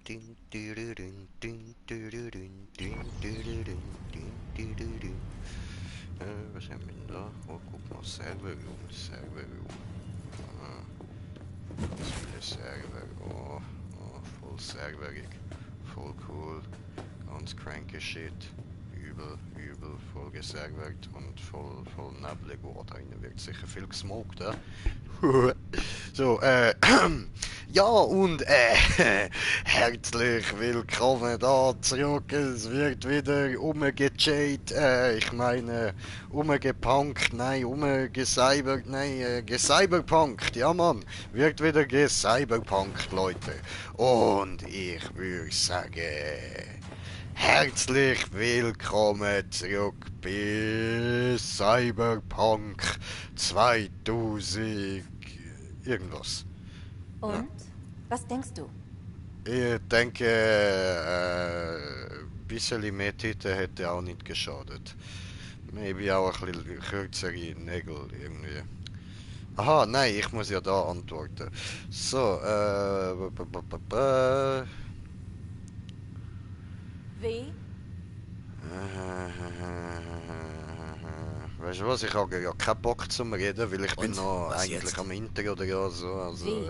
Was haben wir denn da? Oh, guck mal, Serverroom, Serverroom. Ganz viele Server. Oh, oh, voll serverig. Voll cool. Ganz cranky Shit. Übel, übel, voll geservert und voll neblig. Oh, da innen wird sicher viel gesmoked, ja? So, ja und herzlich willkommen da zurück. Es wird wieder umgechait, ich meine umgepunkt, nein, umgecyber, nein, gecyberpunkt, ja Mann, wird wieder gecyberpunkt, Leute. Und ich würde sagen, herzlich willkommen zurück bei Cyberpunk 2000 irgendwas. Ja. Und? Was denkst du? Ich denke, ein bisschen mehr Titel hätte auch nicht geschadet. Maybe auch ein bisschen kürzere Nägel irgendwie. Aha, nein, ich muss ja da antworten. So, W? Weißt du was, ich habe ja keinen Bock zum Reden, weil ich bin Und? noch Was eigentlich jetzt? am Intro oder ja so, also, Wie?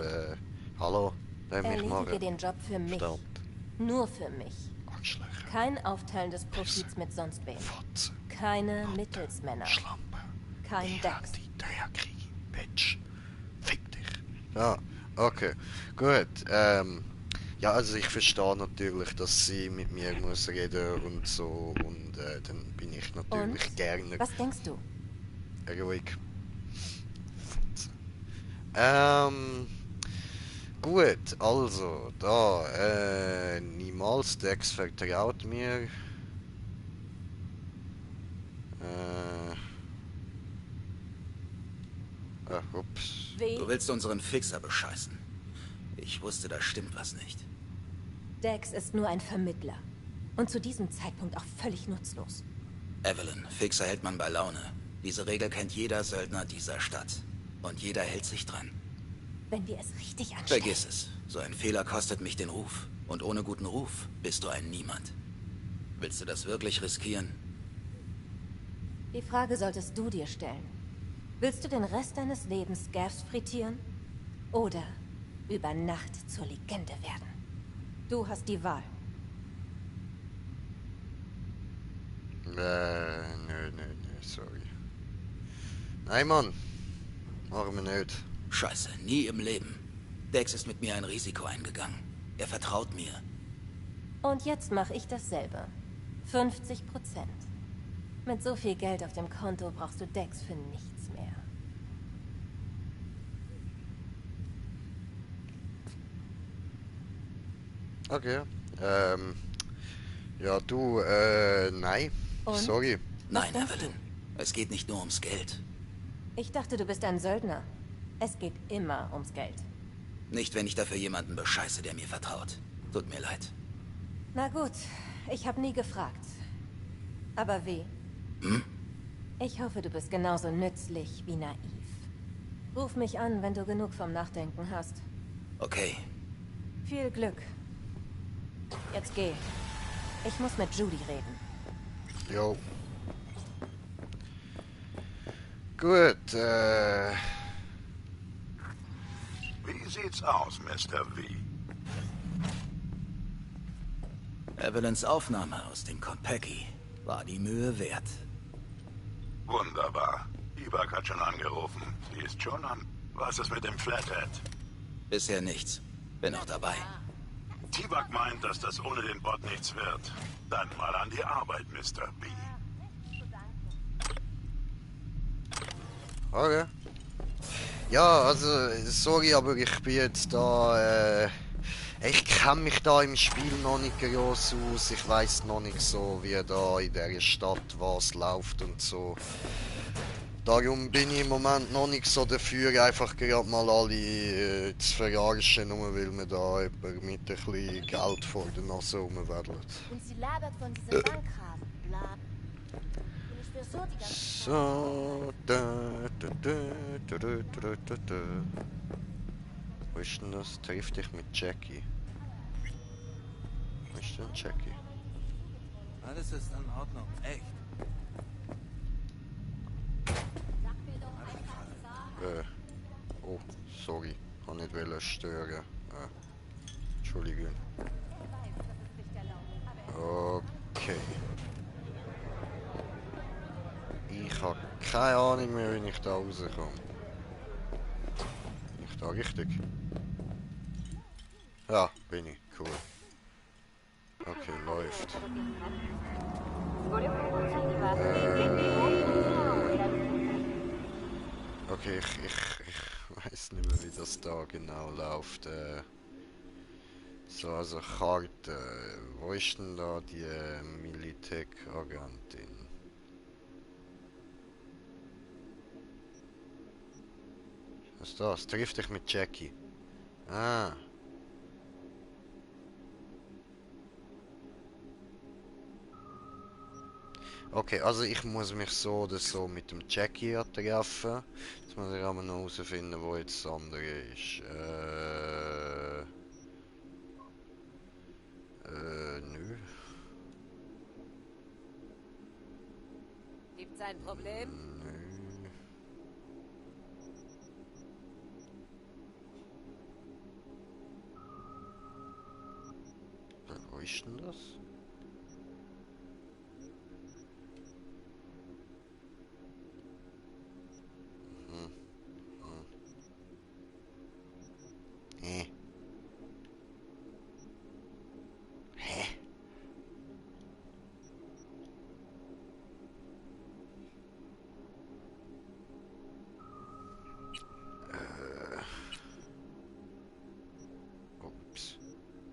Hallo, lass mich Erledige machen. den Job für mich. Verdammt, Nur für mich. Arschlöcher, Kein Aufteilen des Profits mit sonst wem. Fotze, Keine Mittelsmänner. Schlampe, Kein ich Dex. die Dreierkriege, Bitch, fick dich. Ja, okay, gut, ja, also ich verstehe natürlich, dass sie mit mir muss reden und so und dann bin ich natürlich Und? gerne Was denkst du? ruhig. Gut, also, da, niemals Dex vertraut mir. Ups. W? Du willst unseren Fixer bescheißen. Ich wusste, da stimmt was nicht. Dex ist nur ein Vermittler. Und zu diesem Zeitpunkt auch völlig nutzlos. Evelyn, Fixer hält man bei Laune. Diese Regel kennt jeder Söldner dieser Stadt. Und jeder hält sich dran. Wenn wir es richtig anstellen. Vergiss es. So ein Fehler kostet mich den Ruf. Und ohne guten Ruf bist du ein Niemand. Willst du das wirklich riskieren? Die Frage solltest du dir stellen. Willst du den Rest deines Lebens Gavs frittieren? Oder über Nacht zur Legende werden? Du hast die Wahl. Nö, sorry. Nein, Mann. Machen wir nicht. Scheiße, nie im Leben. Dex ist mit mir ein Risiko eingegangen. Er vertraut mir. Und jetzt mache ich dasselbe. 50%. Mit so viel Geld auf dem Konto brauchst du Dex für nichts mehr. Okay. Ja, du, nein. Und? Sorry. Was Nein, denkst Evelyn. Es geht nicht nur ums Geld. Ich dachte, du bist ein Söldner. Es geht immer ums Geld. Nicht, wenn ich dafür jemanden bescheiße, der mir vertraut. Tut mir leid. Na gut, ich habe nie gefragt. Aber wie? Hm? Ich hoffe, du bist genauso nützlich wie naiv. Ruf mich an, wenn du genug vom Nachdenken hast. Okay. Viel Glück. Jetzt geh. Ich muss mit Judy reden. Jo. Gut, Wie sieht's aus, Mr. V? Evelyns Aufnahme aus dem Konpeki war die Mühe wert. Wunderbar. Ibak hat schon angerufen. Sie ist schon an. Was ist mit dem Flathead? Bisher nichts. Bin noch dabei. Tibak meint, dass das ohne den Bot nichts wird. Dann mal an die Arbeit, Mr. B. okay. Ja, also, sorry, aber ich bin jetzt da, ich kenne mich da im Spiel noch nicht groß aus. Ich weiß noch nicht so, wie da in der Stadt was läuft und so. Darum bin ich im Moment noch nicht so dafür, einfach gerade mal alle zu verarschen, nur weil man da jemand mit ein bisschen Geld vor der Nase rumwedelt. Und sie labert von diesem Bankkram. Bla. Und ich schwör so die ganze Zeit. So, Wo ist denn das? Triff dich mit Jackie. denn Jackie? Alles ist in Ordnung, echt. Oh, sorry. Kann nicht wollen stören. Entschuldigung. Okay. Ich habe keine Ahnung mehr, wie ich da rauskomme. Bin ich da richtig? Ja, bin ich. Cool. Okay, läuft. Okay, ich weiß nicht mehr, wie das da genau läuft. So, also Karte. Wo ist denn da die Militech-Agentin? Was ist das? Triff dich mit Jackie. Ah. Okay, also ich muss mich so oder so mit dem Jackie treffen. Jetzt muss ich aber noch herausfinden, wo jetzt das andere ist. Nö. Gibt's ein Problem? Nö. Wo ist denn das? Hä? Hä? Ups.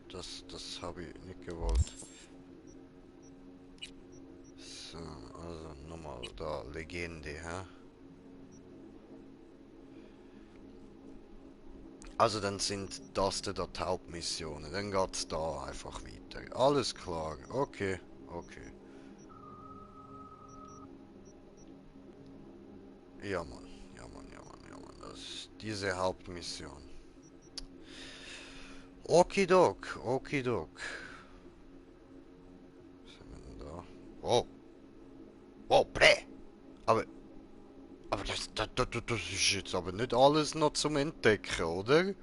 Das habe ich nicht gewollt. So, also nochmal da, Legende, hä? Also dann sind das da die Hauptmissionen. Dann geht's da einfach weiter. Alles klar. Okay, okay. Ja Mann, ja Mann, ja Mann, ja Mann. Das ist diese Hauptmission. Okidok, okidok. Was haben wir denn da? Oh. Oh, Bre! Aber das ist jetzt aber nicht alles noch zum Entdecken, oder?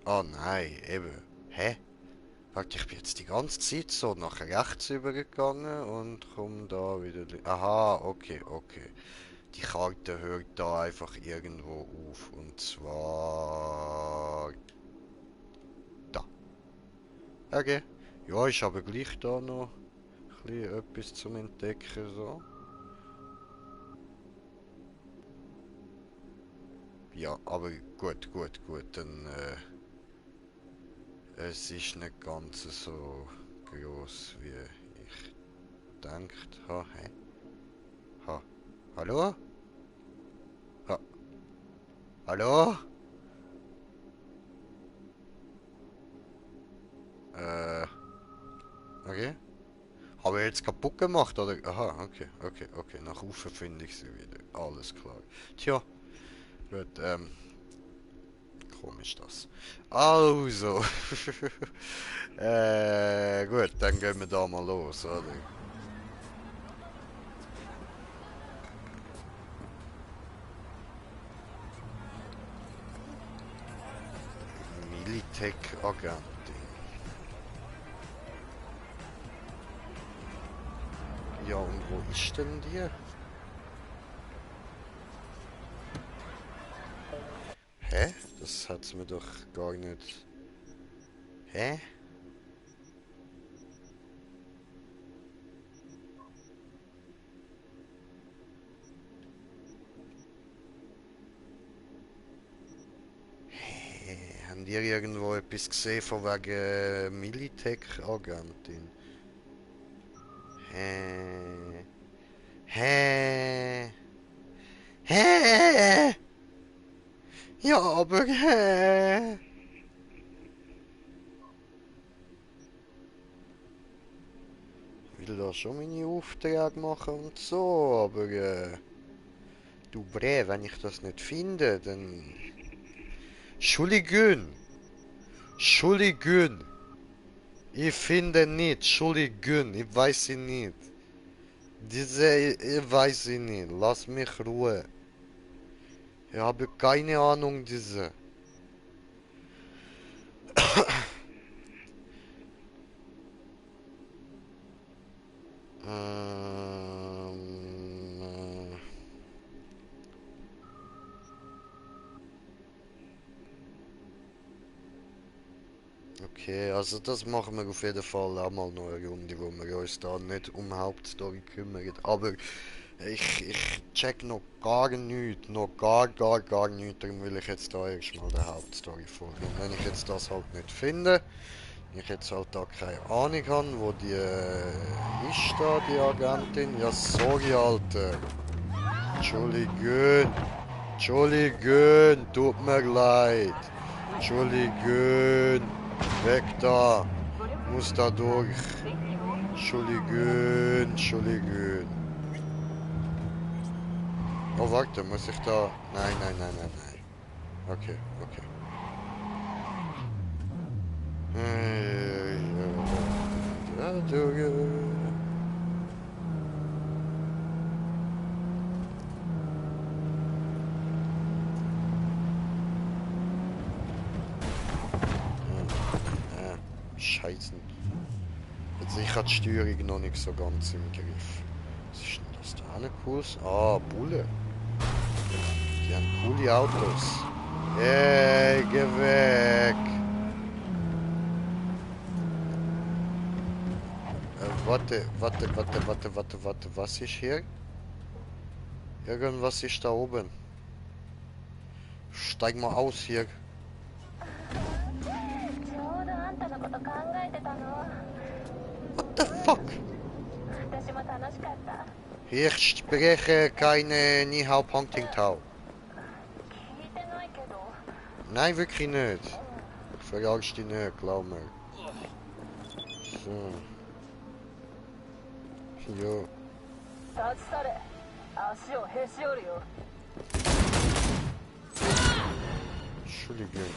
Ah nein, eben. Hä? Warte, ich bin jetzt die ganze Zeit so nach rechts übergegangen und komme da wieder... Aha, okay, okay. Die Karte hört da einfach irgendwo auf. Und zwar... da. Okay. Ja, ist aber gleich da noch ein bisschen etwas zum Entdecken, so. Ja, aber gut, gut, gut, dann, es ist nicht ganz so groß, wie ich gedacht habe. Hä? Ha. Hallo? Ha. Hallo? Okay. Habe ich jetzt kaputt gemacht, oder? Aha, okay, okay, okay. Nach Ufer finde ich sie wieder. Alles klar. Tja, gut, komisch das. Also. Gut, dann gehen wir da mal los, oder? Militech-Agentin. Ja, und wo ist denn die? Hä? Das hat's mir doch gar nicht... Hä? Haben die irgendwo etwas gesehen von wegen Militech-Agentin? Hä? Hä? Hä? Ja, aber hä? Ich will da schon meine Aufträge machen und so, aber du Bre, wenn ich das nicht finde, dann Entschuldigung. Entschuldigung. Ich finde nicht. Entschuldigung. Ich weiß sie nicht. Ich weiß sie nicht. Lass mich Ruhe. Ich habe keine Ahnung, diese. Okay, also das machen wir auf jeden Fall auch mal noch eine Runde, wo wir uns da nicht um Hauptstory kümmern. Aber ich check noch gar nichts, noch gar nichts, darum will ich jetzt da erstmal der Hauptstory folgen. Und wenn ich jetzt das halt nicht finde, ich jetzt halt da keine Ahnung habe, wo die ist da, die Agentin. Ja, sorry, Alter. Entschuldigung. Entschuldigung, tut mir leid. Entschuldigung. Weg da. Muss da durch. Entschuldigung, Entschuldigung. Oh, warte, muss ich da... Nein. Okay. Scheiße. Also ich habe die Steuerung noch nicht so ganz im Griff. Was ist denn das da? Eine cooles? Ah, Bulle. Die haben coole Autos. Hey, geh weg. Warte. Was ist hier? Irgendwas ist da oben. Steig mal aus hier. What the fuck? Ich spreche keine Nihao Pongting Tao. Nein, wirklich nicht. Ich verjagst dich nicht, glaub mir. So. Jo. Entschuldigung.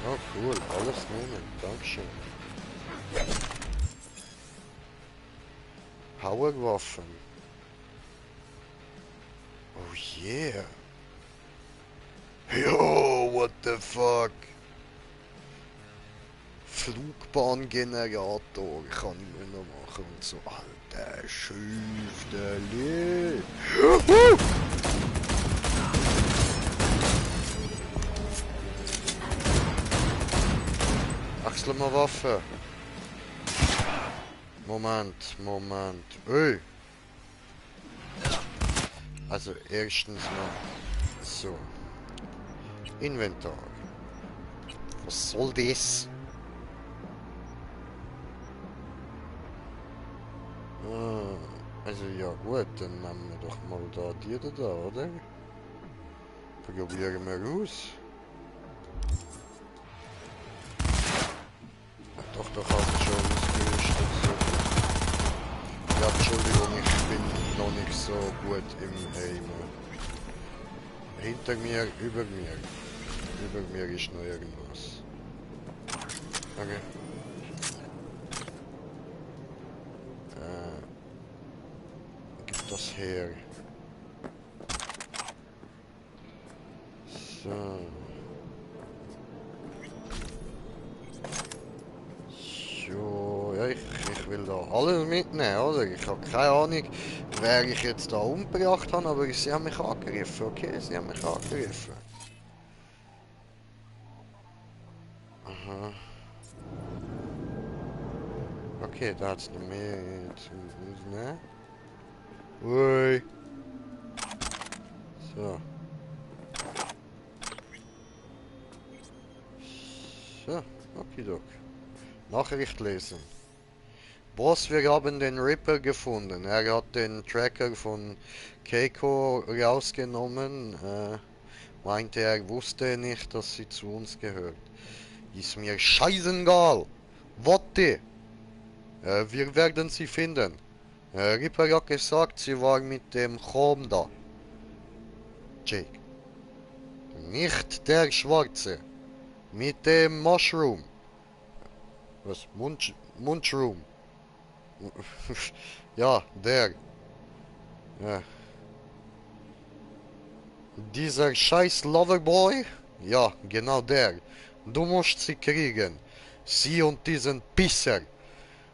Oh cool, alles nehmen, dankeschön. Powerwaffen. Oh yeah. Yo, what the fuck? Flugbahn-Generator kann ich mir noch machen und so. Alter, Schüfteli. Wechseln wir Waffe. Moment. Ey. Also erstens mal. So. Inventar. Was soll das? Also ja gut, dann nehmen wir doch mal da die da, oder? Probieren wir aus. Doch habe ich schon ausgerüstet. So. Ja, Entschuldigung, ich bin noch nicht so gut im Aimen. Hinter mir, über mir. Über mir ist noch irgendwas. Okay. Gib das her. So. Ja, ich will da alles mitnehmen, oder? Ich habe keine Ahnung, wer ich jetzt da umgebracht habe, aber sie haben mich angegriffen, okay? Sie haben mich angegriffen. Aha. Okay, da hat es noch mehr zu nehmen. Ui. So. So, okidok. Nachricht lesen. Boss, wir haben den Ripper gefunden. Er hat den Tracker von Keiko rausgenommen. Meinte, er wusste nicht, dass sie zu uns gehört. Ist mir scheißegal. Warte. Wir werden sie finden. Ripper hat gesagt, sie war mit dem Chrom da. Jake. Nicht der Schwarze. Mit dem Mushroom. Was? Mushroom. Ja, der. Ja. Dieser scheiß Loverboy? Ja, genau der. Du musst sie kriegen. Sie und diesen Pisser.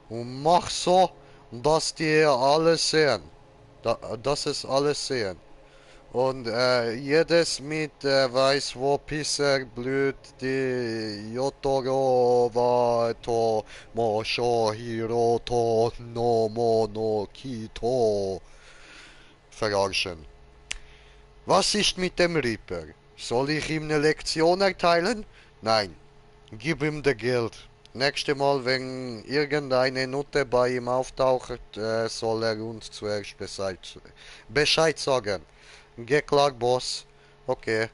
Und mach so, dass die alles sehen. Dass es alles sehen. Und jedes mit weiß wo Pisser blüht die Yotoro wa to Mosho Hiroto no Mono Kito verarschen. Was ist mit dem Reaper? Soll ich ihm eine Lektion erteilen? Nein, gib ihm das Geld. Nächstes Mal, wenn irgendeine Nutte bei ihm auftaucht, soll er uns zuerst Bescheid sagen. Geh klar, Boss. Okay.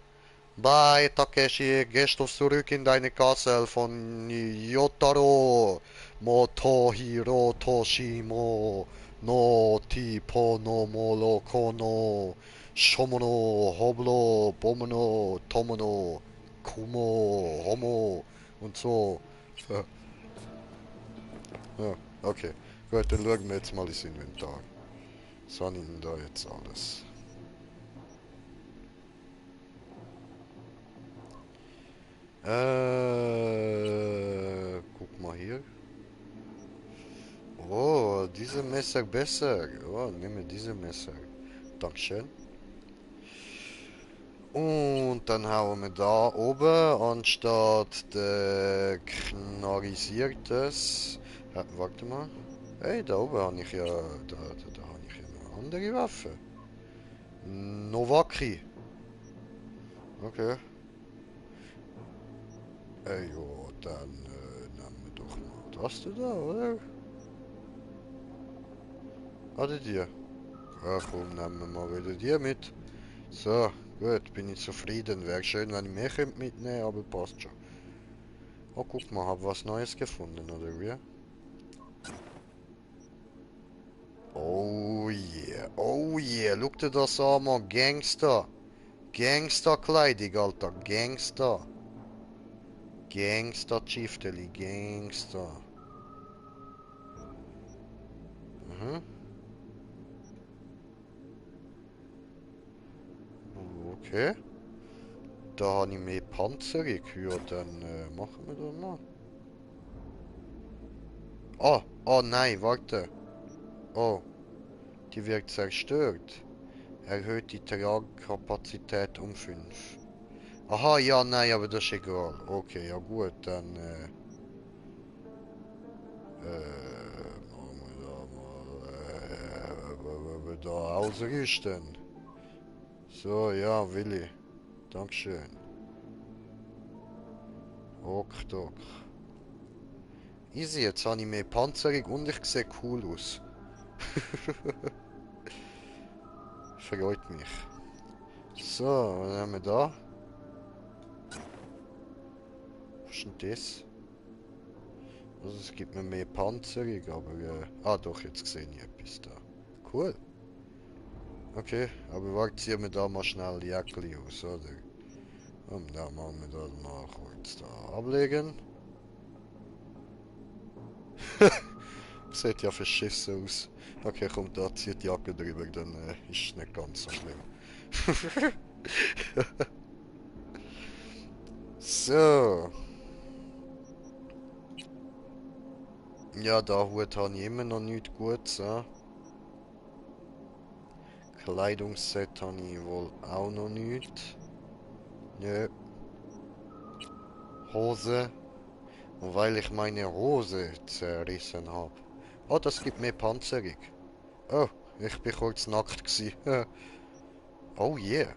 Bye, Takeshi. Gehst du zurück in deine Castle von Yotaro Motohiro Toshimo no Tipo no Molo Kono Shomono Hoblo Bomono Tomono Kumo Homo und so. Ja, okay. Gut, dann schauen wir jetzt mal ins Inventar. Was habe ich denn da jetzt alles? Guck mal hier. Oh, diese Messer besser. Oh, nehme diese Messer. Dankeschön. Und dann hauen wir da oben anstatt der knarrisiertes. Warte mal. Hey, da oben habe ich ja. Da habe ich ja eine andere Waffe. Novaki. Okay. Ey, jo, dann nehmen wir doch mal das da, oder? Oder dir? Ja, komm, nehmen wir mal wieder dir mit. So, gut, bin ich zufrieden. Wäre schön, wenn ich mehr könnte mitnehmen, aber passt schon. Oh, guck mal, hab was Neues gefunden, oder wie? Oh yeah, oh yeah, guck dir das an, Mann. Gangster. Gangster-Kleidung, Alter, Gangster. Gangster-Chifteli, Gangster. Mhm. Okay. Da habe ich mehr Panzerung. Ja, dann machen wir das mal. Oh, oh nein, warte. Oh, die wird zerstört. Erhöht die Tragkapazität um 5. Aha, ja, nein, aber das ist egal. Okay, ja gut, dann machen wir da ausrüsten. So, ja, Willi. Dankeschön. Ok, dok. Easy, jetzt habe ich mehr Panzerung und ich sehe cool aus. Freut mich. So, was haben wir da? Was ist denn das? Also es gibt mir mehr Panzerung, aber ah doch, jetzt sehe ich etwas da. Cool. Okay, aber warte, ziehen wir da mal schnell die Jäckli aus, oder? Und dann machen wir das mal kurz da ablegen. Sieht ja verschissen aus. Okay, komm, da zieht die Jacke drüber, dann ist es nicht ganz so schlimm. So. Ja, da Hut habe ich immer noch nichts Gutes. Kleidungsset habe ich wohl auch noch nicht. Nö. Hose. Und weil ich meine Hose zerrissen habe. Oh, das gibt mir Panzerung. Oh, ich bin kurz nackt gewesen. Oh yeah.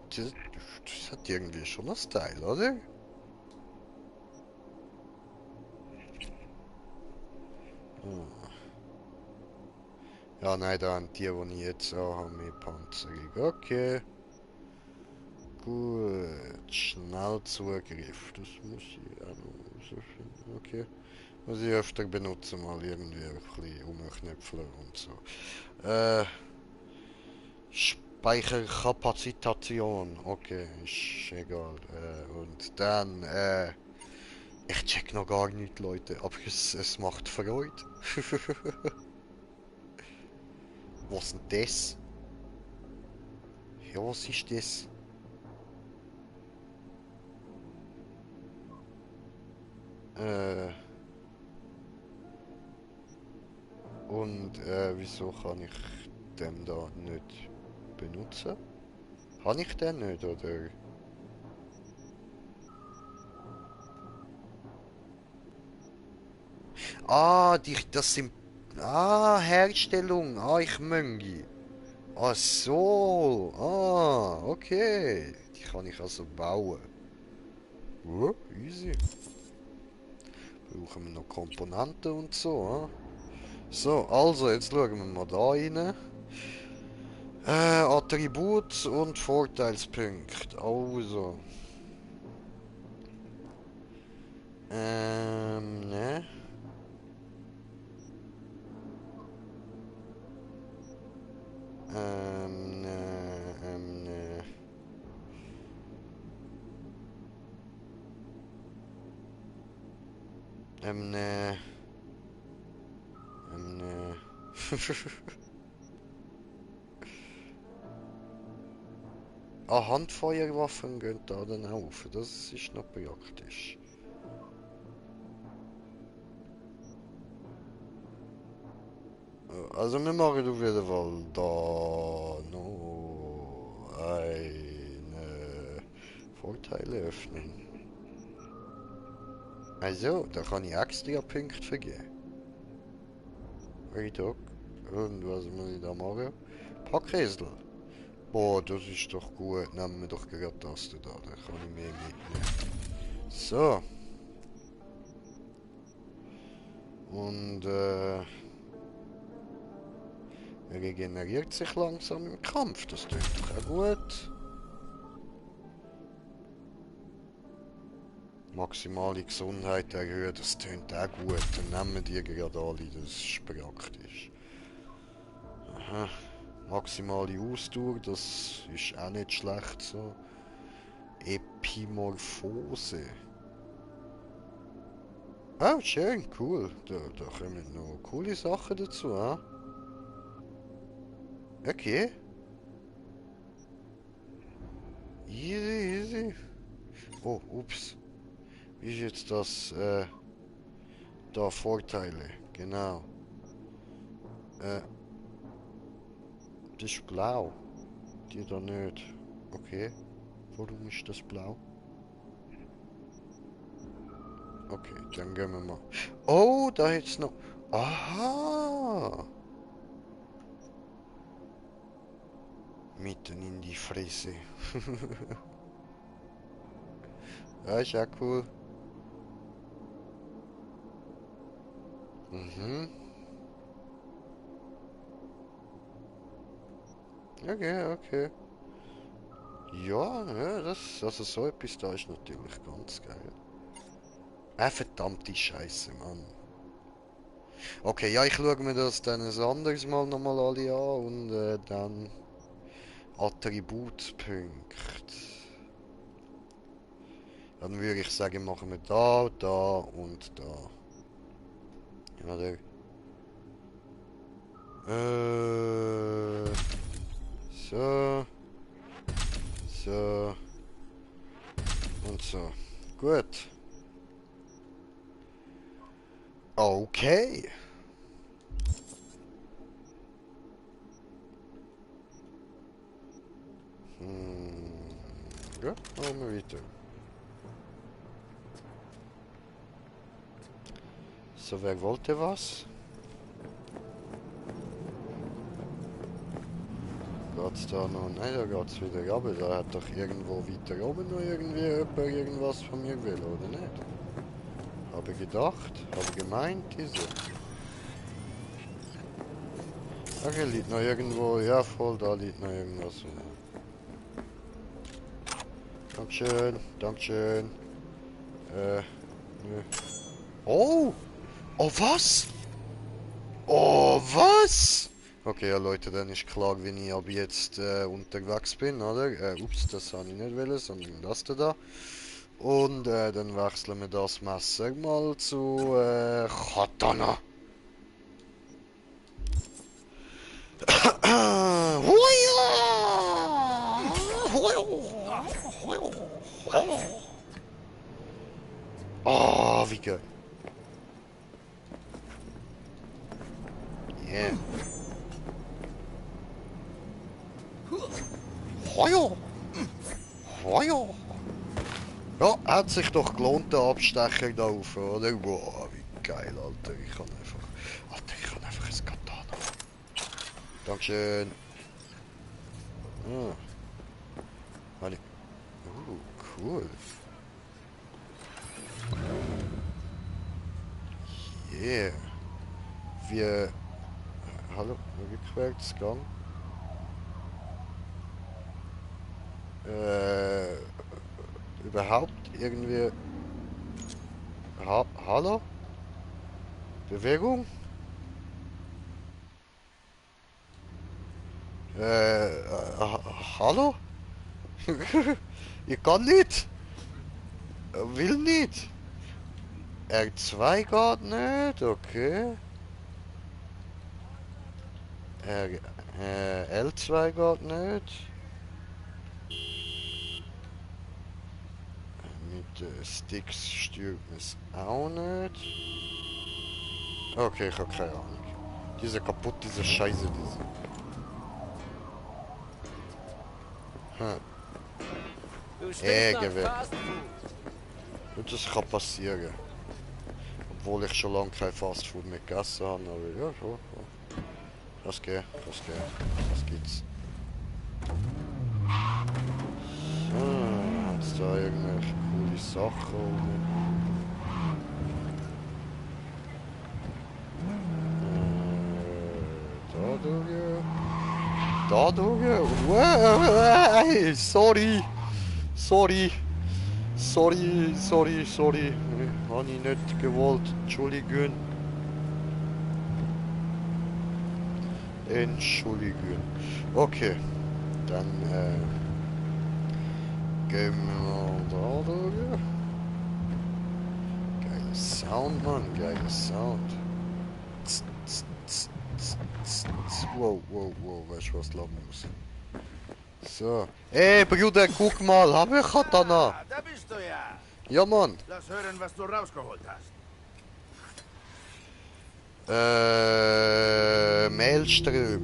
Das hat irgendwie schon einen Style, oder? Hm. Ja, nein, da haben die ich jetzt auch habe, mehr Panzerung. Okay. Gut. Schnellzugriff. Das muss ich auch noch so finden. Okay. Muss ich öfter benutzen, mal irgendwie ein bisschen umknöpfeln und so. Speicherkapazitation. Okay, ist egal. Und dann, ich check noch gar nicht, Leute, aber es macht Freude. Was ist denn das? Ja, was ist das? Und wieso kann ich den da nicht benutzen? Kann ich den nicht, oder? Ah, das sind... Ah, Herstellung. Ah, ich möngi. Ach so. Ah, okay. Die kann ich also bauen. Easy. Brauchen wir noch Komponenten und so, ah? So, also, jetzt schauen wir mal da rein. Attribut und Vorteilspunkt. Also. Ne? Ne. Ne. Ne. Ah, Handfeuerwaffen gehen da dann auf. Das ist noch praktisch. Also wir machen auf jeden Fall da noch eine Vorteile öffnen. Also, da kann ich extra Punkte vergeben. Redock. Und was muss ich da machen? Packesel. Boah, das ist doch gut. Nehmen wir doch gerade das da. Da kann ich mehr mitnehmen. So. Und er regeneriert sich langsam im Kampf. Das tut doch auch gut. Maximale Gesundheit erhöht, das tönt auch gut. Dann nehmen wir die gerade alle, das ist praktisch. Aha. Maximale Ausdauer, das ist auch nicht schlecht so. Epimorphose. Ah, schön, cool. Da kommen noch coole Sachen dazu, ah? Okay. Easy. Oh, ups. Wie ist jetzt das, da Vorteile? Genau. Das ist blau. Die da nicht. Okay. Warum ist das blau? Okay, dann gehen wir mal. Oh, da jetzt noch. Aha! Mitten in die Fresse. Ja, ist ja cool. Mhm. Okay. Ja, also so etwas da ist natürlich ganz geil. Verdammte Scheiße, Mann. Okay, ja, ich schaue mir das dann ein anderes Mal nochmal alle an und dann Attributpunkt. Dann würde ich sagen, machen wir da und da. Ja, der. So. So. Und so. Gut. Okay. Ja, machen wir weiter. So, wer wollte was? Geht's da noch? Nein, da geht's wieder runter. Da hat doch irgendwo weiter oben noch irgendwie jemand irgendwas von mir will, oder nicht? Habe gedacht, habe gemeint, diese. Ach, hier liegt noch irgendwo, ja voll, da liegt noch irgendwas. Dankeschön. Nö. Oh! Oh, was? Oh, was? Okay, ja Leute, dann ist klar, wie ich ab jetzt unterwegs bin, oder? Ups, das habe ich nicht wollen, sondern das da. Und dann wechseln wir das Messer mal zu Katana. Oh, wie geil. Yeah. Hojo! Hojo! Ja, hat sich doch gelohnt, der Abstecher da rauf, oder? Wow, wie geil, Alter. Ich kann einfach ein Katana. Dankeschön. Ah. Meine... cool. Yeah. Wir... hallo, rückwärts, Gang. Überhaupt irgendwie... hallo? Bewegung? Hallo? Ich kann nicht. Will nicht. R2 geht nicht, okay. L2 geht nicht. Mit Sticks steuert man es auch nicht. Okay, ich habe keine Ahnung. Diese kaputt, diese Scheiße, diese. Gewehr. Das kann passieren. Obwohl ich schon lange kein Fastfood mehr gegessen habe, aber ja, schon. Das geht, das gibt's. So, hat's da irgendwelche coole Sachen? Da durch. Sorry. Habe ich nicht gewollt. Entschuldigung. Okay. Dann gehen wir mal da durch. Geiler Sound, Mann. Geiler Sound. Wow, weißt du was, lassen muss. So. Ey, Bruder, guck mal, haben wir Katana? Da bist du ja. Ja, Mann. Lass hören, was du rausgeholt hast. Maelström.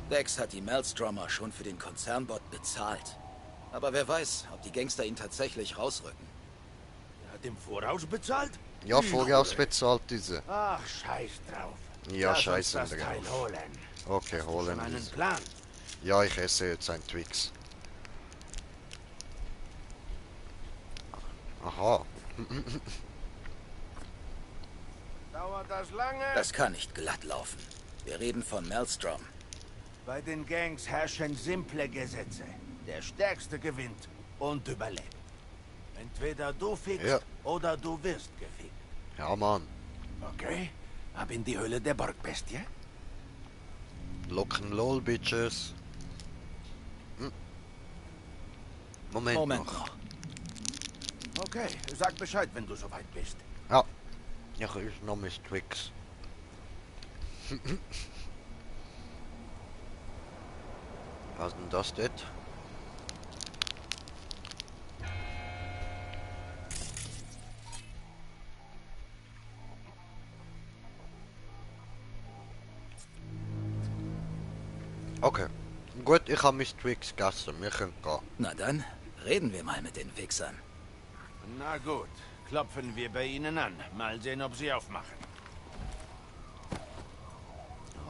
Dex hat die Maelstromer schon für den Konzernbot bezahlt. Aber wer weiß, ob die Gangster ihn tatsächlich rausrücken. Er hat im Voraus bezahlt? Ja, voraus bezahlt diese. Ach, scheiß drauf. Ja, Lass scheiße uns das Teil drauf. holen. Okay, holen Schon einen diese. Plan. Ja, ich esse jetzt ein Twix. Aha. Dauert das lange? Das kann nicht glatt laufen. Wir reden von Maelstrom. Bei den Gangs herrschen simple Gesetze. Der Stärkste gewinnt und überlebt. Entweder du fickst oder du wirst gefickt. Ja, Mann. Okay? Ab in die Höhle der Borgbestie? Lock'n'Roll, Bitches. Moment noch. Okay, sag Bescheid, wenn du soweit bist. Ja. Ja, ich noch mit Twix. Was denn das dort? Okay. Gut, ich habe mich Twix gegessen. Wir können gehen. Na dann, reden wir mal mit den Wichsern. Na gut, klopfen wir bei ihnen an. Mal sehen, ob sie aufmachen.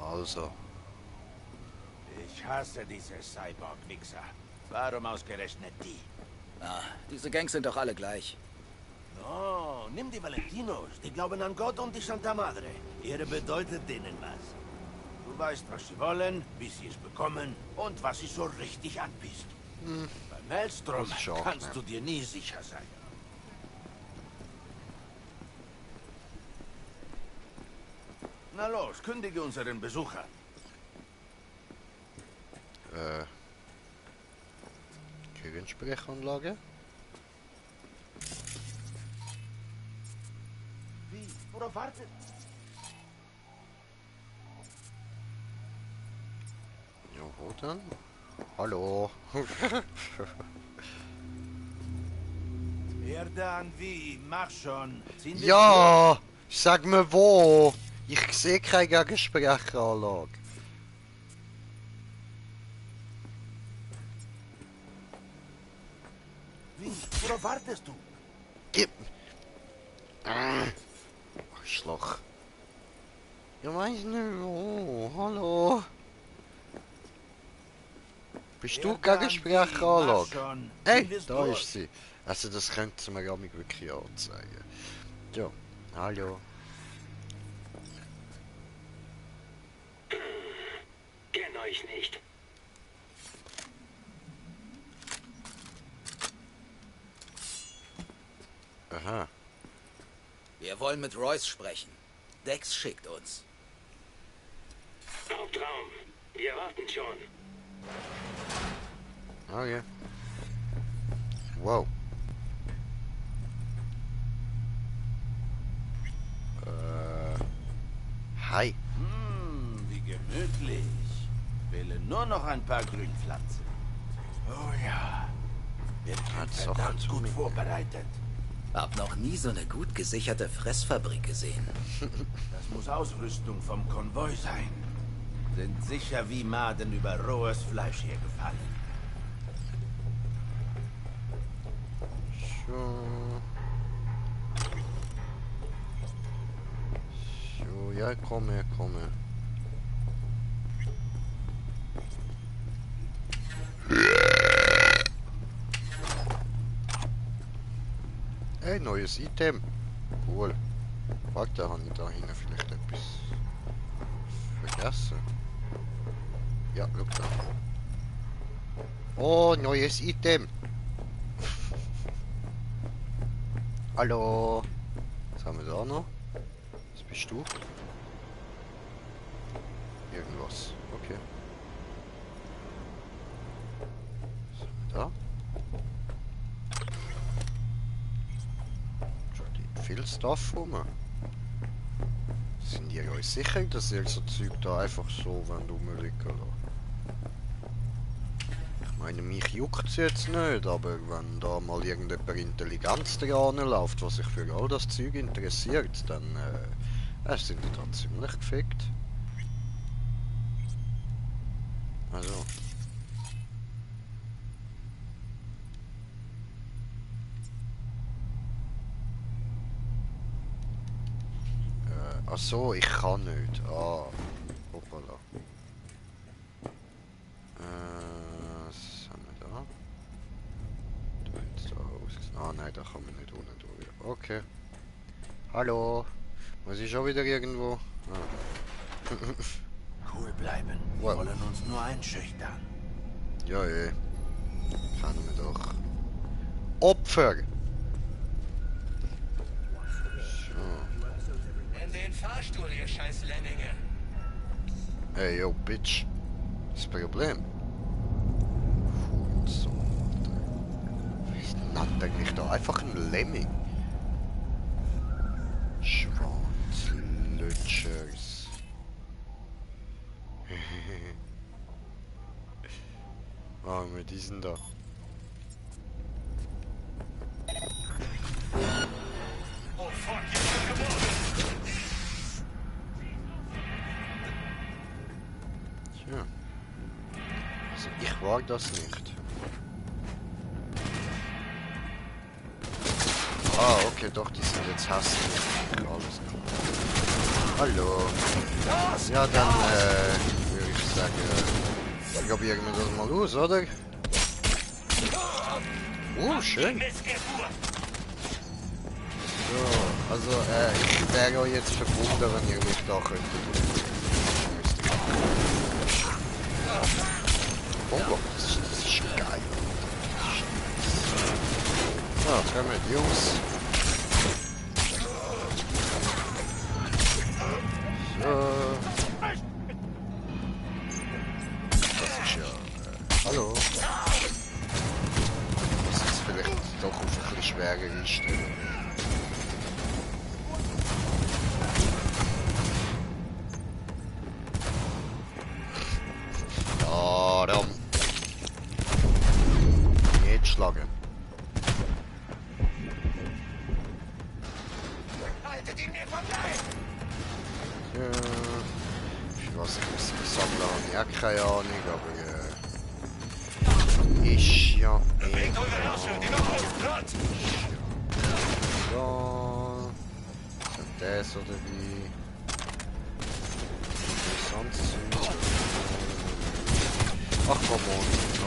Also. Ich hasse diese Cyborg-Wichser. Warum ausgerechnet die? Ah, diese Gangs sind doch alle gleich. Oh, nimm die Valentinos. Die glauben an Gott und die Santa Madre. Ehre bedeutet denen was. Du weißt, was sie wollen, wie sie es bekommen und was sie so richtig anpisst. Bei Maelstrom Das ist auch, kannst ne? du dir nie sicher sein. Na los, kündige unseren Besucher. Gegensprechanlage. Wie? Worauf wartet? Ja, wo dann? Hallo. Erde an wie? Mach schon. Ziehen wir Ja, sag mir wo. Ich sehe keine Gegensprechanlage. Wie? Worauf wartest du? Gib. Arschloch. Ja, weiß nicht wo. Hallo. Bist du Erde an wie? Gegensprechanlage? Mach schon. Hey, Ziehen wir's da durch. ist sie. Also das könnte mir gar nicht wirklich anzeigen. Ja, hallo. Kenn euch nicht. Aha. Wir wollen mit Royce sprechen. Dex schickt uns. Hauptraum. Wir warten schon. Okay. Wow. Hi. Wie gemütlich. Wähle nur noch ein paar Grünpflanzen. Oh ja. Wir sind Hat's auch verdammt zu gut mir. vorbereitet. Hab noch nie so eine gut gesicherte Fressfabrik gesehen. Das muss Ausrüstung vom Konvoi sein. Sind sicher wie Maden über rohes Fleisch hergefallen. So. So, ja, komme. Hey, neues Item. Cool. Warte, habe ich da hinten vielleicht etwas vergessen? Ja, schau da. Oh, neues Item. Hallo. Was haben wir da noch? Was bist du? Irgendwas. Okay. Was haben wir da? Schon viel Stuff rum. Sind ihr euch sicher, dass ihr so Zeug da einfach so rumliegen lassen? Ich meine, mich juckt es jetzt nicht, aber wenn da mal irgendjemand Intelligenz dran läuft, was sich für all das Zeug interessiert, dann sind die da ziemlich gefickt. Also. Ach so, ich kann nicht. Ah, hoppala. Was haben wir da? Da jetzt da raus. Ah nein, da kann man nicht unten durch. Okay. Hallo. Muss ich schon wieder irgendwo? Ah. Cool bleiben. Die Wow. wollen uns nur einschüchtern. Ja, kennen wir doch. Opfer! So. In den Fahrstuhl, ihr scheiß Lemminge. Hey, yo, Bitch. Das Problem. So. Was nennt eigentlich da? Einfach ein Lemming. Schwanzlutschers. Machen wir diesen da. Oh fuck, jetzt wird gemordet. Tja. Also ich wage das nicht. Ah, okay, doch, die sind jetzt hässlich. Alles klar. Hallo. Ja, dann würde ich sagen, probieren wir das mal aus, oder? Oh, schön. Missgeburt. So, also ich wäre euch jetzt verbunden, wenn ihr mich da könntet. Oh Gott, das ist geil. So, kommt Jungs. So. doch auf ein bisschen schwerer einstellen. Darum. Nicht schlagen. Haltet ihn mir vorbei! Ja. Ich weiß nicht, was ich sammle, habe ich auch keine Ahnung, aber ist ja Bringt eure Arschel, die noch auftritt! da. Und das oder wie. Sonst. Ach komm on.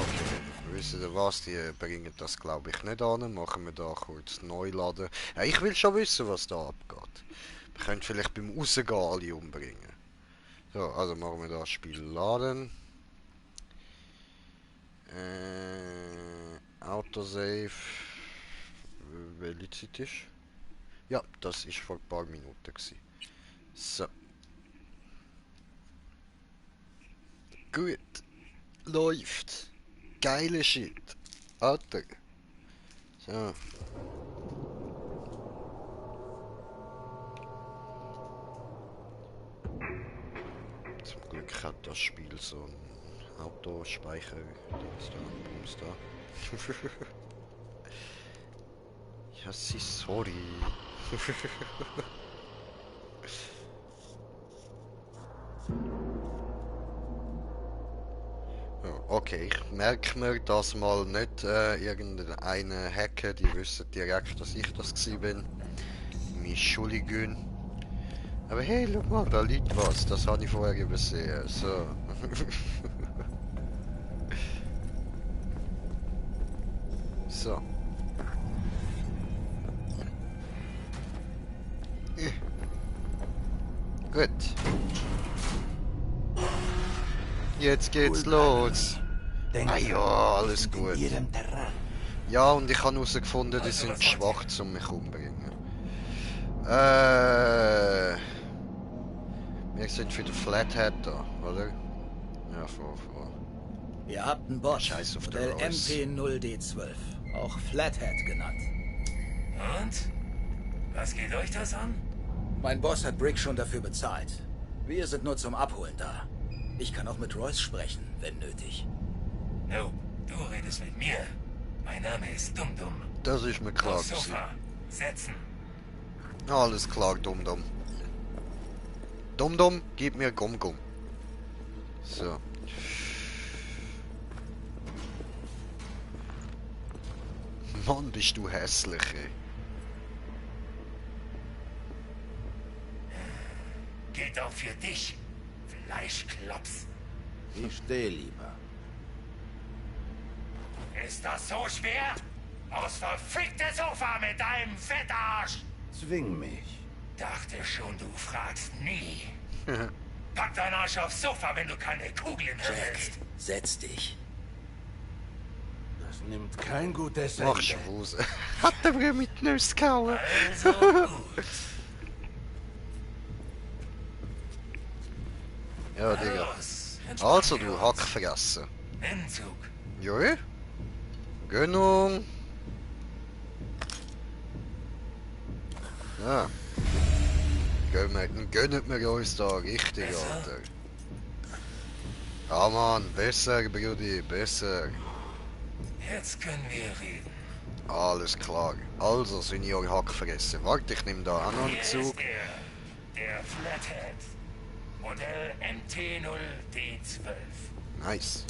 Okay. Wisst ihr was? Die bringen das glaube ich nicht an. Machen wir da kurz neu laden. Ja, ich will schon wissen, was da abgeht. Wir können vielleicht beim Rausgehen alle umbringen. So, also machen wir das Spiel laden. Autosave. Welche Zeit ist? Ja, das ist vor ein paar Minuten gewesen. So. Gut. Läuft. Geile Shit. Alter. So. Zum Glück hat das Spiel so einen Autospeicher. Dings da, Bums da. Ja, sorry. Okay, ich merke mir das mal nicht irgendeine Hacker, die wissen direkt, dass ich das gewesen bin. Meine Entschuldigung. Aber hey, schau mal, da liegt was, das habe ich vorher übersehen. So. So. Gut. Jetzt geht's los. Ah ja, alles gut. Ja, und ich habe herausgefunden, die sind schwach, um mich umzubringen. Wir sind für den Flathead da, oder? Ja, vor. Ihr habt einen Bot, Scheiß auf Modell der Royce. MP0D12, auch Flathead genannt. Und? Was geht euch das an? Mein Boss hat Brick schon dafür bezahlt. Wir sind nur zum Abholen da. Ich kann auch mit Royce sprechen, wenn nötig. No, du redest mit mir. Mein Name ist Dum-Dum. Das ist mir klar Aufs gewesen. Sofa. Setzen. Alles klar, Dum-Dum. Dum-Dum, gib mir Gum-Gum. So. Mann, bist du hässlich, ey. Geht auch für dich. Fleischklops. Ich stehe lieber. Ist das so schwer? Aus verfickte Sofa mit deinem Fettarsch! Zwing mich. Dachte schon, du fragst nie. Pack deinen Arsch aufs Sofa, wenn du keine Kugel im Hirn Jack, hältst. setz dich. Das nimmt kein gutes Mach Ende. Schwuse. Hat er mir mit Nüsse gehauen? Also gut. Ja, Digga. Los, Also, entspann du wir uns. Hackfressen. Entzug. Joi? Gönnung. Ja. Gönnen wir uns da richtig, Besser? Alter. Ja, Mann, besser, Brudi, besser. Jetzt können wir reden. Alles klar. Also, Senior Hackfressen. Warte, ich nehme da auch noch einen Hier Zug. ist der Flathead. Modell MT0D12. Nice.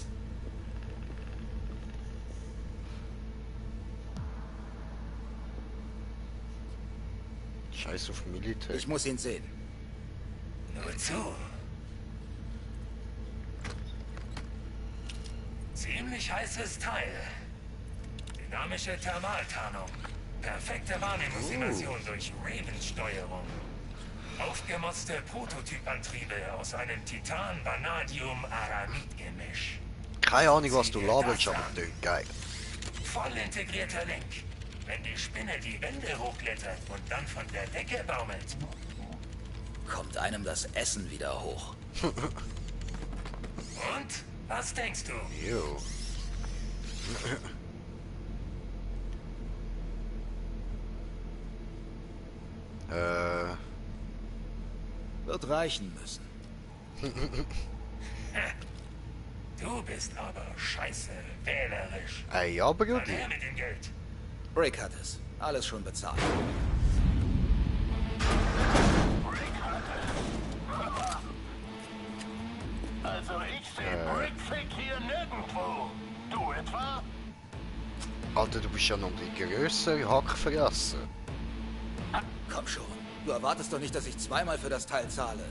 Scheiß auf Militär. Ich muss ihn sehen. Nur zu. Ziemlich heißes Teil. Dynamische Thermaltarnung. Perfekte Wahrnehmungsimmersion durch Raven-Steuerung. Aufgemotzte Prototypantriebe aus einem Titan-Vanadium-Aramid-Gemisch. Keine Ahnung, was du laberst, aber klingt geil. Voll integrierter Link. Wenn die Spinne die Wände hochklettert und dann von der Decke baumelt. Kommt einem das Essen wieder hoch. Und? Was denkst du? Jo. Wird reichen müssen. Du bist aber scheiße wählerisch. Ja, Brudi. Dann her mit dem Geld. Brick hat es. Alles schon bezahlt. Also ich sehe Brickfick hier nirgendwo. Du etwa? Alter, du bist ja noch die grössere Hackfresse. Komm schon. Du erwartest doch nicht, dass ich zweimal für das Teil zahle.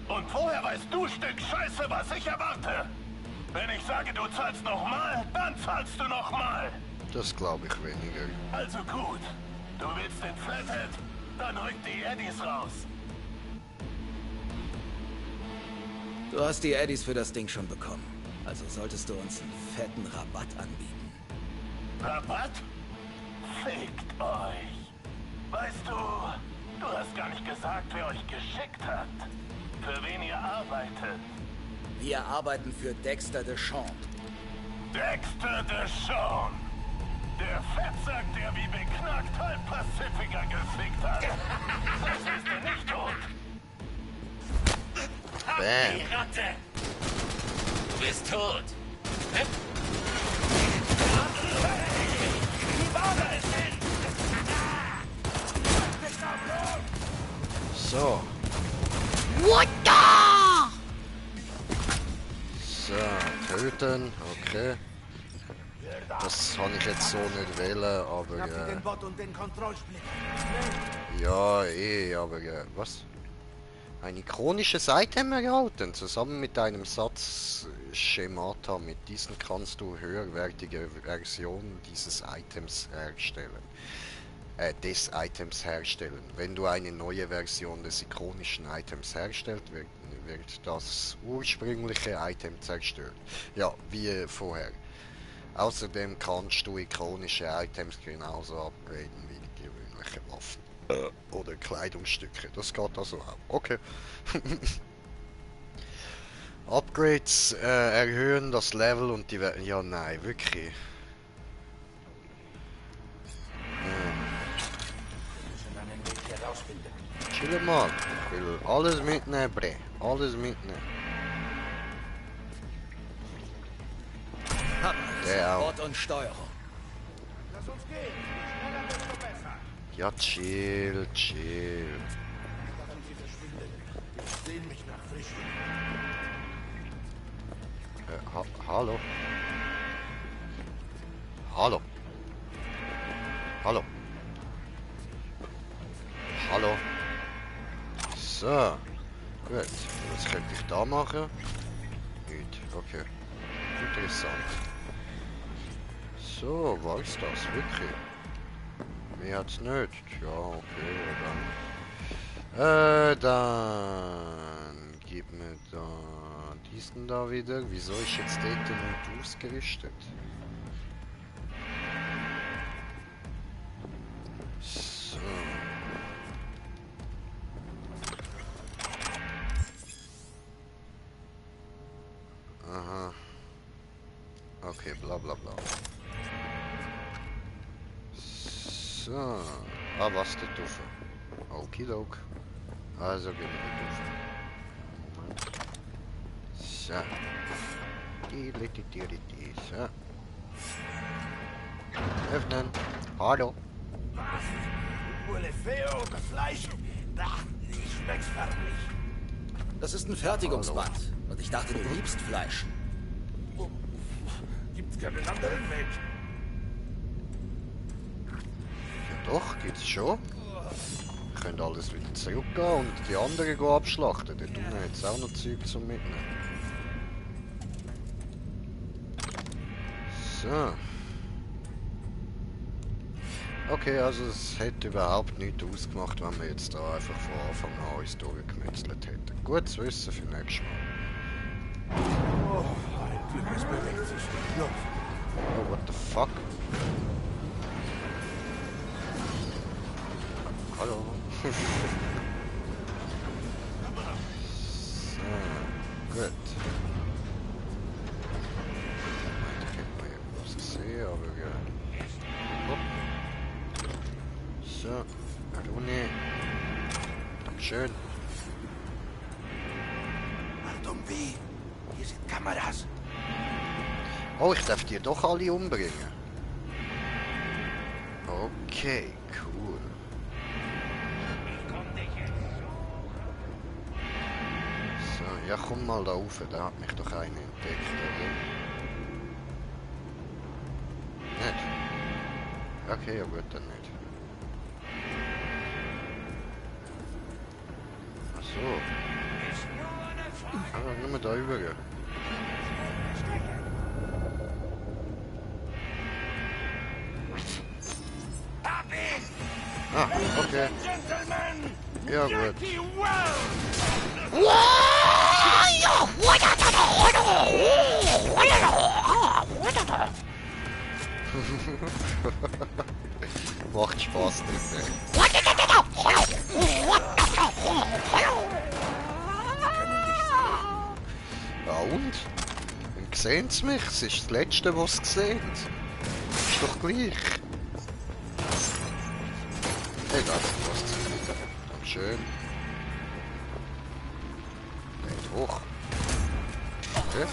Und woher weißt du, Stück Scheiße, was ich erwarte? Wenn ich sage, du zahlst nochmal, dann zahlst du nochmal. Das glaube ich weniger. Also gut. Du willst den Flathead? Dann rück die Eddies raus. Du hast die Eddies für das Ding schon bekommen. Also solltest du uns einen fetten Rabatt anbieten. Rabatt? Fickt euch. Weißt du, du hast gar nicht gesagt, wer euch geschickt hat. Für wen ihr arbeitet. Wir arbeiten für Dexter DeShawn. Dexter DeShawn. Der Fettsack, der wie beknackt halb Pacifica gefickt hat. Das ist er nicht tot. Bam. Die Ratte! Du bist tot! Die Ware ist hin! So. So, töten. Okay. Das habe ich jetzt so nicht wählen, aber Den Bot und den Kontrollsplitter. ja, aber was? Ein ikonisches Item erhalten, zusammen mit einem Satz Schemata. Mit diesen kannst du höherwertige Versionen dieses Items herstellen. Des Items herstellen. Wenn du eine neue Version des ikonischen Items herstellst, wird das ursprüngliche Item zerstört. Ja, wie vorher. Außerdem kannst du ikonische Items genauso upgraden wie gewöhnliche Waffen. Oder Kleidungsstücke. Das geht also auch. Okay. Upgrades erhöhen das Level und die werden... Ja, nein, wirklich. Chill mal. Ich will alles mitnehmen, bre. Alles mitnehmen. Der auch. Bord und Steuerung. Lass uns gehen. Schneller, desto besser. Ja, chill. Lassen Sie verschwinden. Ich sehne mich nach Frischem. Hallo. Hallo. Hallo. Hallo. So. Gut. Was könnte ich da machen? Nicht. Okay. Interessant. So, war's das? Wirklich? Mehr hat's nicht. Ja, okay, dann gib mir da diesen da wieder. Wieso ist jetzt der nicht ausgerüstet? So. Aha. Okay, bla bla bla. So. Ah, was der Tuffe. Okidok. Also gehen wir die Tuffe. Moment. So. Die. So. Öffnen. Hallo. Was? Bulefeo oder Fleisch? Ach, ich schmeck's förmlich. Das ist ein Fertigungsband. Und ich dachte, du liebst Fleisch. Gibt's keinen anderen Weg? Ja doch, geht's schon. Wir können alles wieder zurückgehen und die anderen gehen abschlachten. Dort unten hat es auch noch Zeug zum Mitnehmen. So. Okay, also es hätte überhaupt nichts ausgemacht, wenn wir jetzt da einfach von Anfang an uns durchgemetzelt hätten. Gut zu wissen für nächstes Mal. Oh, ein Glück, es bewegt sich. Los. Oh, what the fuck? Hallo. So, gut. Ich könnte mal irgendwas sehen, aber ja. Hopp. So, Rune. Schön. Achtung, B! Hier sind Kameras. Oh, ich darf die doch alle umbringen. Okay, cool. So, ja, komm mal da rauf. Da hat mich doch einer entdeckt, oder? Nicht? Okay, ja gut, dann nicht. Ach so. Aber nur da rüber. Ah, okay. Ja, gut. Macht Spaß, nicht? Ja und? Dann sehen sie mich. Es ist das Letzte, was sie sehen. Ist doch gleich. Hey, das passt nicht. Ganz schön. Geht hoch. Okay.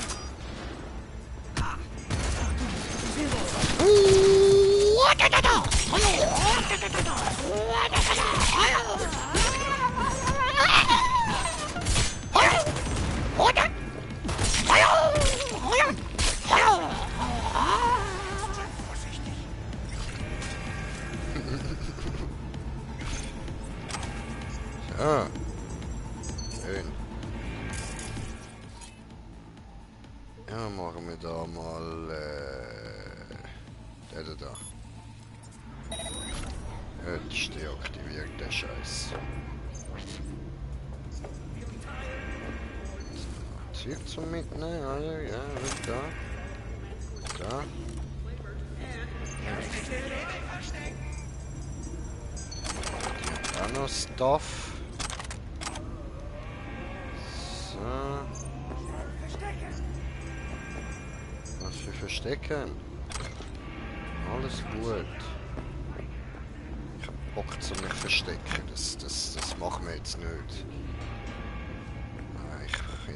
Ja. Schön. Ja, machen wir da mal da. Jetzt deaktiviert der Scheiß. Zeug zum Mitnehmen, also, ja, da. Da. Da noch Stuff. So. Was für Verstecken? Alles gut. Ich hab Bock zu mich verstecken. Das machen wir jetzt nicht.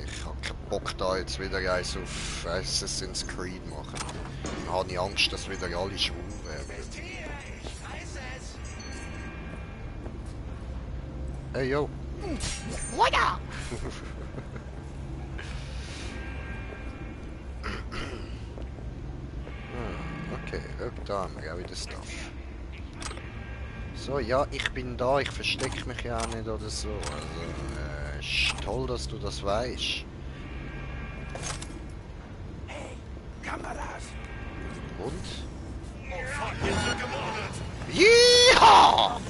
Ich hab keinen Bock da jetzt wieder eins auf Assassin's Creed machen. Dann habe ich Angst, dass wieder alle schwul werden. Hey yo! Okay, da haben wir auch wieder Stuff. So, ja, ich bin da, ich verstecke mich ja auch nicht oder so. Also, ist toll, dass du das weißt. Hey, Kameras! Und? Yeehaw!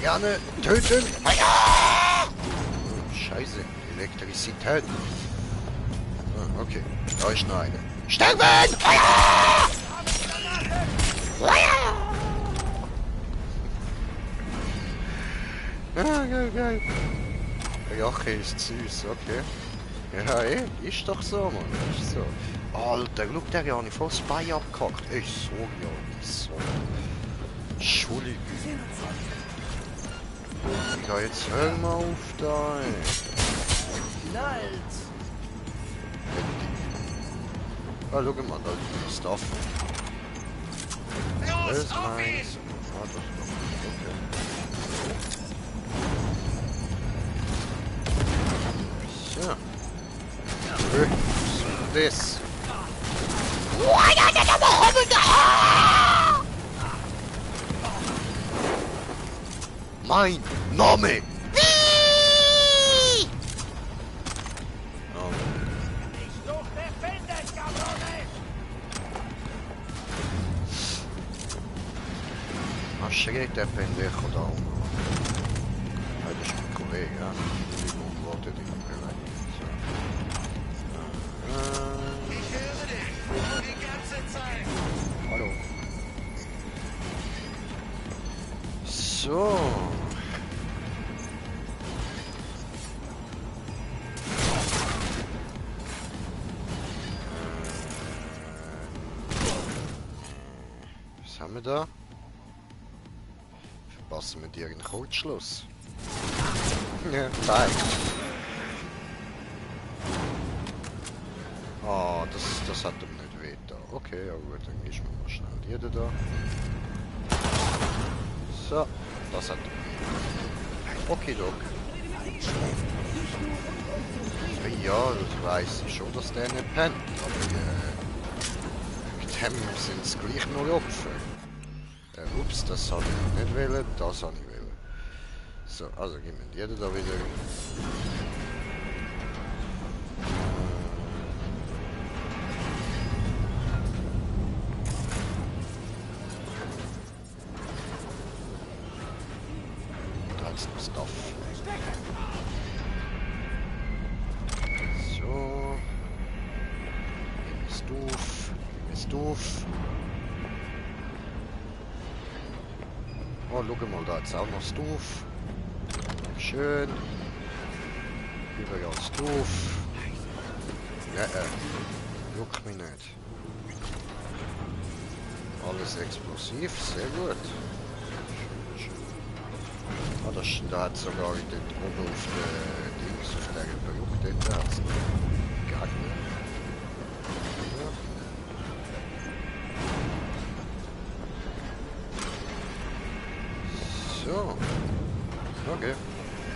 Gerne töten! Scheiße, Elektrizität. Ah, okay, da ist noch eine. Sterben! Ah, geil. Jache ist süß, okay. Ja, ist doch so, Mann, ist so. Alter, schau, der hat nicht voll das Bein abgehackt. Ey, so. Entschuldigung. Ich geh jetzt hör mal auf da, ey. Ah, schau mal, da ist Stuff. Das ist meins. Ah, das ist doch. Okay. So. Das. Mein Name! Was schreckt der Pendejo da um? Ja, das ist mein Kollege, ja. Ich beantworte die Frage. So. So. Was haben wir da? Verpassen wir dir einen Kurzschluss? Ja, nein. Ah, das hat ihm nicht weh da. Okay, ja gut, dann gießen wir mal schnell die da. So, das hat ihm weh. Okidok. Ja, das weiss ich schon, dass der nicht pennt. Aber mit dem sind es gleich nur Opfer. Ups, das habe ich nicht wollen, das habe ich wollen. So, also gehen wir die da wieder. Da ist noch Stuff. So. Hier ist doof. Oh, schau mal, da ist auch noch Stuff. Schön. Überall Stuff. Ja, juckt mich nicht. Alles explosiv, sehr gut. Schön. Ah, da hat sogar dort oben auf der Dings, auf der Brücke, dort hat es noch Gegner. Ja. So. Okay.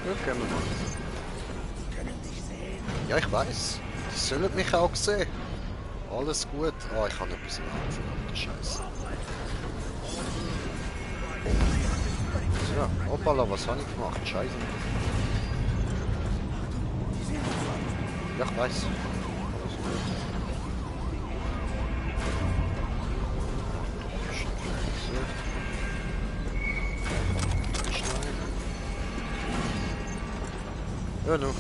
Gut, gehen wir mal. Ja, ich weiß. Die sollen mich auch sehen. Alles gut. Ah, ich habe etwas im Auge verloren. Scheiße. So, hoppala, was habe ich gemacht? Scheiße. Ja, ich weiß. Alles gut. Ja, noch.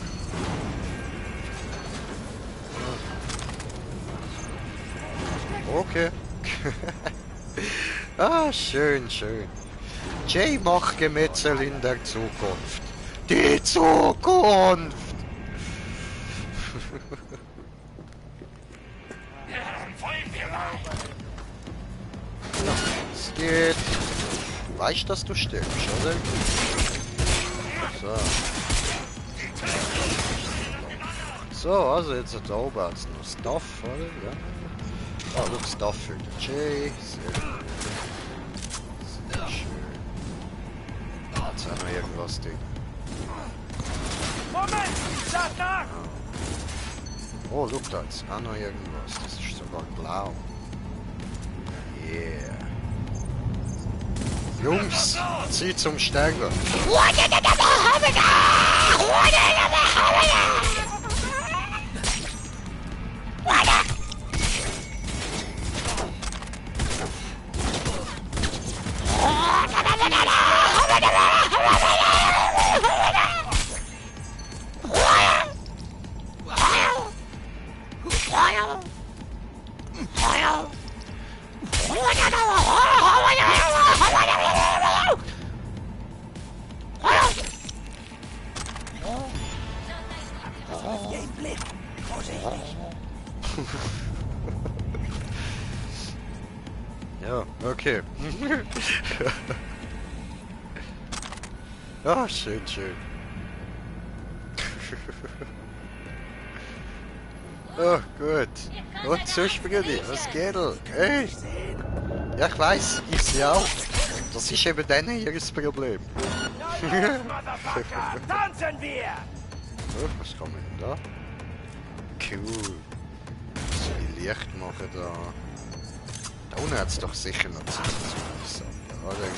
Okay. Ah, schön, schön. Jay macht Gemetzel in der Zukunft. Die Zukunft! Es geht. Weißt, dass du stirbst, oder? So. So, also jetzt da oben hat es noch Stuff, oder? Ja. Ah, look, Stuff für den Jay. Sehr gut. Sehr schön. Da hat es auch noch irgendwas drin. Moment! Sag nach! Oh, look, da ist auch noch irgendwas. Das ist sogar blau. Yeah. Jungs, Zeit zum Sterben. Ja, okay. Ah, schön, schön. Oh, gut. Und so Brudi, was geht da? Hey! Ja, ich weiss, ich sehe auch. Das ist eben dann hier das Problem. Tanzen wir! Oh, was kann man denn da? Cool. So die Licht machen da. Da unten hat es doch sicher noch Zeit zu oder?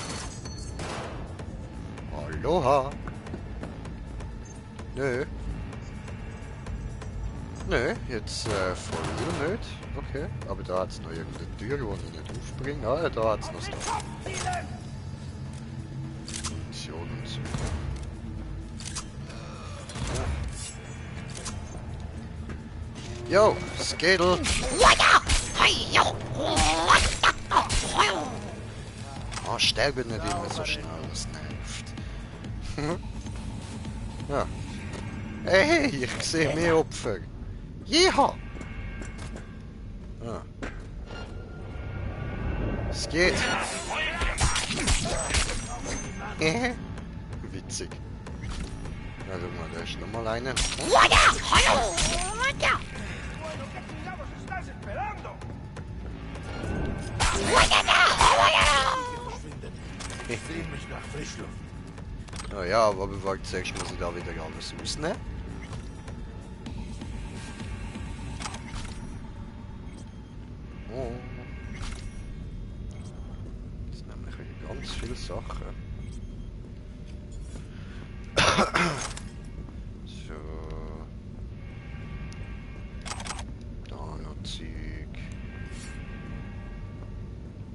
Aloha! Nö. Nö, jetzt voll nicht. Okay, aber da hat es noch irgendeine Tür, die ich nicht aufbringe. Ah, ja, da hat es noch Stuff. Munition und so. Yo, Skadel! Oh, sterbe nicht immer so schnell, das nervt. Ja. Hey, ich sehe mehr Opfer. Jeha! Ah. Es geht. Witzig. Na, guck mal, da ist nochmal einer. Ich sehne mich nach Frischluft. Ja, aber bevor ich zeigst, muss ich da wieder alles rausnehmen. Oh. Jetzt nehmen wir ganz viele Sachen. So. Da noch Zeug.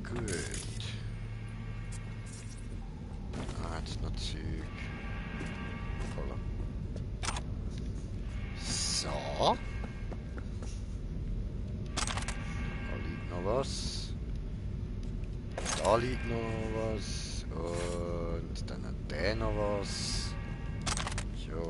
Gut. Ah, jetzt noch Zeug. Voller. So. Da liegt noch was. Da liegt noch was. Und dann hat der noch was. Ja.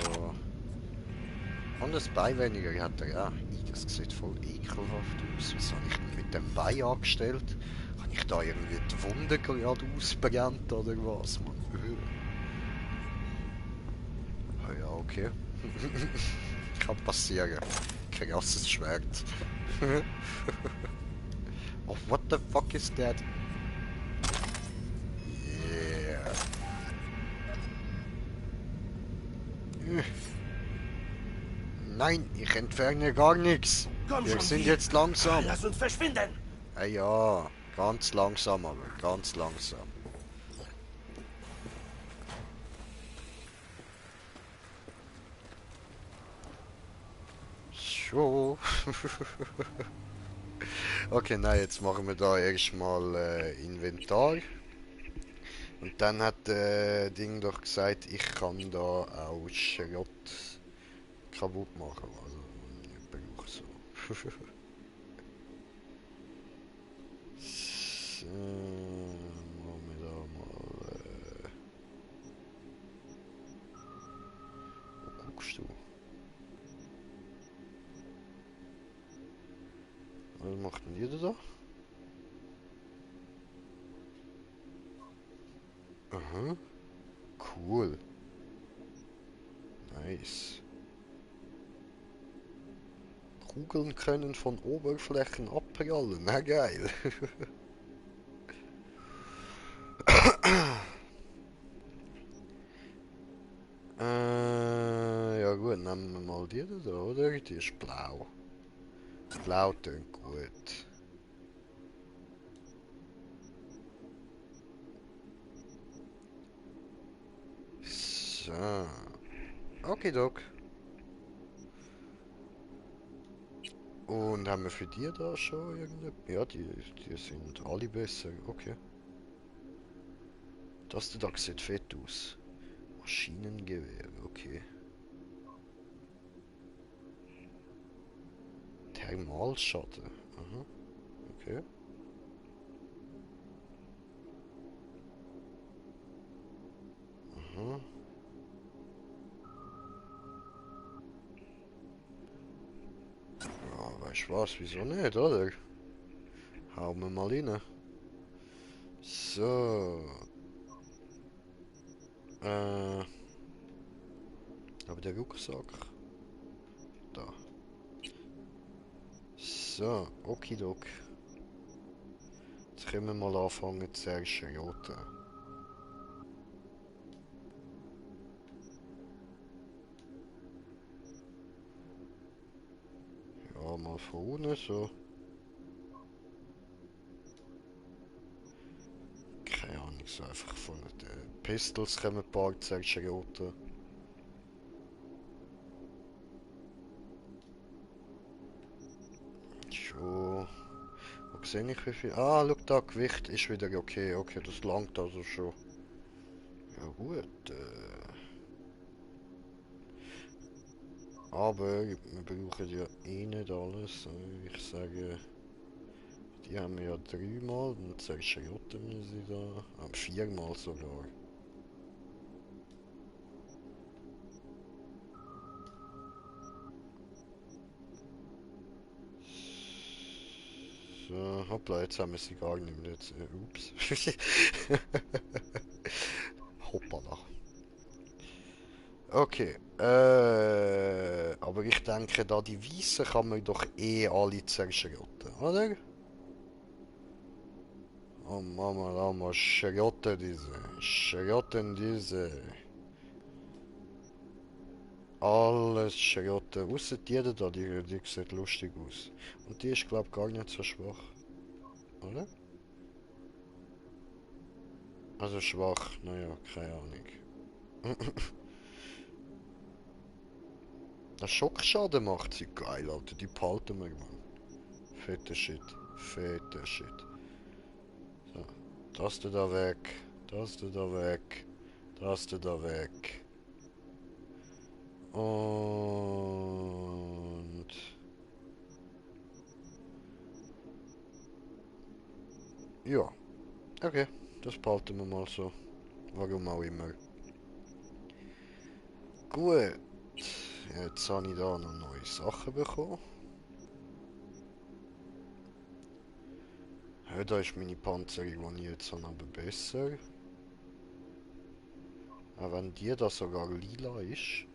Und das Bein weniger hat er, ja. Das sieht voll ekelhaft aus. Was habe ich denn mit dem Bein angestellt? Habe ich da irgendwie die Wunde gerade ausbrennt oder was, Mann? Ja, okay. Kann passieren. Krasses Schwert. Oh, what the fuck is that? Yeah. Nein, ich entferne gar nichts. Komm Wir schon, sind Vi. jetzt langsam. Lass uns verschwinden. Ja, ganz langsam, aber ganz langsam. So. Okay, nein, jetzt machen wir da erstmal Inventar. Und dann hat Ding doch gesagt, ich kann da auch Schrott kaputt machen. Also, ich brauche so. So, machen wir da mal. Wo guckst du? Was macht denn jeder da? Aha. Cool. Nice. Kugeln können von Oberflächen abprallen. Na geil. Ja gut, nehmen wir mal die da, oder? Die ist blau. Blau tönt gut. So. Okay, Doc. Und haben wir für die da schon irgendeine... Ja, die sind alle besser. Okay. Das da sieht fett aus. Maschinengewehr, okay. Thermalschatten. Aha. Okay. Aha. Ja, weißt du was, wieso nicht, oder? Hauen wir mal rein. So. Aber der Rucksack. Da. So, okidok. Jetzt können wir mal anfangen zu erschroten. Ja, mal von unten so. Keine Ahnung, so einfach von den Pistols können wir ein paar zerschroten. Schon. Wo sehe ich wie viel? Ah, schau da, Gewicht ist wieder okay. Okay, das langt also schon. Ja gut. Aber wir brauchen ja eh nicht alles. Ich sage, die haben wir ja 3-mal, dann zerschrotten wir sie da. 4-mal sogar. Hoppla, jetzt haben wir sie gar nicht mehr. Jetzt, ups. Hoppala. Okay. Aber ich denke, da die Weißen kann man doch eh alle zerschrotten, oder? Oh Mama, schrotten diese. Schrotten diese. Alles schrotten. Ausser die da, die sieht lustig aus. Und die ist, glaube ich, gar nicht so schwach. Oder? Also schwach, naja, keine Ahnung. Der Schockschaden macht sie geil, Alter. Die behalten wir, Mann. Fetter Shit. Fetter Shit. So. Das da weg. Das da weg. Das da weg. Und... Ja. Okay. Das behalten wir mal so. Warum auch immer. Gut. Jetzt habe ich da noch neue Sachen bekommen. Ja, da ist meine Panzerung, die ich jetzt habe, aber besser. Auch wenn die da sogar lila ist.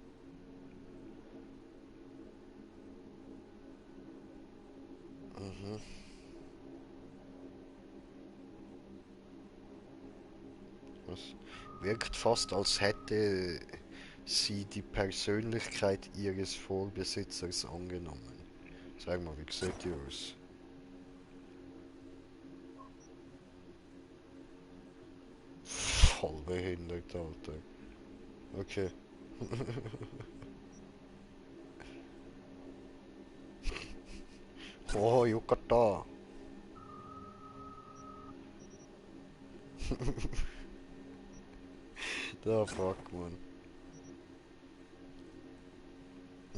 Mhm. Es wirkt fast, als hätte sie die Persönlichkeit ihres Vorbesitzers angenommen. Sag mal, wie sieht die aus? Voll behindert, Alter. Okay. Oh, Yukata. Da fuck, man.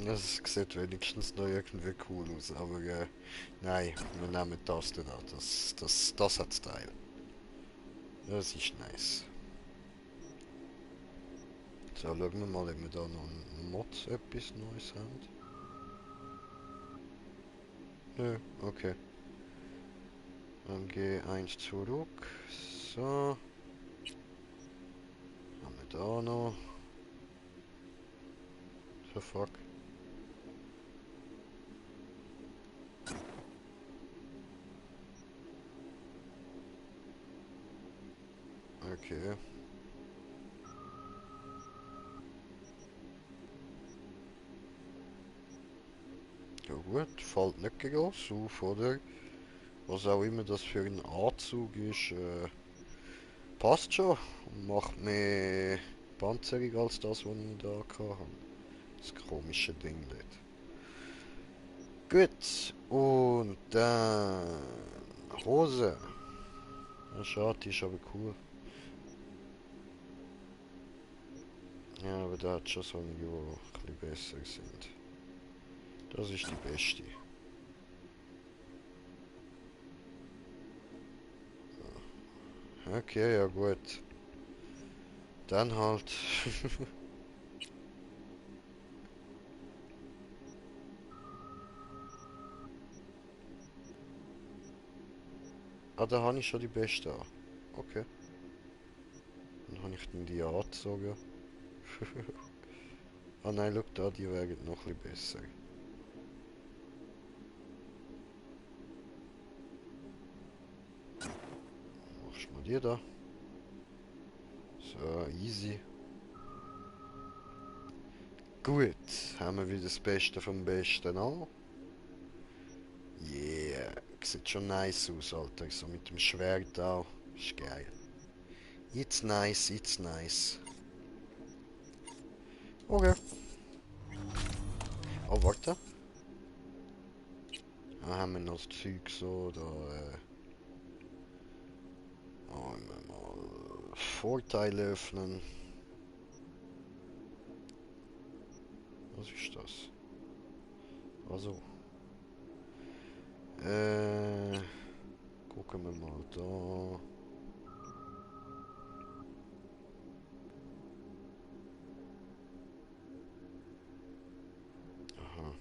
Das sieht wenigstens noch irgendwie cool aus, aber nein, wir nehmen das da. Das hat Style. Das ist nice. So, schauen wir mal, ob wir da noch ein Mod etwas Neues haben. Nö, okay. Dann geh eins zurück. So. Haben wir da noch. So, fuck. Okay. Ja gut, fällt nicht groß auf, oder? Was auch immer das für ein Anzug ist, passt schon. Macht mehr Panzerung als das, was ich da hatte. Das komische Ding dort. Gut, und dann Hose. Ja, schade, die ist aber cool. Ja, aber da hat schon so einige, die ein bisschen besser sind. Das ist die beste. Okay, ja gut. Dann halt. Ah, da habe ich schon die beste an. Okay. Dann habe ich dann die angezogen. Ah nein, schau da, die wären noch ein bisschen besser. Machst du mal die da. So, easy. Gut, haben wir wieder das Beste vom Besten an. Yeah, sieht schon nice aus, Alter. So mit dem Schwert auch. Ist geil. It's nice, it's nice. Okay. Oh, warte. Da haben wir noch das Zeug so, da, mal Vorteile öffnen. Was ist das? Also. Gucken wir mal da. Aha.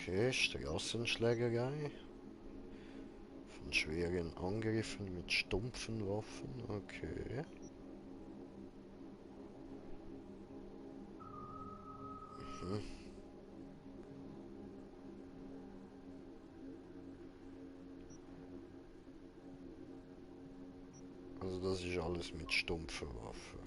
Okay, Straßenschlägerei. Von schweren Angriffen mit stumpfen Waffen. Okay. Mhm. Also das ist alles mit stumpfen Waffen.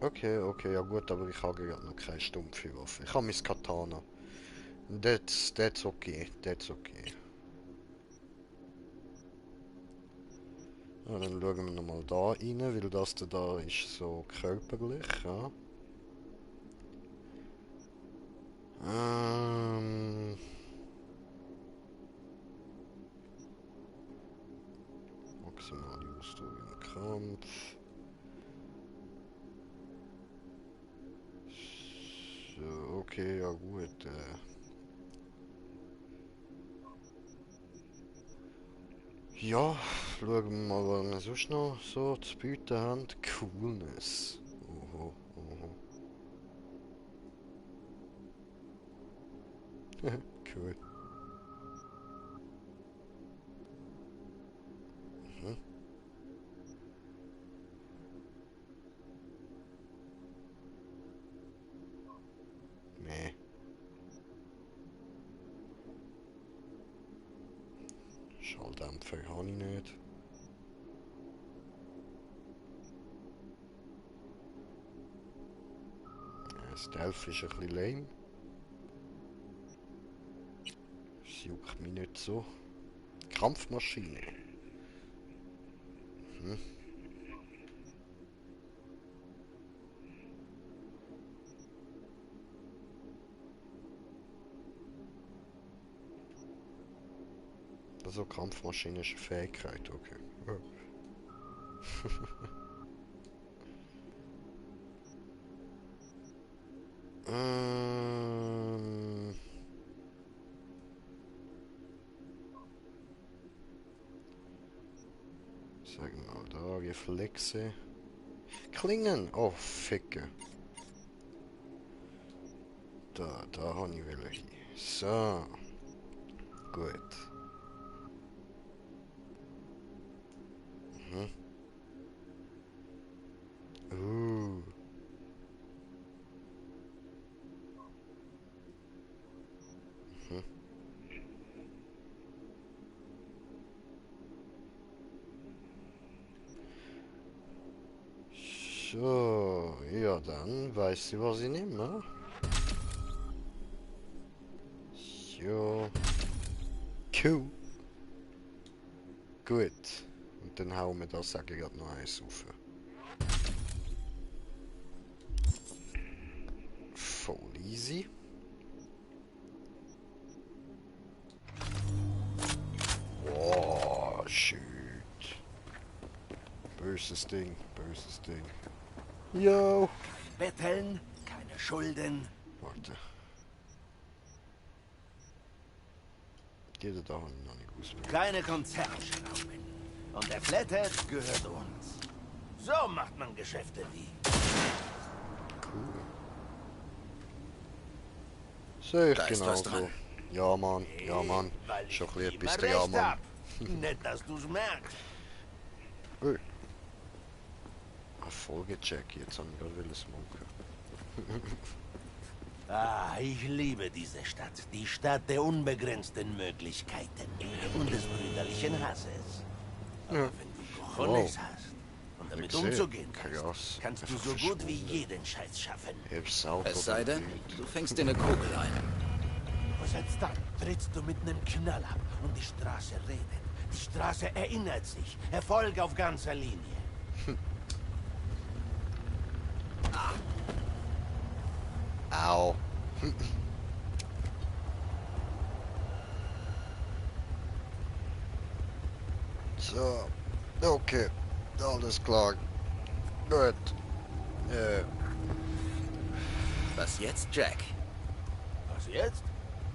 Okay, okay, ja gut, aber ich habe gerade noch keine stumpfe Waffe. Ich habe mein Katana. That's okay, that's okay. Ja, dann schauen wir nochmal da rein, weil das da ist so körperlich, ja. Maximale Ausdauer im Kampf. So, okay, ja gut. Ja, schauen wir mal, was wir sonst noch so zu bieten haben. Coolness. Oho, oho. Cool. Mhm. Nee. Schalldämpfer habe ich nicht. Stealth ist ein bisschen lame. Das juckt mich nicht so. Kampfmaschine. Mhm. Also Kampfmaschine ist eine Fähigkeit, okay. Sagen wir mal da, Reflexe. Klingen! Oh, Ficke. Da habe ich will hin. So. Gut. Mhm. Mhm. So, ja dann weiß ich, was ich nehme. So. Cool. Gut. Und dann hauen wir das, sage ich gerade noch eins rauf. Voll easy. Oh, shoot. Böses Ding, böses Ding. Yo. Betteln, keine Schulden. Warte. Diese da habe ich noch nicht auswählen. Keine Konzernschrauben. Und der Flathead gehört uns. So macht man Geschäfte wie. Cool. Sehe ich Da ist was genauso. dran. Ja, Mann, ja, Mann. Weil ich Schon ein bisschen immer etwas der Ja, recht Mann. hab. Nicht, dass du's merkst. Ui. Erfolgecheck, jetzt haben wir gerade smoken. Ah, ich liebe diese Stadt. Die Stadt der unbegrenzten Möglichkeiten und des brüderlichen Hasses. Aber Ja. wenn du Cojones hast und damit Ich seh. umzugehen Krass. kannst du Einfach so gut wie verschwunden. jeden Scheiß schaffen. Heb's Auto Es sei denn, gefühlt. du fängst dir eine Kugel ein. Und selbst dann trittst du mit einem Knall ab und die Straße redet. Die Straße erinnert sich. Erfolg auf ganzer Linie. Au. So. Okay. Alles klar. Gut. Was jetzt, Jack? Was jetzt?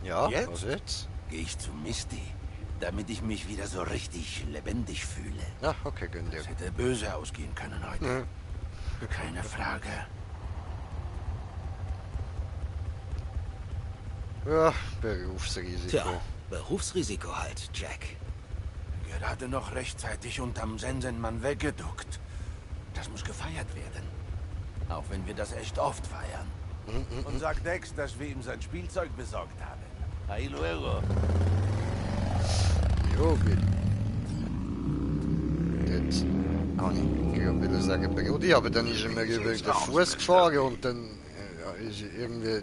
Ja, Jetzt? was jetzt? Geh ich zu Misty. damit ich mich wieder so richtig lebendig fühle. Ja, okay, gönn dir. Es hätte böse ausgehen können heute. Keine Frage. Ja, Berufsrisiko. Tja, Berufsrisiko halt, Jack. Gerade noch rechtzeitig unterm Sensenmann weggeduckt. Das muss gefeiert werden. Auch wenn wir das echt oft feiern. Und sagt Dex, dass wir ihm sein Spielzeug besorgt haben. Ahí luego. Jo, gut. Jetzt habe ich will sagen Brudi, aber dann ist er mir über den Fuß gefahren und dann ist irgendwie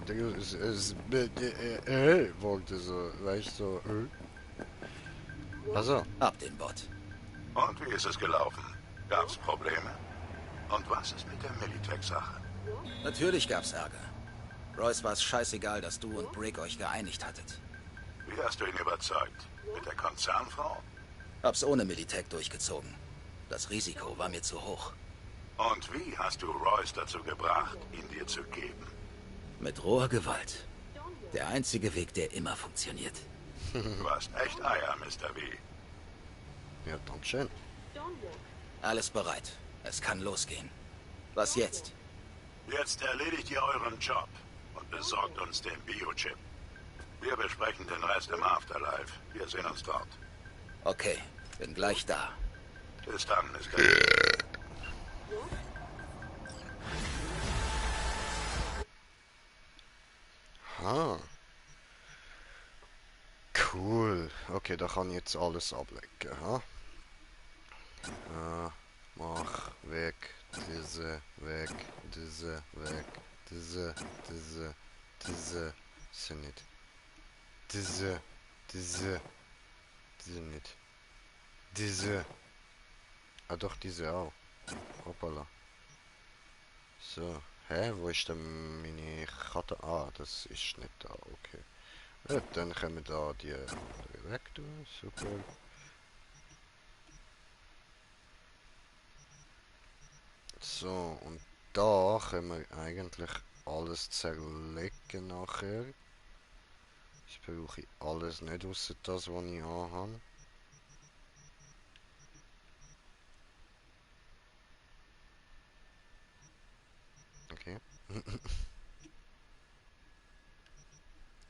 wollte so, weißt du, so. Also, Ab den Bot. Und wie ist es gelaufen? Gab's Probleme? Und was ist mit der Militech-Sache? Natürlich gab's Ärger. Royce war es scheißegal, dass du und Brick euch geeinigt hattet. Wie hast du ihn überzeugt? Mit der Konzernfrau? Hab's ohne Militech durchgezogen. Das Risiko war mir zu hoch. Und wie hast du Royce dazu gebracht, ihn dir zu geben? Mit roher Gewalt. Der einzige Weg, der immer funktioniert. Du hast echt Eier, Mr. V. ja, dankeschön. Alles bereit. Es kann losgehen. Was jetzt? Jetzt erledigt ihr euren Job und besorgt uns den Biochip. Wir besprechen den Rest im Afterlife. Wir sehen uns dort. Okay, bin gleich da. Bis dann, Mr. Ah. Cool. Okay, da kann ich jetzt alles ablegen, ha? Mach weg, diese, weg, diese, weg, diese, sind nicht. Diese nicht. Diese. Ah doch, diese auch. Hoppala. So. Hä, wo ist denn meine Karte? Ah, das ist nicht da, okay. Gut, dann können wir da die weg tun, super. So, und da können wir eigentlich alles zerlegen nachher. Jetzt brauche ich alles nicht, außer das, was ich anhabe. Okay.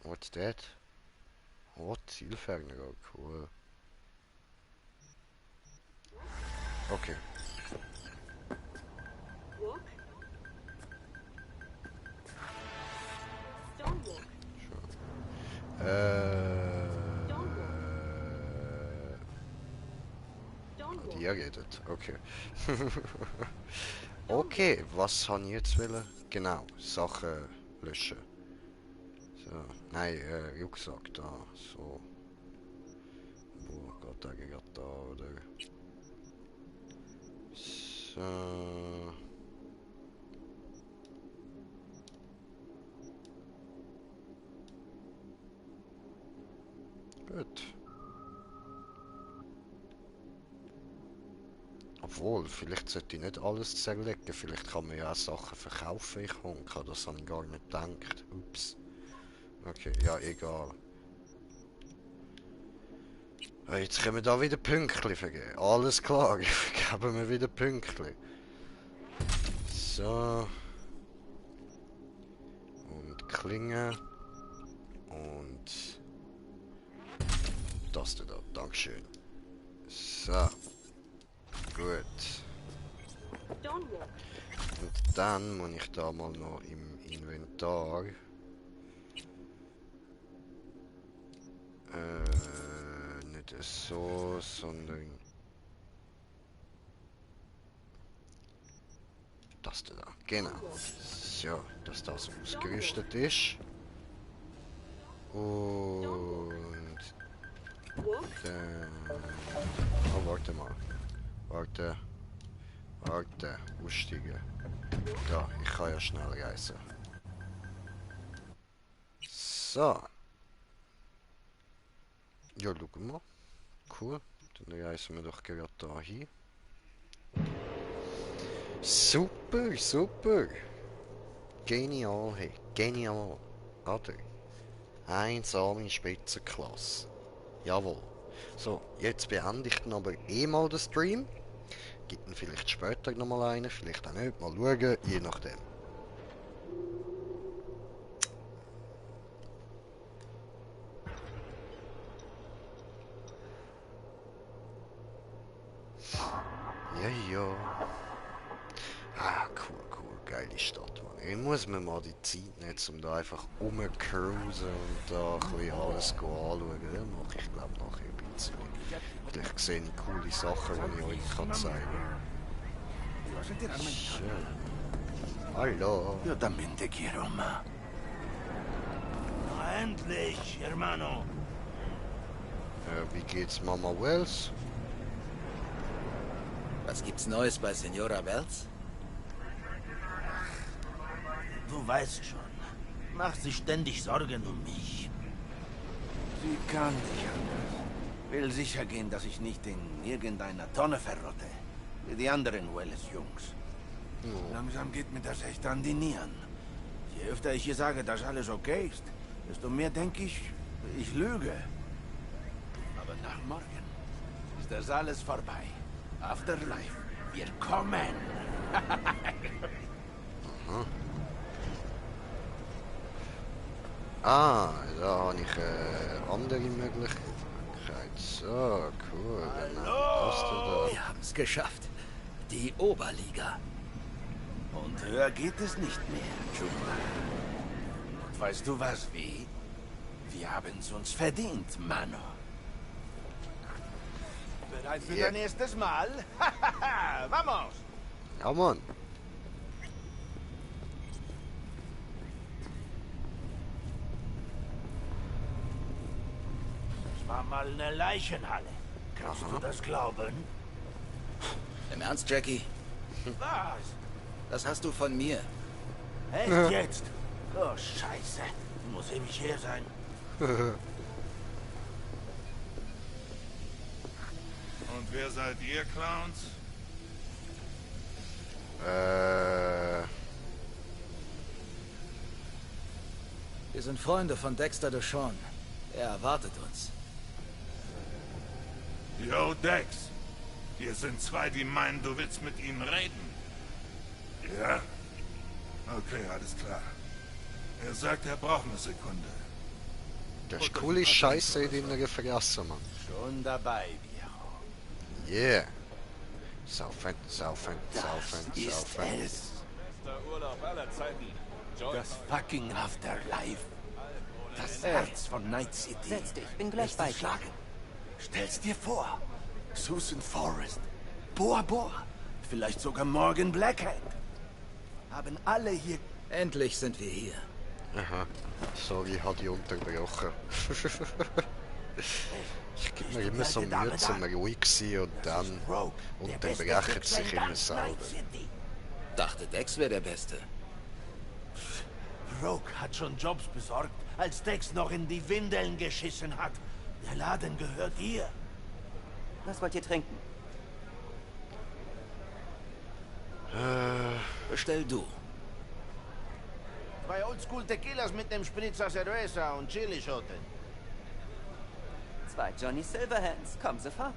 What's that? Oh, Zielfernrohr, cool. Okay. Die redet, okay. Okay, was habe ich jetzt wollen? Genau, Sachen löschen. So, nein, Rucksack da, so. Wo geht der gerade da, oder? So. Gut. Obwohl, vielleicht sollte ich nicht alles zerlegen. Vielleicht kann man ja auch Sachen verkaufen, ich Honka. Das habe ich gar nicht gedacht. Ups. Okay, ja, egal. Jetzt können wir da wieder Pünktchen vergeben. Alles klar, geben wir wieder Pünktchen. So. Und Klinge. Und das da. Dankeschön. So. Gut. Und dann muss ich da mal noch im Inventar nicht so, sondern das da. Genau. So, dass das ausgerüstet ist. Und dann... Oh, warte mal. Warte. Aussteigen. Da, ich kann ja schnell reisen. So. Ja, schauen wir. Cool. Dann reisen wir doch gerade da hin. Super, super. Genial, hey. Genial. Oder? 1A Spitzenklasse. Jawohl. So, jetzt beende ich dann aber eh mal den Stream. Gibt dann vielleicht später nochmal einen, vielleicht auch nicht. Mal schauen, je nachdem. Ja, ja. Ah, cool, geile Stadt, Mann. Ich muss mir mal die Zeit nehmen, um da einfach rumcruisen und da ein bisschen alles anschauen. Das mache ich, glaube nachher ein bisschen. Vielleicht sehe ich coole Sachen, die ich euch zeigen kann. Schön. Hallo. Yo también te quiero, ma. Endlich, hermano. Wie geht's Mama Wells? Was gibt's Neues bei Senora Wells? Du weißt schon. Macht sich ständig Sorgen um mich. Sie kann nicht anders. Will sicher gehen, dass ich nicht in irgendeiner Tonne verrotte. Wie die anderen Wells-Jungs. Langsam geht mir das echt an die Nieren. Je öfter ich ihr sage, dass alles okay ist, desto mehr denke ich, ich lüge. Aber nach morgen ist das alles vorbei. Afterlife, wir kommen. Ah, da habe ich eine andere Möglichkeit. So, cool. Dann das da. Wir haben es geschafft. Die Oberliga. Und höher geht es nicht mehr, Juma. Und weißt du was, wie? Wir haben es uns verdient, Mano. Bereit für dein erstes Mal? Vamos! Ja, Mann. Das war mal eine Leichenhalle. Kannst du das glauben? Im Ernst, Jackie? Was? Das hast du von mir. Echt jetzt? Oh, Scheiße. Muss ewig her sein. Und wer seid ihr, Clowns? Wir sind Freunde von Dexter DeShawn. Er erwartet uns. Yo, Dex. Hier sind zwei, die meinen, du willst mit ihnen reden. Ja? Okay, alles klar. Er sagt, er braucht eine Sekunde. Das ist coole Scheiße, die ich vergessen, Mann. Schon dabei, Viejo. Yeah. Saufen, saufen, saufen, Das ist saufen. es. Das fucking Afterlife. Das Herz von Night City. Setz dich, bin gleich bei dir. Schlagen. Stell's dir vor. Susan Forrest. Bora Bora. Vielleicht sogar Morgan Blackhead. Haben alle hier... Endlich sind wir hier. Aha. Sorry, ich habe die unterbrochen. Ich gebe mir immer so Mühe, zum ruhig sein und dann unterbrechen sie sich immer selber. Dachte, Dex wäre der Beste. Rogue hat schon Jobs besorgt, als Dex noch in die Windeln geschissen hat. Der Laden gehört ihr. Was wollt ihr trinken? Bestell du. 2 Oldschool Tequilas mit nem Spritzer Cerveza und Chilischoten. 2 Johnny Silverhands, komm sofort.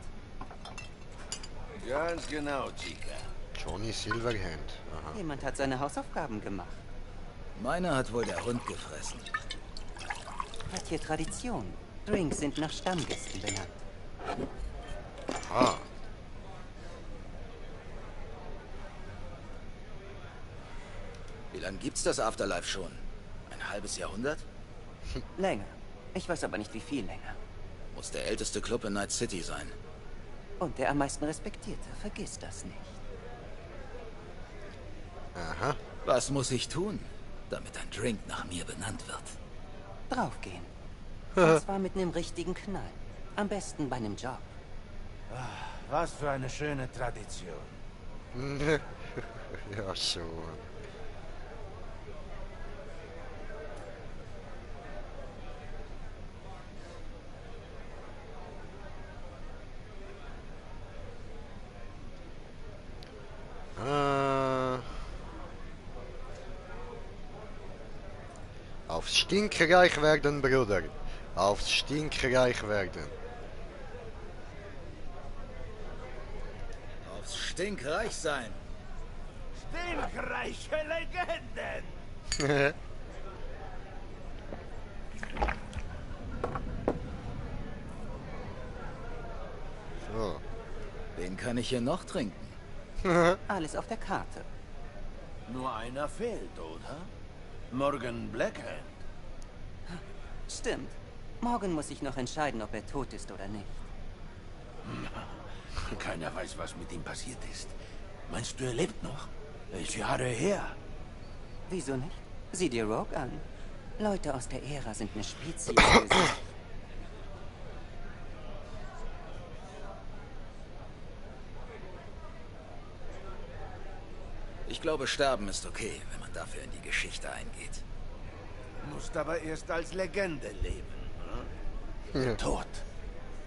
Ganz genau, Chica. Johnny Silverhand. Aha. Jemand hat seine Hausaufgaben gemacht. Meiner hat wohl der Hund gefressen. Hat hier Tradition. Drinks sind nach Stammgästen benannt. Ah. Wie lange gibt's das Afterlife schon? Ein halbes Jahrhundert? Länger. Ich weiß aber nicht, wie viel länger. Muss der älteste Club in Night City sein. Und der am meisten respektierte. Vergiss das nicht. Aha. Was muss ich tun, damit ein Drink nach mir benannt wird? Draufgehen. Und zwar mit einem richtigen Knall. Am besten bei einem Job. Was für eine schöne Tradition. Ja, schon. Aufs Stinkereich werden, Bruder. Aufs Stinkereich werden. stinkreich sein. Stinkreiche Legenden! So. Wen kann ich hier noch trinken? Alles auf der Karte. Nur einer fehlt, oder? Morgan Blackhand. Stimmt. Morgen muss ich noch entscheiden, ob er tot ist oder nicht. Keiner weiß, was mit ihm passiert ist. Meinst du, er lebt noch? Ist Jahre her. Wieso nicht? Sieh dir Rogue an. Leute aus der Ära sind eine Spezies für sich. Ich glaube, sterben ist okay, wenn man dafür in die Geschichte eingeht. Musst aber erst als Legende leben. Hm? Der Tod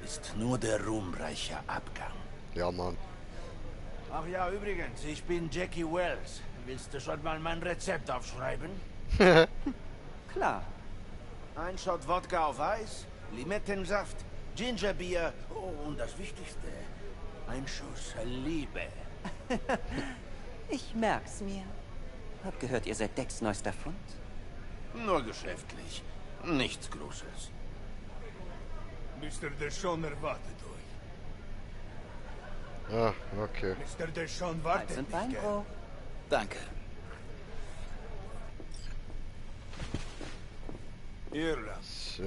ist nur der ruhmreiche Abgang. Ja, Mann. Ach ja, übrigens, ich bin Jackie Wells. Willst du schon mal mein Rezept aufschreiben? Klar. Ein Shot Wodka auf Eis, Limettensaft, Gingerbier und das Wichtigste, ein Schuss Liebe. Ich merk's mir. Hab gehört, ihr seid Decks neuester Fund? Nur geschäftlich. Nichts Großes. Mr. Deshawn erwartet euch. Ah, okay. Mr. Deshawn Eis wartet und nicht Wein, gern. Bro. Danke. Irland. So,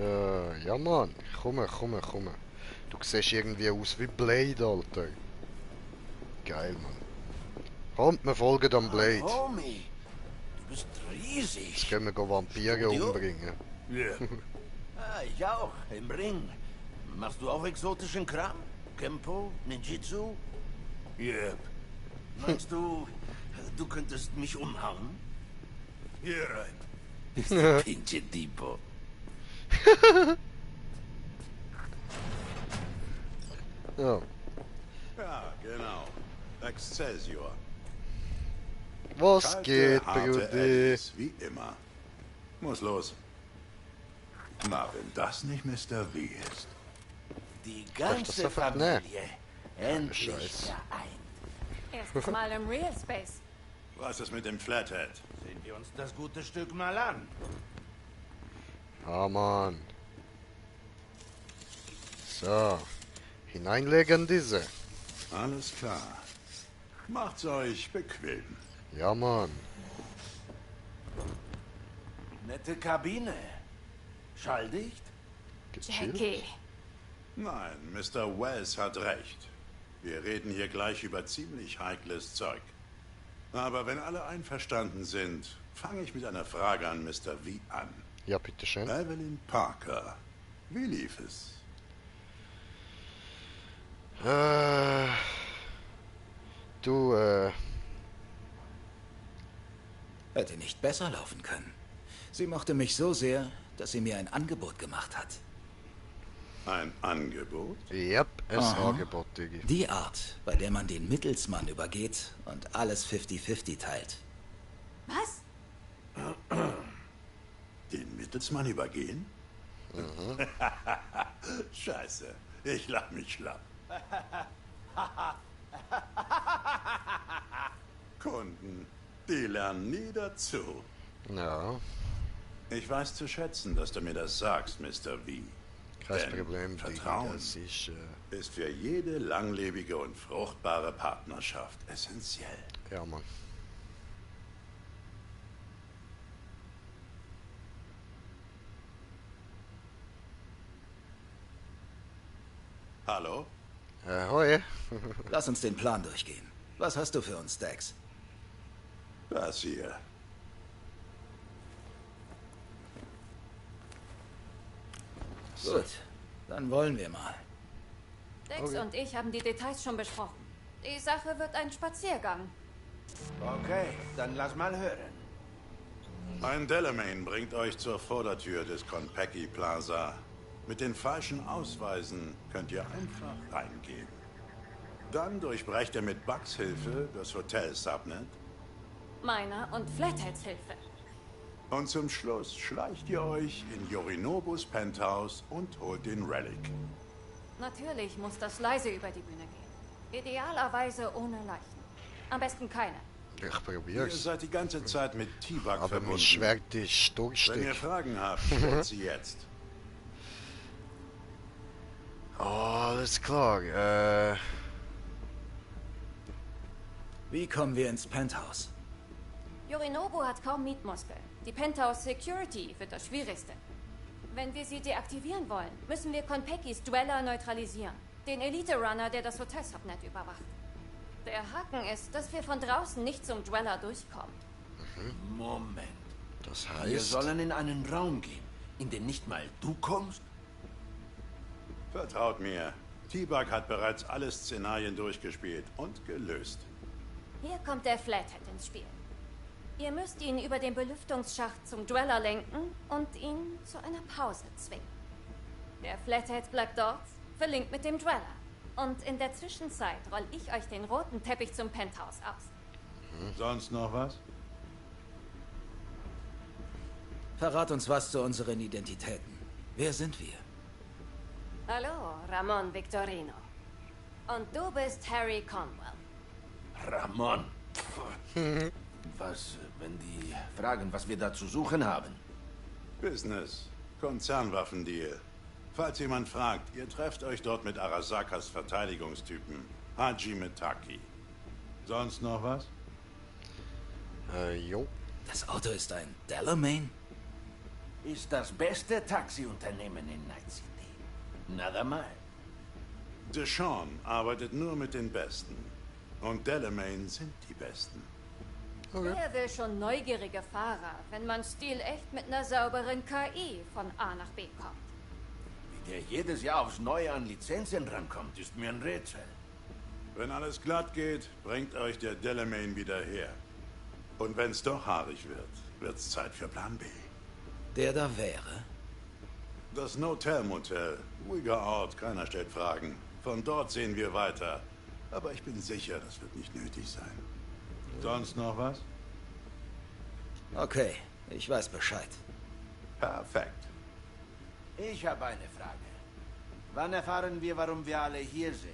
ja, Mann. Komm. Du siehst irgendwie aus wie Blade, Alter. Geil, Mann. Kommt, wir folgen am Blade. Homie, du bist riesig. Jetzt können wir Vampire Studio? umbringen. Ja. Ich auch, im Ring. Machst du auch exotischen Kram? Kempo, Ninjitsu? Yep. Meinst du, du könntest mich umhauen? Hier rein. Bist du pinche Tipo. Ja. Ja, genau. Excelsior. Was Kalte, geht, harte Brudi? Eddies, wie immer. Muss los. Na, wenn das nicht Mr. V ist. Die das ganze einfach nicht? Familie. Endlich Scheiß. vereint. Erstes Mal im Real Space. Was ist mit dem Flathead? Sehen wir uns das gute Stück mal an. Ah, Mann. So. Hineinlegen diese. Alles klar. Macht's euch bequem. Ja, Mann. Nette Kabine. Schalldicht? Gechillt. Jackie. Nein, Mr. Wells hat recht. Wir reden hier gleich über ziemlich heikles Zeug. Aber wenn alle einverstanden sind, fange ich mit einer Frage an Mr. V an. Ja, bitteschön. Evelyn Parker. Wie lief es? Du, Hätte nicht besser laufen können. Sie mochte mich so sehr, dass sie mir ein Angebot gemacht hat. Ein Angebot? yep, ein Aha. Angebot, Diggi. Die Art, bei der man den Mittelsmann übergeht und alles 50-50 teilt. Was? Den Mittelsmann übergehen? Scheiße, ich lach mich schlapp. Kunden, die lernen nie dazu. Ja, Ich weiß zu schätzen, dass du mir das sagst, Mr. V. kein Denn Problem, Diggi. Vertrauen Das ist, ist für jede langlebige und fruchtbare Partnerschaft essentiell. ja, Mann. Hallo? Hoi. Lass uns den Plan durchgehen. Was hast du für uns, Dex? Das hier. Gut, dann wollen wir mal. Dex und ich haben die Details schon besprochen. Die Sache wird ein Spaziergang. Okay, dann lass mal hören. Ein Delamain bringt euch zur Vordertür des Konpeki Plaza. Mit den falschen Ausweisen könnt ihr einfach reingehen. Dann durchbrecht ihr mit Bugs Hilfe das Hotel Subnet. Meiner und Flatheads Hilfe. Und zum Schluss schleicht ihr euch in Yorinobus Penthouse und holt den Relic. Natürlich muss das leise über die Bühne gehen. Idealerweise ohne Leichen. Am besten keine. Ich Ihr probier's. seid die ganze Zeit mit T-Bug Aber verbunden. mich schwert die Wenn ihr Stockstück. Fragen habt, stellt sie jetzt. Oh, alles klar. Wie kommen wir ins Penthouse? Yorinobu hat kaum Mietmuskeln. Die Penthouse Security wird das Schwierigste. Wenn wir sie deaktivieren wollen, müssen wir Konpekis Dweller neutralisieren. Den Elite-Runner, der das Hotel-Subnet überwacht. Der Haken ist, dass wir von draußen nicht zum Dweller durchkommen. Moment. Das Wir heißt... sollen in einen Raum gehen, in den nicht mal du kommst? Vertraut mir. T-Bug hat bereits alle Szenarien durchgespielt und gelöst. Hier kommt der Flathead ins Spiel. Ihr müsst ihn über den Belüftungsschacht zum Dweller lenken und ihn zu einer Pause zwingen. Der Flathead bleibt dort, verlinkt mit dem Dweller. Und in der Zwischenzeit roll ich euch den roten Teppich zum Penthouse aus. Sonst noch was? Verrat uns was zu unseren Identitäten. Wer sind wir? Hallo, Ramon Victorino. Und du bist Harry Conwell. Ramon. Was, wenn die fragen, was wir da zu suchen haben? Business. Konzernwaffendeal. Falls jemand fragt, ihr trefft euch dort mit Arasakas Verteidigungstypen. Haji Mitaki. Sonst noch was? Jo. Das Auto ist ein Delamain? Ist das beste Taxiunternehmen in Night City. Nada mal. Deshawn arbeitet nur mit den Besten. Und Delamain sind die Besten. Wer will schon neugierige Fahrer, wenn man Stil echt mit einer sauberen KI von A nach B kommt? Wie der jedes Jahr aufs Neue an Lizenzen rankommt, ist mir ein Rätsel. Wenn alles glatt geht, bringt euch der Delamain wieder her. Und wenn's doch haarig wird, wird's Zeit für Plan B. Der da wäre? Das No-Tell-Motel. Ruhiger Ort, keiner stellt Fragen. Von dort sehen wir weiter. Aber ich bin sicher, das wird nicht nötig sein. Sonst noch was? Okay, ich weiß Bescheid. Perfekt. Ich habe eine Frage. Wann erfahren wir, warum wir alle hier sind?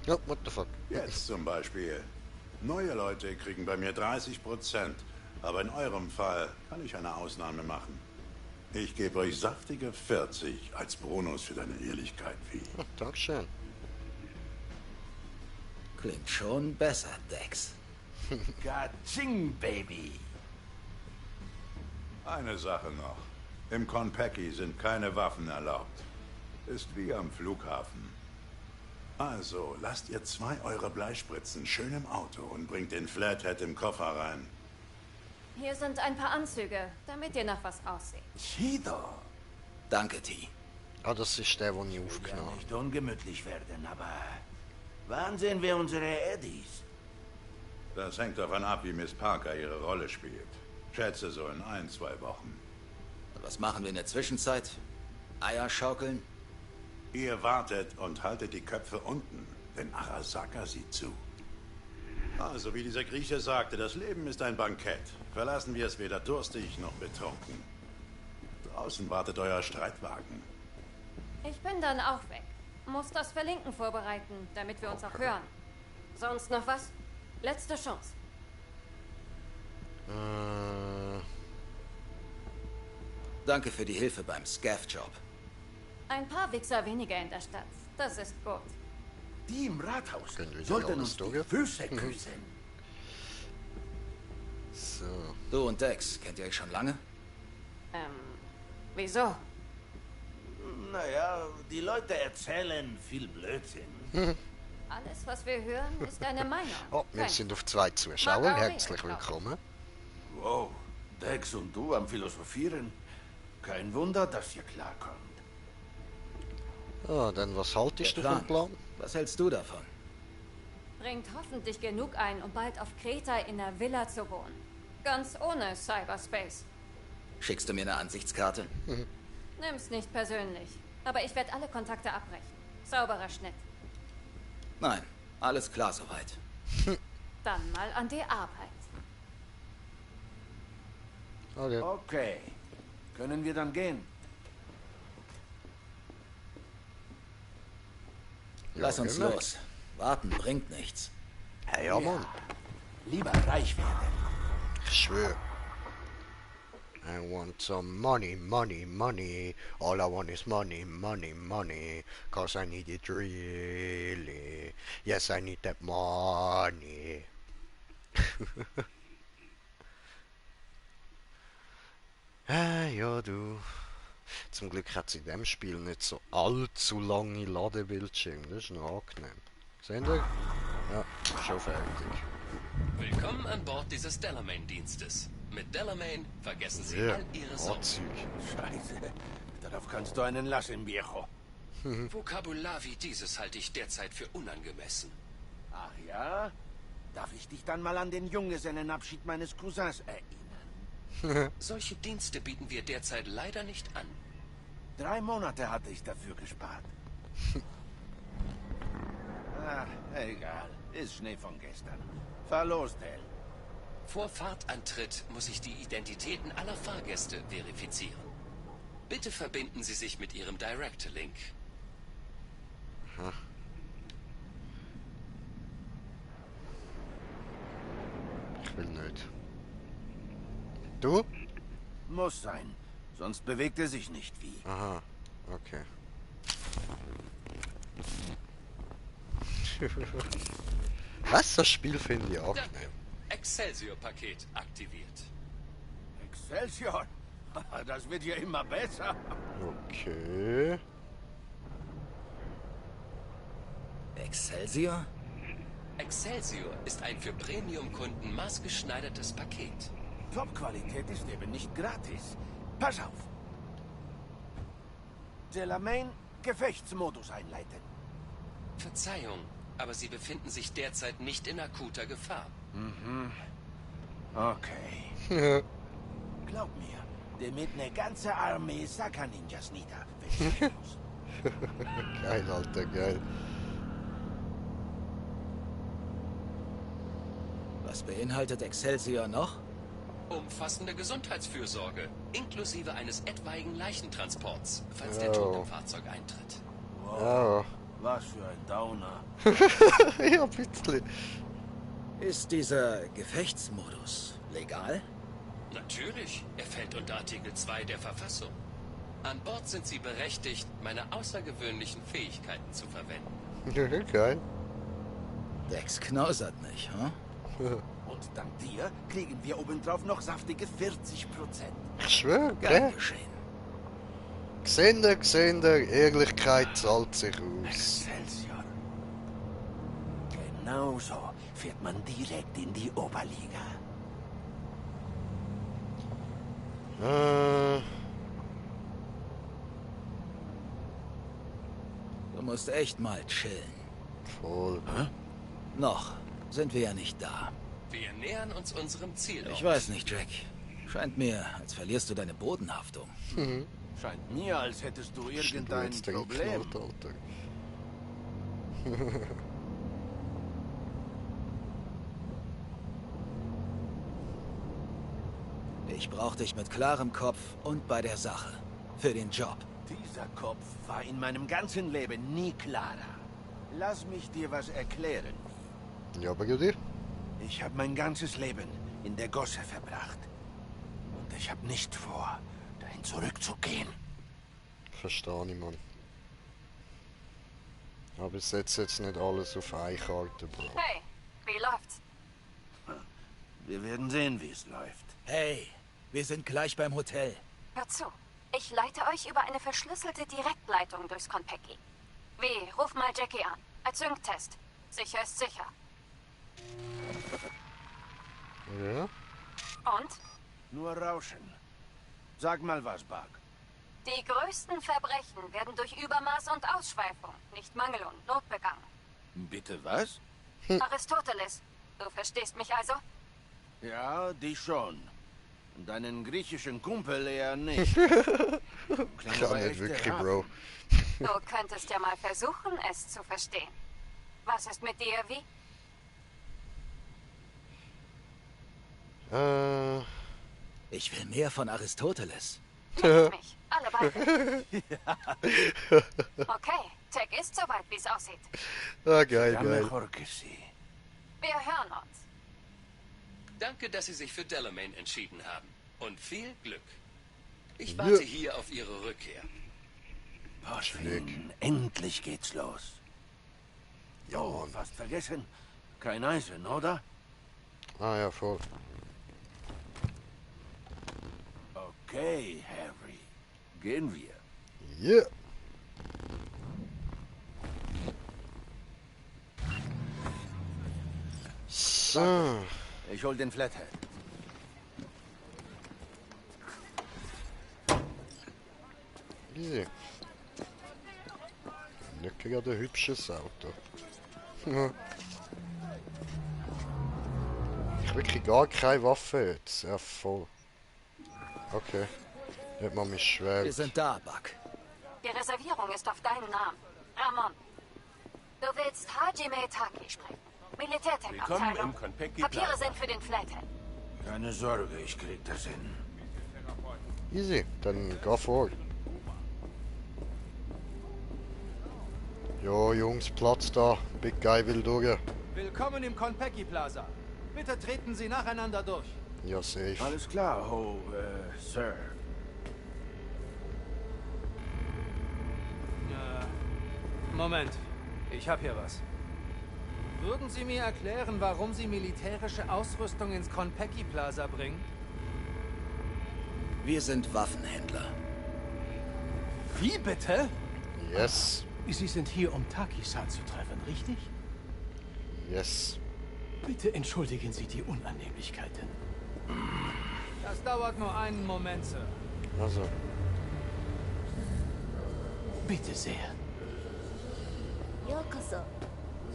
Oh, what the fuck? Jetzt zum Beispiel. Neue Leute kriegen bei mir 30%. Aber in eurem Fall kann ich eine Ausnahme machen. Ich gebe euch saftige 40 als Bonus für deine Ehrlichkeit, Wie. Oh, Dankeschön. Klingt schon besser, Dex. Kaching, Baby! Eine Sache noch. Im Konpeki sind keine Waffen erlaubt. Ist wie am Flughafen. Also, lasst ihr 2 eure Bleispritzen schön im Auto und bringt den Flathead im Koffer rein. Hier sind ein paar Anzüge, damit ihr nach was aussieht. Chido! Danke, T. Ah, das ist der, den ich Ja, aufgenommen habe. nicht ungemütlich werden, aber... Wann sehen wir unsere Eddies? Das hängt davon ab, wie Miss Parker ihre Rolle spielt. Schätze so in 1-2 Wochen. Und was machen wir in der Zwischenzeit? Eier schaukeln? Ihr wartet und haltet die Köpfe unten, denn Arasaka sieht zu. Also, wie dieser Grieche sagte, das Leben ist ein Bankett. Verlassen wir es weder durstig noch betrunken. Draußen wartet euer Streitwagen. Ich bin dann auch weg. Muss das Verlinken vorbereiten, damit wir uns auch hören. Sonst noch was? Letzte Chance. Danke für die Hilfe beim Scav-Job. Ein paar Wichser weniger in der Stadt. Das ist gut. Die im Rathaus Können wir sollten alles uns die durch? Füße küssen. So. Du und Dex, kennt ihr euch schon lange? Wieso? Naja, die Leute erzählen viel Blödsinn. Alles, was wir hören, ist eine Meinung. Oh, wir Kein- sind auf 2 Zuschauer. Margarine, Herzlich glaub ich. willkommen. Wow, Dex und du am Philosophieren. Kein Wunder, dass ihr klarkommt. Ah, dann was haltest du Der vom Plan? Was hältst du davon? Bringt hoffentlich genug ein, um bald auf Kreta in einer Villa zu wohnen. Ganz ohne Cyberspace. Schickst du mir eine Ansichtskarte? Nimm's nicht persönlich. Aber ich werde alle Kontakte abbrechen. Sauberer Schnitt. Nein, alles klar soweit. Dann mal an die Arbeit. Okay. Okay, können wir dann gehen? Lass uns genau. los. Warten bringt nichts. Hey, ja, Mann. Lieber reich werden. Ich schwör. I want some money, money, money. All I want is money, money, money. Cause I need it really. Yes, I need that money. Ja, du. Zum Glück hat es in dem Spiel nicht so allzu lange Ladebildschirme. Das ist noch angenehm. Seht ihr? Ja, schon fertig. Willkommen an Bord dieses Delamain-Dienstes. Mit Delamain vergessen Sie all Ihre Sorgen. Scheiße. Darauf kannst du einen lassen, Viejo. Vokabular wie dieses halte ich derzeit für unangemessen. Ach ja? Darf ich dich dann mal an den Junggesellenabschied meines Cousins erinnern? Solche Dienste bieten wir derzeit leider nicht an. 3 Monate hatte ich dafür gespart. Ach, egal. Ist Schnee von gestern. Fahr los, Del. Vor Fahrtantritt muss ich die Identitäten aller Fahrgäste verifizieren. Bitte verbinden Sie sich mit Ihrem Direct-Link. Ich will nicht. Du? Muss sein. Sonst bewegt er sich nicht wie. Aha, okay. Was? Das Spiel finde ich auch Danke. Excelsior-Paket aktiviert. Excelsior? Das wird ja immer besser. Okay. Excelsior? Excelsior ist ein für Premium-Kunden maßgeschneidertes Paket. Top-Qualität ist eben nicht gratis. Pass auf. Delamain, Gefechtsmodus einleiten. Verzeihung, aber Sie befinden sich derzeit nicht in akuter Gefahr. Mhm. Okay. Glaub mir, der mit eine ganze Armee Saka-Ninjas nieder. Geil, Alter, geil. Was beinhaltet Excelsior noch? Umfassende Gesundheitsfürsorge, inklusive eines etwaigen Leichentransports, falls der Tod im Fahrzeug eintritt. Wow. Was für ein Downer. Ja, bitte. Ist dieser Gefechtsmodus legal? Natürlich, er fällt unter Artikel 2 der Verfassung. An Bord sind Sie berechtigt, meine außergewöhnlichen Fähigkeiten zu verwenden. Geil. Dex knausert nicht, hm? Und dank dir kriegen wir obendrauf noch saftige 40%. Ich schwöre, Gern gell? geschehen. Gesehen, Ehrlichkeit zahlt sich aus. Excelsior. Genau so fährt man direkt in die Oberliga. Du musst echt mal chillen. Voll. Noch sind wir ja nicht da. Wir nähern uns unserem Ziel. Ich weiß nicht, Jack. Scheint mir, als verlierst du deine Bodenhaftung. Scheint mir, als hättest du irgendein Problem. Alter. Ich brauche dich mit klarem Kopf und bei der Sache. Für den Job. Dieser Kopf war in meinem ganzen Leben nie klarer. Lass mich dir was erklären. Ja, bei dir? Ich habe mein ganzes Leben in der Gosse verbracht. Und ich habe nicht vor, dahin zurückzugehen. Verstehe ich, Mann. Aber ich setze jetzt nicht alles auf eine Karte, Bro. Hey, wie läuft's? Wir werden sehen, wie es läuft. Hey, wir sind gleich beim Hotel. Hört zu. Ich leite euch über eine verschlüsselte Direktleitung durchs Konpeki. W, ruf mal Jackie an. Als Sync-Test. Sicher ist sicher. Ja? Und? Nur Rauschen. Sag mal was, Bug. Die größten Verbrechen werden durch Übermaß und Ausschweifung, nicht Mangel und Not begangen. Bitte was? Aristoteles, du verstehst mich also? Ja, dich schon. Und deinen griechischen Kumpel eher nicht. Klang Kann aber nicht echt wirklich, erraten. Bro. Du könntest ja mal versuchen, es zu verstehen. Was ist mit dir, wie? Ich will mehr von Aristoteles. Nicht mich. Alle beide. Okay, Tech ist soweit, wie es aussieht. Ah, geil, Ja, geil. mejor que sí. Wir hören uns. Danke, dass Sie sich für Delamain entschieden haben. Und viel Glück. Ich warte hier auf Ihre Rückkehr. Poschwin, endlich geht's los. Ja, Oh, Mann. fast vergessen. Kein Eisen, oder? Ah ja, voll. Okay, Harry. Gehen wir. Yeah. So. Ich hol den Flathead. Easy. Nicht gerade ein hübsches Auto. Ich habe wirklich gar keine Waffe jetzt. Ja, voll. Okay. Nicht mal mein Schwert. Wir sind da, Buck. Die Reservierung ist auf deinen Namen. Ramon. Du willst Hajime Taki sprechen. Militärtech-Abteilung. Papiere sind für den Flathead. Keine Sorge, ich krieg das hin. Easy, dann geh vor. Jo, Jungs, Platz da. Big Guy will durch. Willkommen im Konpeki Plaza. Bitte treten Sie nacheinander durch. Ja, safe. Alles klar, Sir. Moment, ich habe hier was. Würden Sie mir erklären, warum Sie militärische Ausrüstung ins Konpeki Plaza bringen? Wir sind Waffenhändler. Wie bitte? Yes. Sie sind hier, um Taki-san zu treffen, richtig? Yes. Bitte entschuldigen Sie die Unannehmlichkeiten. Das dauert nur einen Moment, Sir. Also. Bitte sehr. Yokoso.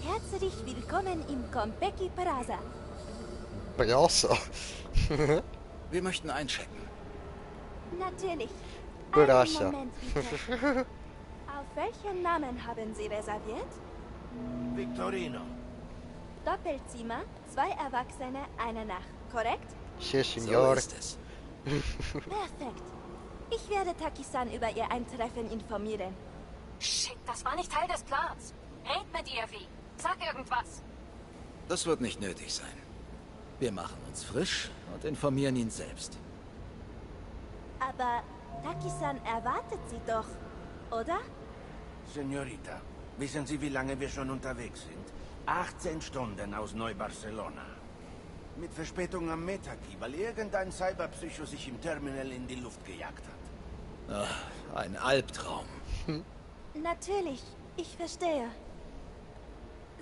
Herzlich willkommen im Konpeki Plaza. Brasa. Wir möchten einchecken. Natürlich. Brasa. Einen Moment, bitte. Auf welchen Namen haben Sie reserviert? Victorino. Doppelzimmer, 2 Erwachsene, eine Nacht, korrekt? Sí, So Senor. ist es. Perfekt. Ich werde Taki-san über Ihr Eintreffen informieren. Shit, das war nicht Teil des Plans. Red mit ihr, wie. Sag irgendwas. Das wird nicht nötig sein. Wir machen uns frisch und informieren ihn selbst. Aber Taki-san erwartet Sie doch, oder? Senorita, wissen Sie, wie lange wir schon unterwegs sind? 18 Stunden aus Neu-Barcelona. Mit Verspätung am Metaki, weil irgendein Cyberpsycho sich im Terminal in die Luft gejagt hat. Ach, ein Albtraum. Natürlich, ich verstehe.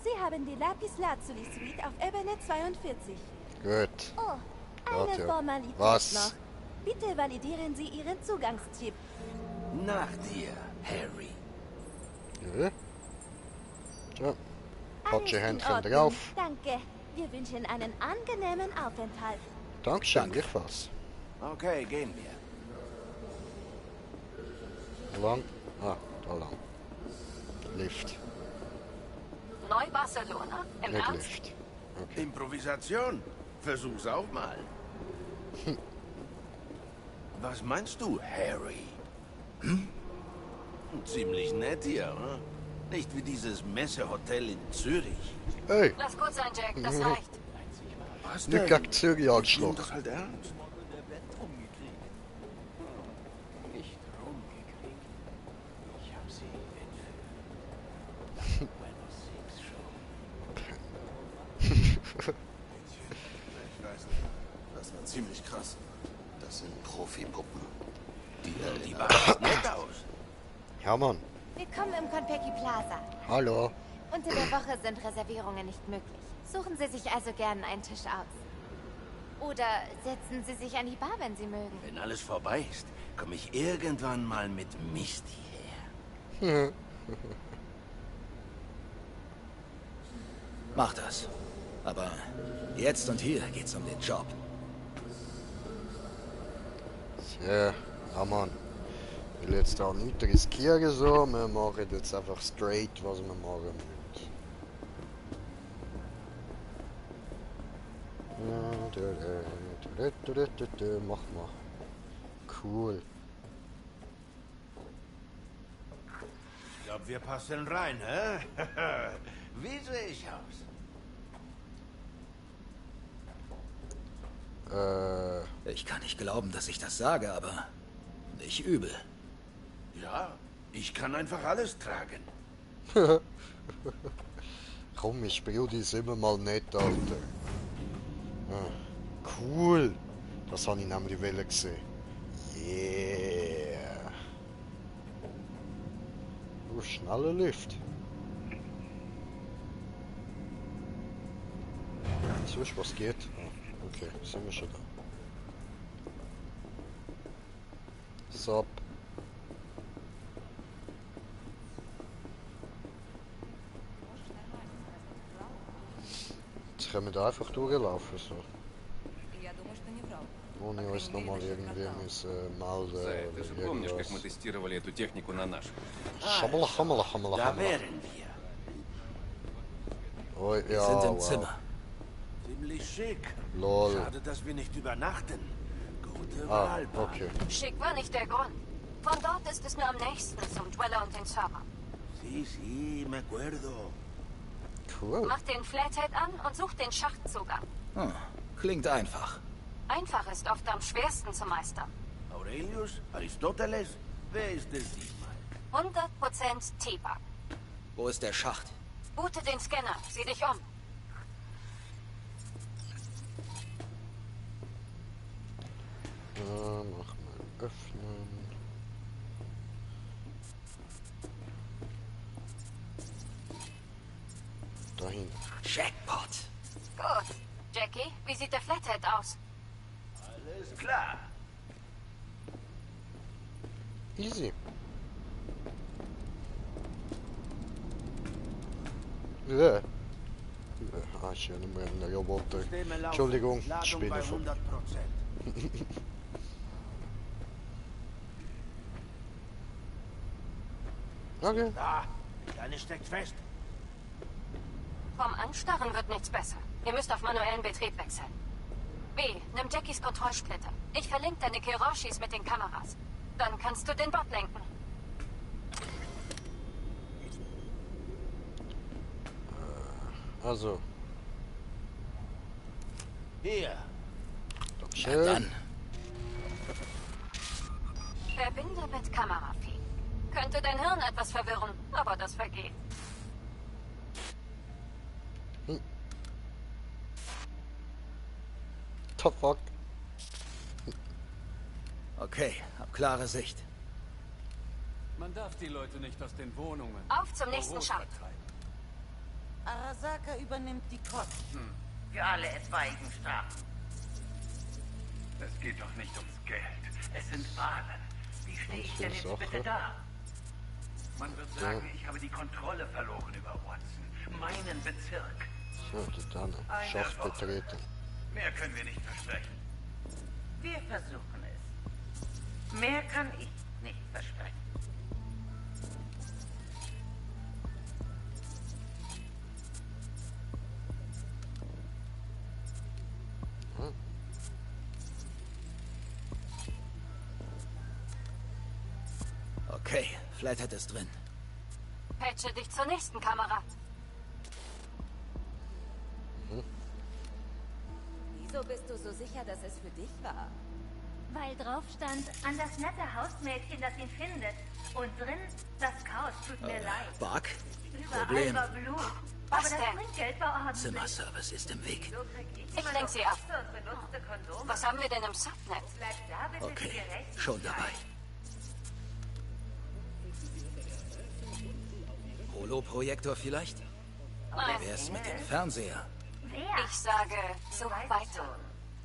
Sie haben die Lapis Lazuli Suite auf Ebene 42. Gut. Oh, Gott, eine ja. Formalität Was? noch. Bitte validieren Sie Ihren Zugangschip. Nach dir, Harry. Ja. So. Hat die Alles in Händchen Ordnung. drauf. Danke. Wir wünschen einen angenehmen Aufenthalt. Dankeschön, gleichfalls. Okay, gehen wir. Wo lang? Ah, da lang. Lift. Neu-Barcelona? Im Nicht Ernst? Lift. Improvisation. Versuch's auch mal. Was meinst du, Harry? Ziemlich nett hier, oder? Nicht wie dieses Messehotel in Zürich. Hey, Lass gut sein, Jack. Das reicht. Was nicht gegen Zürich Nimm angeschlagen. das halt ernst. Nicht rumgekriegt. Ich habe sie entführt. Buenos Six Show. Ich weiß nicht. Das war ziemlich krass. Das sind Profipuppen. Die sah nett aus. Ja, Mann. Willkommen im Konpeki Plaza. Hallo. Unter der Woche sind Reservierungen nicht möglich. Suchen Sie sich also gern einen Tisch aus. Oder setzen Sie sich an die Bar, wenn Sie mögen. Wenn alles vorbei ist, komme ich irgendwann mal mit Misty her. Mach das. Aber jetzt und hier geht's um den Job. Ja, ja, Mann. Ich will jetzt da nicht riskieren so. Wir machen jetzt einfach straight, was wir machen müssen. Mach mal. Cool. glaube, wir passen rein, hä? Wie sehe ich aus? Ich kann nicht glauben, dass ich das sage, aber nicht übel. Ja, ich kann einfach alles tragen. Komm, ich spiele die immer mal nett, Alter. Cool. Das habe ich nämlich gesehen. Yeah. Schneller Lift. Sonst, was geht? Okay, sind wir schon da. Sup. Jetzt können wir da einfach durchlaufen, so. Ohne uns nochmal irgendwie müssen melden oder irgendwas. Da wären wir. Oh, ja, Wir sind im wow. Zimmer. Ziemlich schick. Lol. Schade, dass wir nicht übernachten. Gute Ah, Wahl, Mann. okay. Schick war nicht der Grund. Von dort ist es nur am nächsten zum Dweller und den Server. Sí, me acuerdo. Cool. Mach den Flathead an und such den Schachtzugang. Klingt einfach. Einfach ist oft am schwersten zu meistern. Aurelius? Aristoteles? Wer ist es diesmal? 100% T-Bug. Wo ist der Schacht? Boote den Scanner. Sieh dich um. Mach mal öffnen. Dahin. Jackpot. Gut. Jackie, wie sieht der Flathead aus? Alles klar. Easy. Ja. Ah, ich höre nicht mehr einen Roboter. Entschuldigung, ich Ladung bin bei von... 100%. Okay. Da, die Kleine steckt fest. Vom Anstarren wird nichts besser. Ihr müsst auf manuellen Betrieb wechseln. B, nimm Jackies Kontrollsplitter. Ich verlinke deine Kiroshis mit den Kameras. Dann kannst du den Bot lenken. Also. Hier. Dankeschön. Dann. Verbinde mit Kamerafeed. Könnte dein Hirn etwas verwirren, aber das vergeht. The fuck? Okay, hab klare Sicht. Man darf die Leute nicht aus den Wohnungen. Auf zum nächsten Schacht. Arasaka übernimmt die Kosten für alle etwaigen Strafen. Es geht doch nicht ums Geld. Es sind Wahlen. Wie stehe ich denn jetzt Sache. bitte da? Man wird sagen, ich habe die Kontrolle verloren über Watson. Meinen Bezirk. So, dann Schacht betreten. Mehr können wir nicht versprechen. Wir versuchen es. Mehr kann ich nicht versprechen. Okay, Flathead ist drin. Patche dich zur nächsten Kamera. Wieso bist du so sicher, dass es für dich war? Weil drauf stand, an das nette Hausmädchen, das ihn findet. Und drin, das Chaos tut mir leid. Bug? Überall Problem. war Blut. Was Aber das denn? Trinkgeld war ordentlich. Zimmerservice ist im Weg. So krieg ich Ich meine lenk sie ab. Produkte und benutzte Kondome. Was haben wir denn im Subnet? Bleib da bitte Okay, die Gerechtigkeit. schon dabei. Holoprojektor vielleicht? Nein. Wer ist mit dem Fernseher? Wer? Ich sage, so Weißt weiter.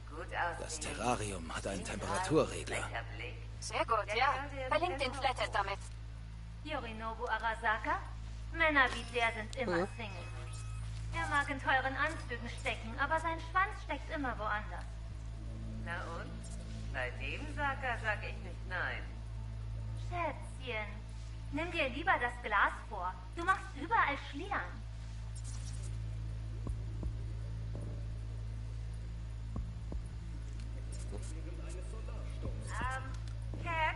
du, gut Das aussehen. Terrarium hat einen Temperaturregler. Blick. Sehr gut, ja. Verlink den Flathead damit. Yorinobu Arasaka? Männer wie der sind immer Single. Er mag in teuren Anzügen stecken, aber sein Schwanz steckt immer woanders. Na und? Bei dem Saka sag ich nicht nein. Schätzchen, nimm dir lieber das Glas vor. Du machst überall Schlieren. Cat?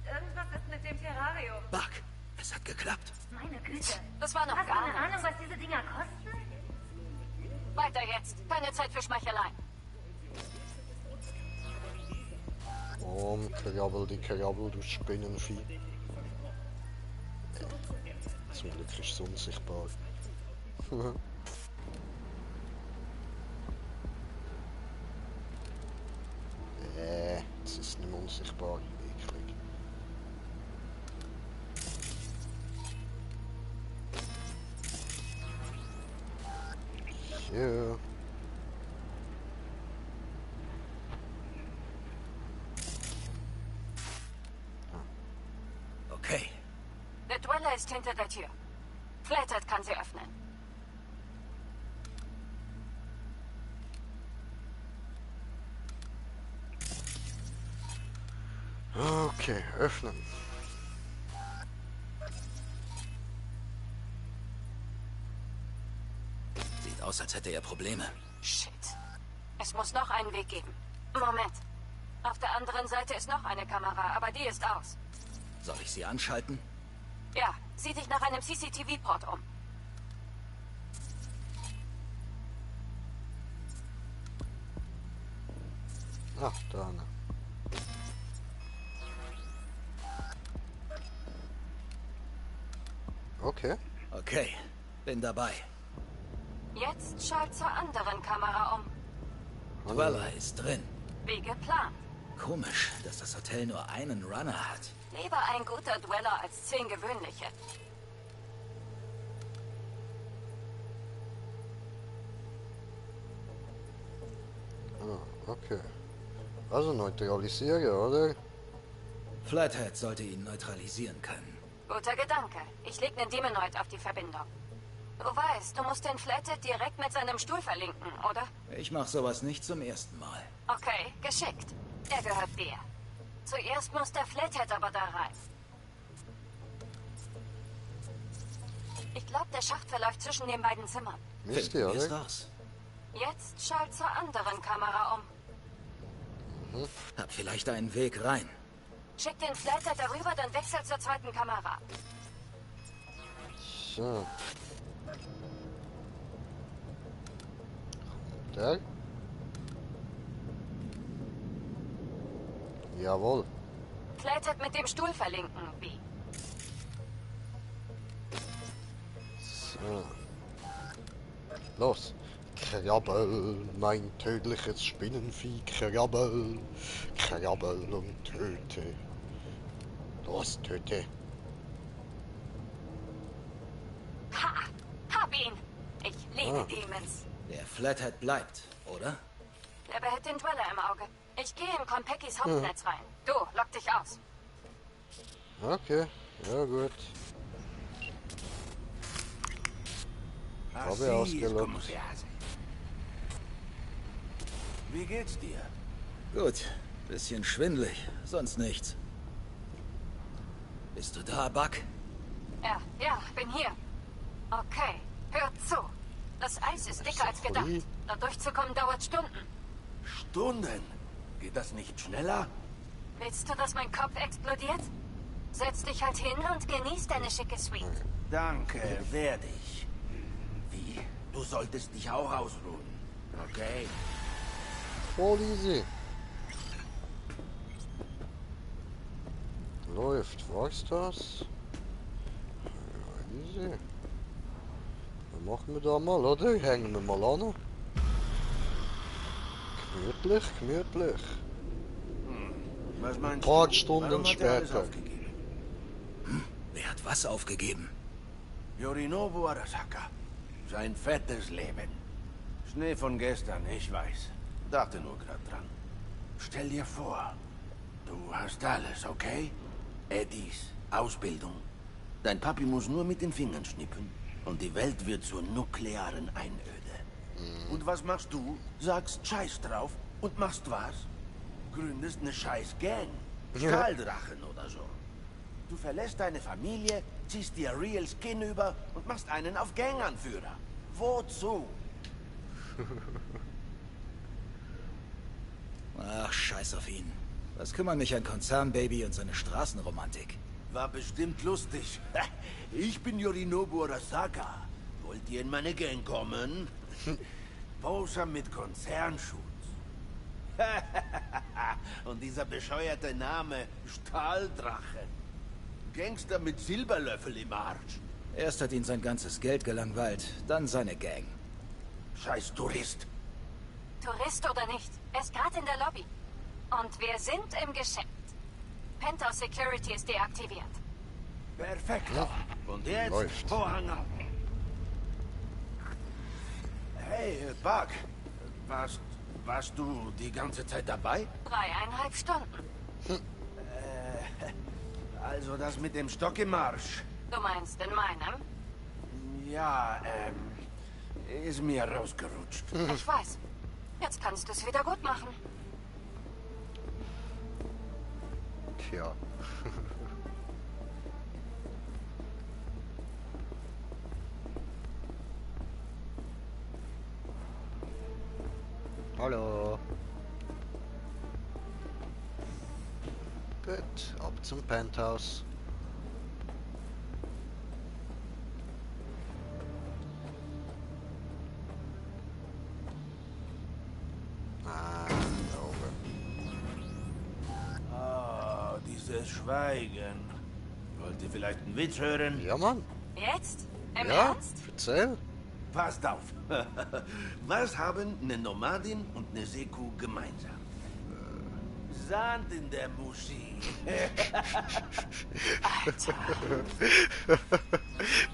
Irgendwas ist mit dem Terrarium. Bug, es hat geklappt. Güte. Das war noch Hast du gar eine nichts. Ahnung, was diese Dinger kosten? Weiter jetzt. Keine Zeit für Schmeicheleien. Krabbel, die Krabbel, du Spinnenvieh. Zum Glück ist es unsichtbar. Es ist nicht mehr unsichtbar. Eklig. Ja. Okay. Der Dweller ist hinter der Tür. Flathead kann sie öffnen. Okay, öffnen. Sieht aus, als hätte er Probleme. Shit. Es muss noch einen Weg geben. Moment. Auf der anderen Seite ist noch eine Kamera, aber die ist aus. Soll ich sie anschalten? Ja, sieh dich nach einem CCTV-Port um. Ah, da. Okay. Okay, bin dabei. Jetzt schalt zur anderen Kamera um. Dweller ist drin. Wie geplant. Komisch, dass das Hotel nur einen Runner hat. Lieber ein guter Dweller als 10 gewöhnliche. Ah, okay. Also neutralisieren, oder? Flathead sollte ihn neutralisieren können. Guter Gedanke. Ich leg nen Demonoid auf die Verbindung. Du weißt, du musst den Flathead direkt mit seinem Stuhl verlinken, oder? Ich mach sowas nicht zum ersten Mal. Okay, geschickt. Er gehört dir. Zuerst muss der Flathead aber da rein. Ich glaube, der Schacht verläuft zwischen den beiden Zimmern. Mist, ja, Ist oder? raus. Jetzt schalt zur anderen Kamera um. Hab vielleicht einen Weg rein. Schick den Flathead darüber, dann wechsel zur zweiten Kamera. So. Der? Jawohl. Flathead mit dem Stuhl verlinken, wie? So. Los. Krabbel, mein tödliches Spinnenvieh, krabbel, krabbel und töte. Los, töte. Ha! Hab ihn! Ich liebe Ah. Demons. Der Flathead bleibt, oder? Der behält den Dweller im Auge. Ich gehe in Konpeckis Hauptnetz rein. Du, lock dich aus. Okay, ja gut. Habe ausgelockt. Wie geht's dir? Gut, bisschen schwindelig, sonst nichts. Bist du da, Buck? Ja, bin hier. Okay, hör zu. Das Eis ist dicker als gedacht. Da durchzukommen dauert Stunden. Stunden? Geht das nicht schneller? Willst du, dass mein Kopf explodiert? Setz dich halt hin und genieß deine schicke Suite. Danke, werde ich. Wie? Du solltest dich auch ausruhen. Okay. Voll easy. Läuft, weißt du das? Ja, easy. Was machen wir da mal, oder? Hängen wir mal an. Gemütlich, gemütlich. Was meinst Ein paar du? Stunden Warum hat er alles später. aufgegeben? Wer hat was aufgegeben? Yorinobu Arasaka. Sein fettes Leben. Schnee von gestern, ich weiß. Dachte nur gerade dran. Stell dir vor, du hast alles, okay? Eddies, Ausbildung. Dein Papi muss nur mit den Fingern schnippen und die Welt wird zur nuklearen Einöde. Und was machst du? Sagst Scheiß drauf und machst was? Gründest eine scheiß Gang. Stahldrachen oder so. Du verlässt deine Familie, ziehst dir Real Skin über und machst einen auf Ganganführer. Wozu? Ach, scheiß auf ihn. Was kümmern mich ein Konzernbaby und seine Straßenromantik? War bestimmt lustig. Ich bin Yorinobu Arasaka. Wollt ihr in meine Gang kommen? Poser mit Konzernschutz. Und dieser bescheuerte Name, Stahldrache. Gangster mit Silberlöffel im Arsch. Erst hat ihn sein ganzes Geld gelangweilt, dann seine Gang. Scheiß Tourist. Tourist oder nicht, er ist gerade in der Lobby. Und wir sind im Geschäft. Penthouse Security ist deaktiviert. Perfekt. Und jetzt Läuft. Vorhang ab. Hey, Buck. Warst du die ganze Zeit dabei? 3,5 Stunden. Also das mit dem Stock im Marsch. Du meinst in meinem? Ja, ist mir rausgerutscht. Ich weiß. Jetzt kannst du es wieder gut machen. Tja. Hallo. Gut, ab zum Penthouse. Ah, da oben. Ah, dieses Schweigen. Wollt ihr vielleicht einen Witz hören? Ja, Mann. Jetzt? Im Ja, Ernst? erzähl. Passt auf. Was haben eine Nomadin und eine Seku gemeinsam? Sand in der Muschi.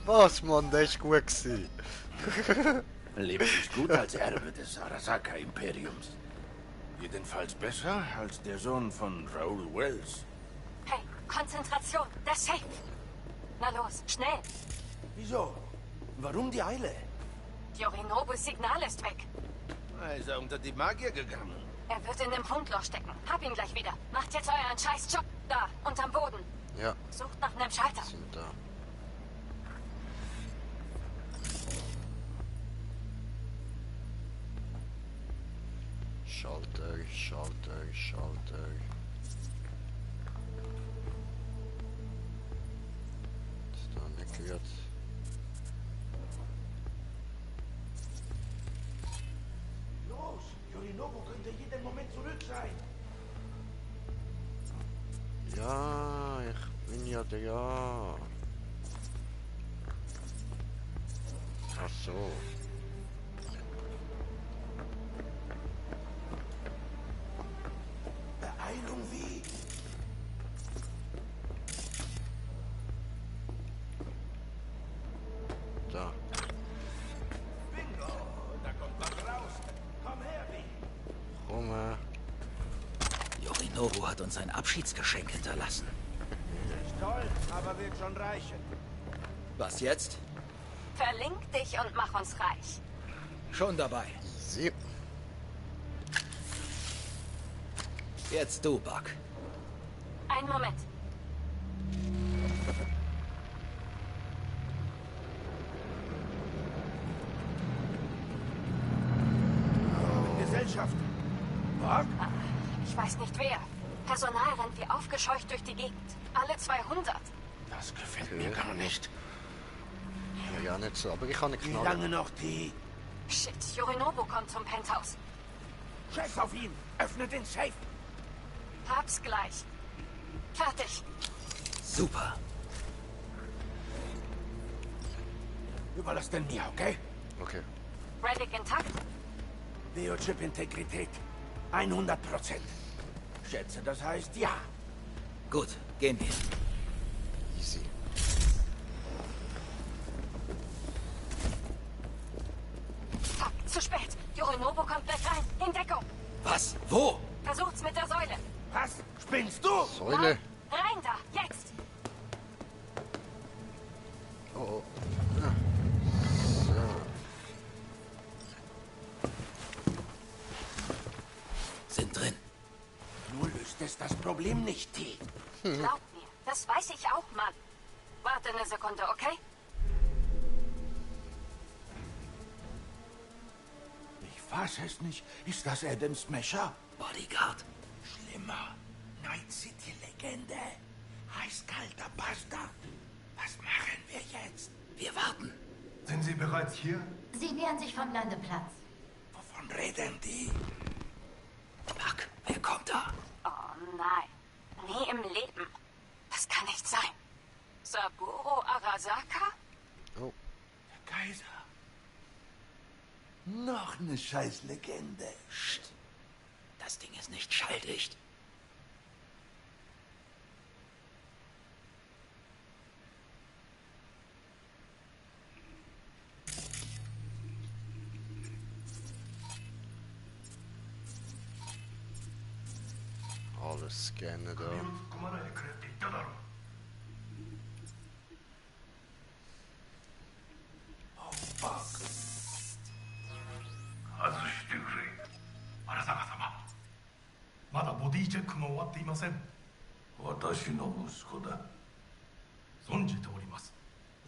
Was, Mann, das ist gut gewesen. Lebt sich gut als Erbe des Arasaka-Imperiums. Jedenfalls besser als der Sohn von Raoul Wells. Hey, Konzentration, der Safe. Na los, schnell. Wieso? Warum die Eile? Yorinobus Signal ist weg. Ist er unter die Magier gegangen? Er wird in dem Fundloch stecken. Hab ihn gleich wieder. Macht jetzt euren Scheiß-Job. Da, unterm Boden. Ja, Sucht nach einem Schalter. sind da. Schalter, Schalter, Schalter. Ist da nicht gehört. Los, Yorinobu könnte jeden Moment zurück sein. Ja, ich bin ja der. Ja. Ach so. Beeilung wie? Da. Bingo, da kommt was raus. Komm her, Wie. Rumme. Yorinobu hat uns ein Abschiedsgeschenk hinterlassen. Ist toll, aber wird schon reichen. Was jetzt? Verlink dich und mach uns reich. Schon dabei. Sie. Jetzt du, Buck. Einen Moment. Gesellschaft. Buck? Ich weiß nicht wer. Personal rennt wie aufgescheucht durch die Gegend. Alle 200. Das gefällt mir gar nicht. Ja, nicht so, aber ich kann nicht Wie knallen. lange noch die? Shit, Yorinobu kommt zum Penthouse. Scheiß auf ihn! Öffnet den Safe! Hab's gleich. Fertig. Super. Überlass den mir, okay? Okay. Relic intakt? Biochip-Integrität. 100%. Schätze, das heißt ja. Gut, gehen wir. Easy. Fuck, zu spät. Yorinobu kommt gleich rein. In Deckung. Was? Wo? Versucht's mit der Säule. Was? Spinnst du? Säule. Rein da, jetzt. Oh, oh. Ja. So. Sind drin. Nur löst es das Problem nicht, T. Glaub mir, das weiß ich auch, Mann. Warte eine Sekunde, okay? Ich fass es nicht. Ist das Adam Smasher? Bodyguard. Schlimmer. Night City-Legende. Eiskalter Bastard. Was machen wir jetzt? Wir warten. Sind Sie bereits hier? Sie nähern sich vom Landeplatz. Wovon reden die? Buck, wer kommt da? Oh nein. Nie im Leben. Das kann nicht sein. Saburo Arasaka? Oh. Der Kaiser. Noch eine Scheißlegende. Psst. Das Ding ist nicht schalldicht. Alles scannen da. Oh, fuck. 外してくれ。荒坂様。まだボディチェックも終わっていません。私の息子だ。存じております。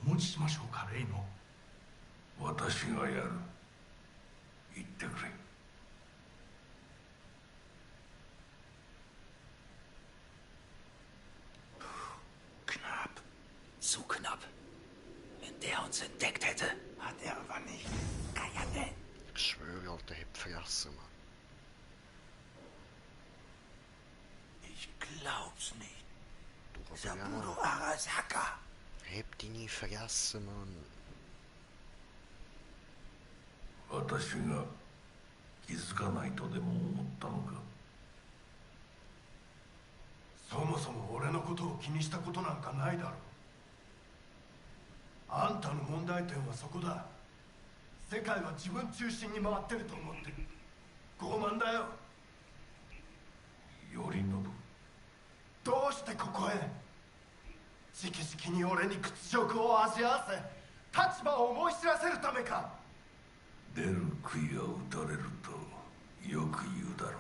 お持ちしましょうか、レイノ。私がやる。言ってくれ。Knapp. Zu knapp. Wenn der uns entdeckt hätte. Hat er aber nicht. Geierte. Ich schwöre, Alter, ich hab vergessen, Mann. Ich glaub's nicht. Du Saburo Arasaka. Hab die nie vergessen, Mann. 私が気づかないとでも思ったのか。そもそも俺のことを気にしたことなんかないだろう。あんたの問題点はそこだ。世界は自分中心に回ってると思ってる。傲慢だよ。頼信、どうしてここへ？直々に俺に屈辱を味わわせ、立場を思い知らせるためか。出る杭は打たれるとよく言うだろう。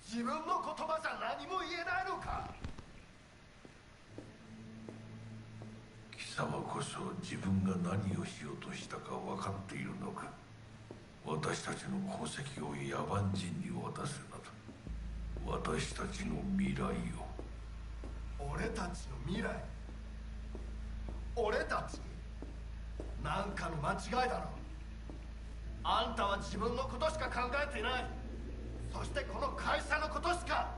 自分の言葉じゃ何も言えないのか。貴様こそ自分が何をしようとしたか分かっているのか。私たちの功績を野蛮人に渡すなど、私たちの未来を。俺たちの未来？俺たち？なんかの間違いだろう。あんたは自分のことしか考えていない。そしてこの会社のことしか。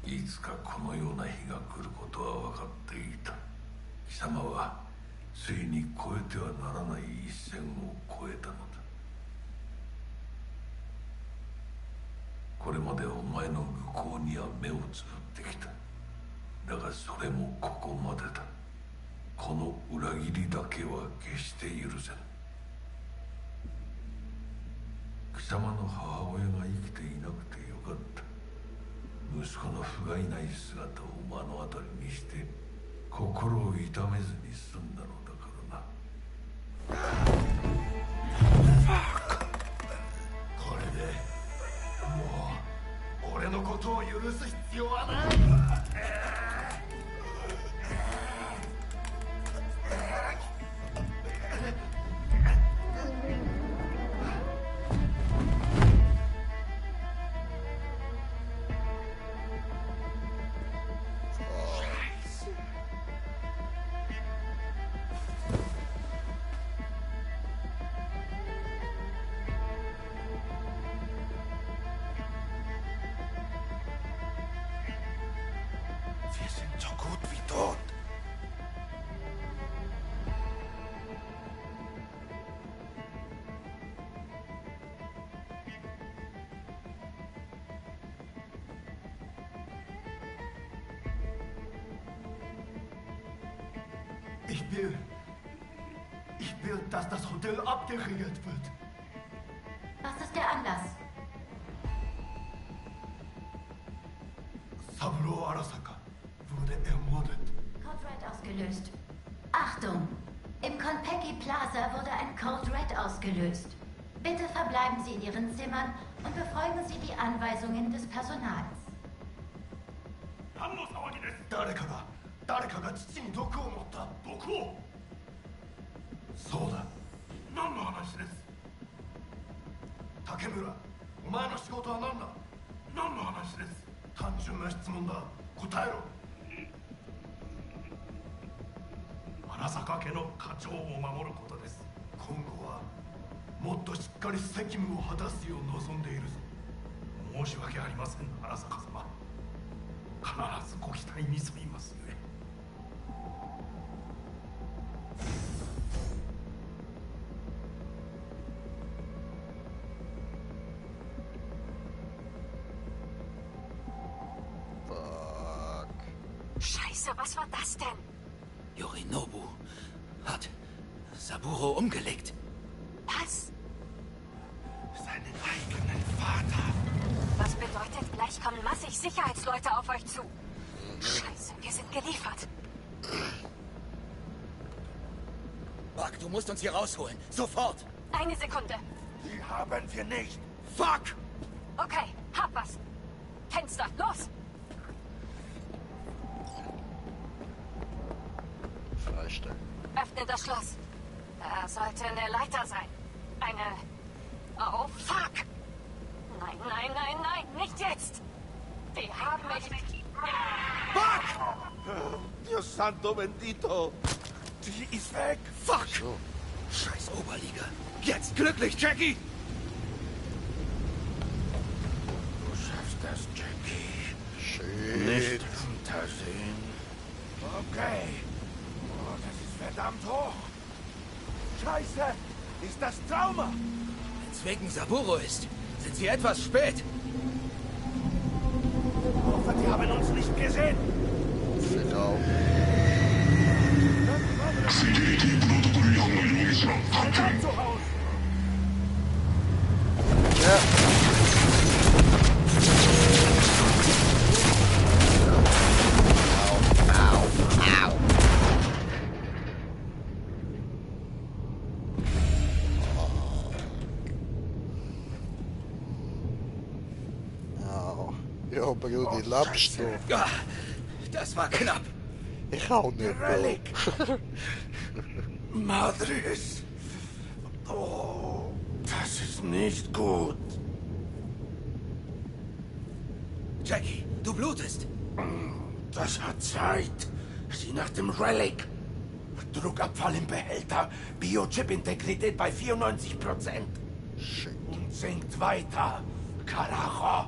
いつかこのような日が来ることは分かっていた。貴様はついに越えてはならない一線を越えたのだ。これまでお前の愚行には目をつぶってきた。だがそれもここまでだ。この裏切りだけは決して許せぬ。貴様の母親が生きていなくてよかった。息子の不甲斐ない姿を目の当たりにして心を痛めずに済んだのだからな。これでもう俺のことを許す必要はない。Ich will, dass das Hotel abgeriegelt wird. Was ist der Anlass? Saburo Arasaka wurde ermordet. Code Red ausgelöst. Achtung! Im Konpeki Plaza wurde ein Code Red ausgelöst. Bitte verbleiben Sie in Ihren Zimmern und befolgen Sie die Anweisungen des Personals. 何の騒ぎです？誰かが父に毒を持った。毒を？そうだ。何の話です？竹村、お前の仕事は何だ？何の話です？単純な質問だ。答えろ。荒坂家の家長を守ることです。今後はもっとしっかり責務を果たすよう望んでいるぞ。申し訳ありません、荒坂様。必ずご期待に沿いますゆえ。Scheiße, was war das denn? Yorinobu hat Saburo umgelegt. Was? Seinen eigenen Vater. Was bedeutet, gleich kommen massig Sicherheitsleute auf euch zu. Scheiße, wir sind geliefert. Buck, du musst uns hier rausholen. Sofort. Eine Sekunde. Die haben wir nicht. Fuck! Okay, hab was. Fenster, los! Freistellen. Öffne das Schloss. Da sollte eine Leiter sein. Eine... Oh, fuck! Nein, nein, nein, nein, nicht jetzt! Die haben mich... Fuck! Dios santo bendito! Die ist weg! Fuck! So. Scheiß Oberliga. Jetzt glücklich, Jackie! Du schaffst das, Jackie. Shit. Nicht untersehen. Okay. Oh, das ist verdammt hoch. Scheiße! Ist das Trauma? Wenn's wegen Saburo ist, sind sie etwas spät. Ich hoffe, die haben uns nicht gesehen. Genau. Zu Hause. Ja. Au, au, au. Au. Ja, Brudi, lebst du? Ja, das war knapp. Ich auch nicht, Relic. Madres. Oh, das ist nicht gut. Jackie, du blutest. Das hat Zeit. Sieh nach dem Relic. Druckabfall im Behälter. Biochip-Integrität bei 94%. Shit. Und sinkt weiter. Carajo.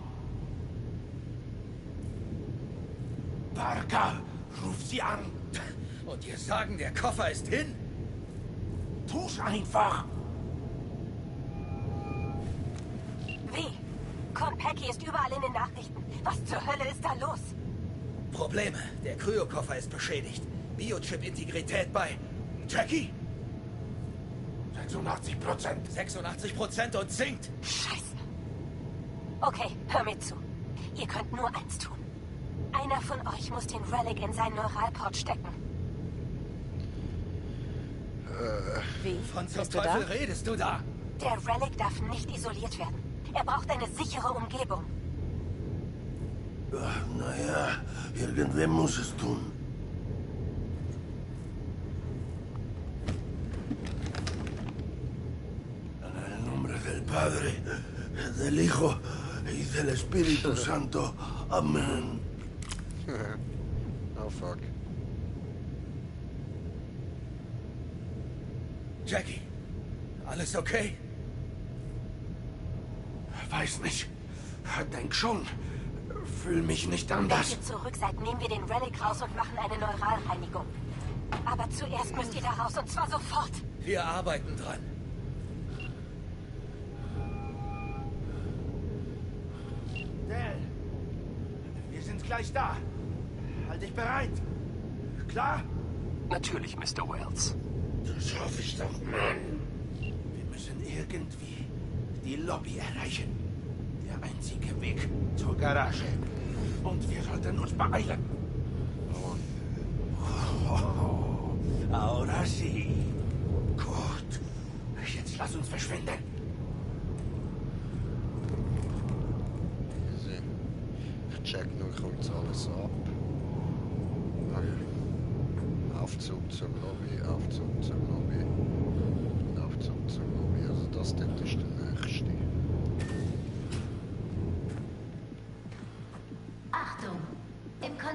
Parker, ruf sie an. Und ihr sagen, der Koffer ist hin? Tu's einfach. Wie? Konpeki ist überall in den Nachrichten. Was zur Hölle ist da los? Probleme. Der Kryokoffer ist beschädigt. Biochip-Integrität bei... Jackie? 86%. 86% und sinkt. Scheiße. Okay, hör mir zu. Ihr könnt nur eins tun. Einer von euch muss den Relic in seinen Neuralport stecken. Wie? Von zum Bist du Teufel da? redest du da? Der Relic darf nicht isoliert werden. Er braucht eine sichere Umgebung. Naja, irgendwer muss es tun. En el nombre del Padre, del Hijo y del Espíritu Santo. Amén. Oh, fuck. Jackie, alles okay? Weiß nicht. Denk schon. Fühl mich nicht Wenn anders. ihr zurück seid, nehmen wir den Relic raus und machen eine Neuralreinigung. Aber zuerst müsst ihr da raus und zwar sofort. Wir arbeiten dran. Del, wir sind gleich da. Halt dich bereit. Klar? Natürlich, Mr. Wells. Das hoffe ich doch, Mann. Wir müssen irgendwie die Lobby erreichen. Der einzige Weg zur Garage. Und wir sollten uns beeilen. Oh, ahora sí. Gut. Jetzt lass uns verschwinden. Easy. Ich check nur kurz alles ab. Aufzug zur Lobby, Aufzug zur Lobby, Aufzug zur Lobby. Also das dort ist der nächste.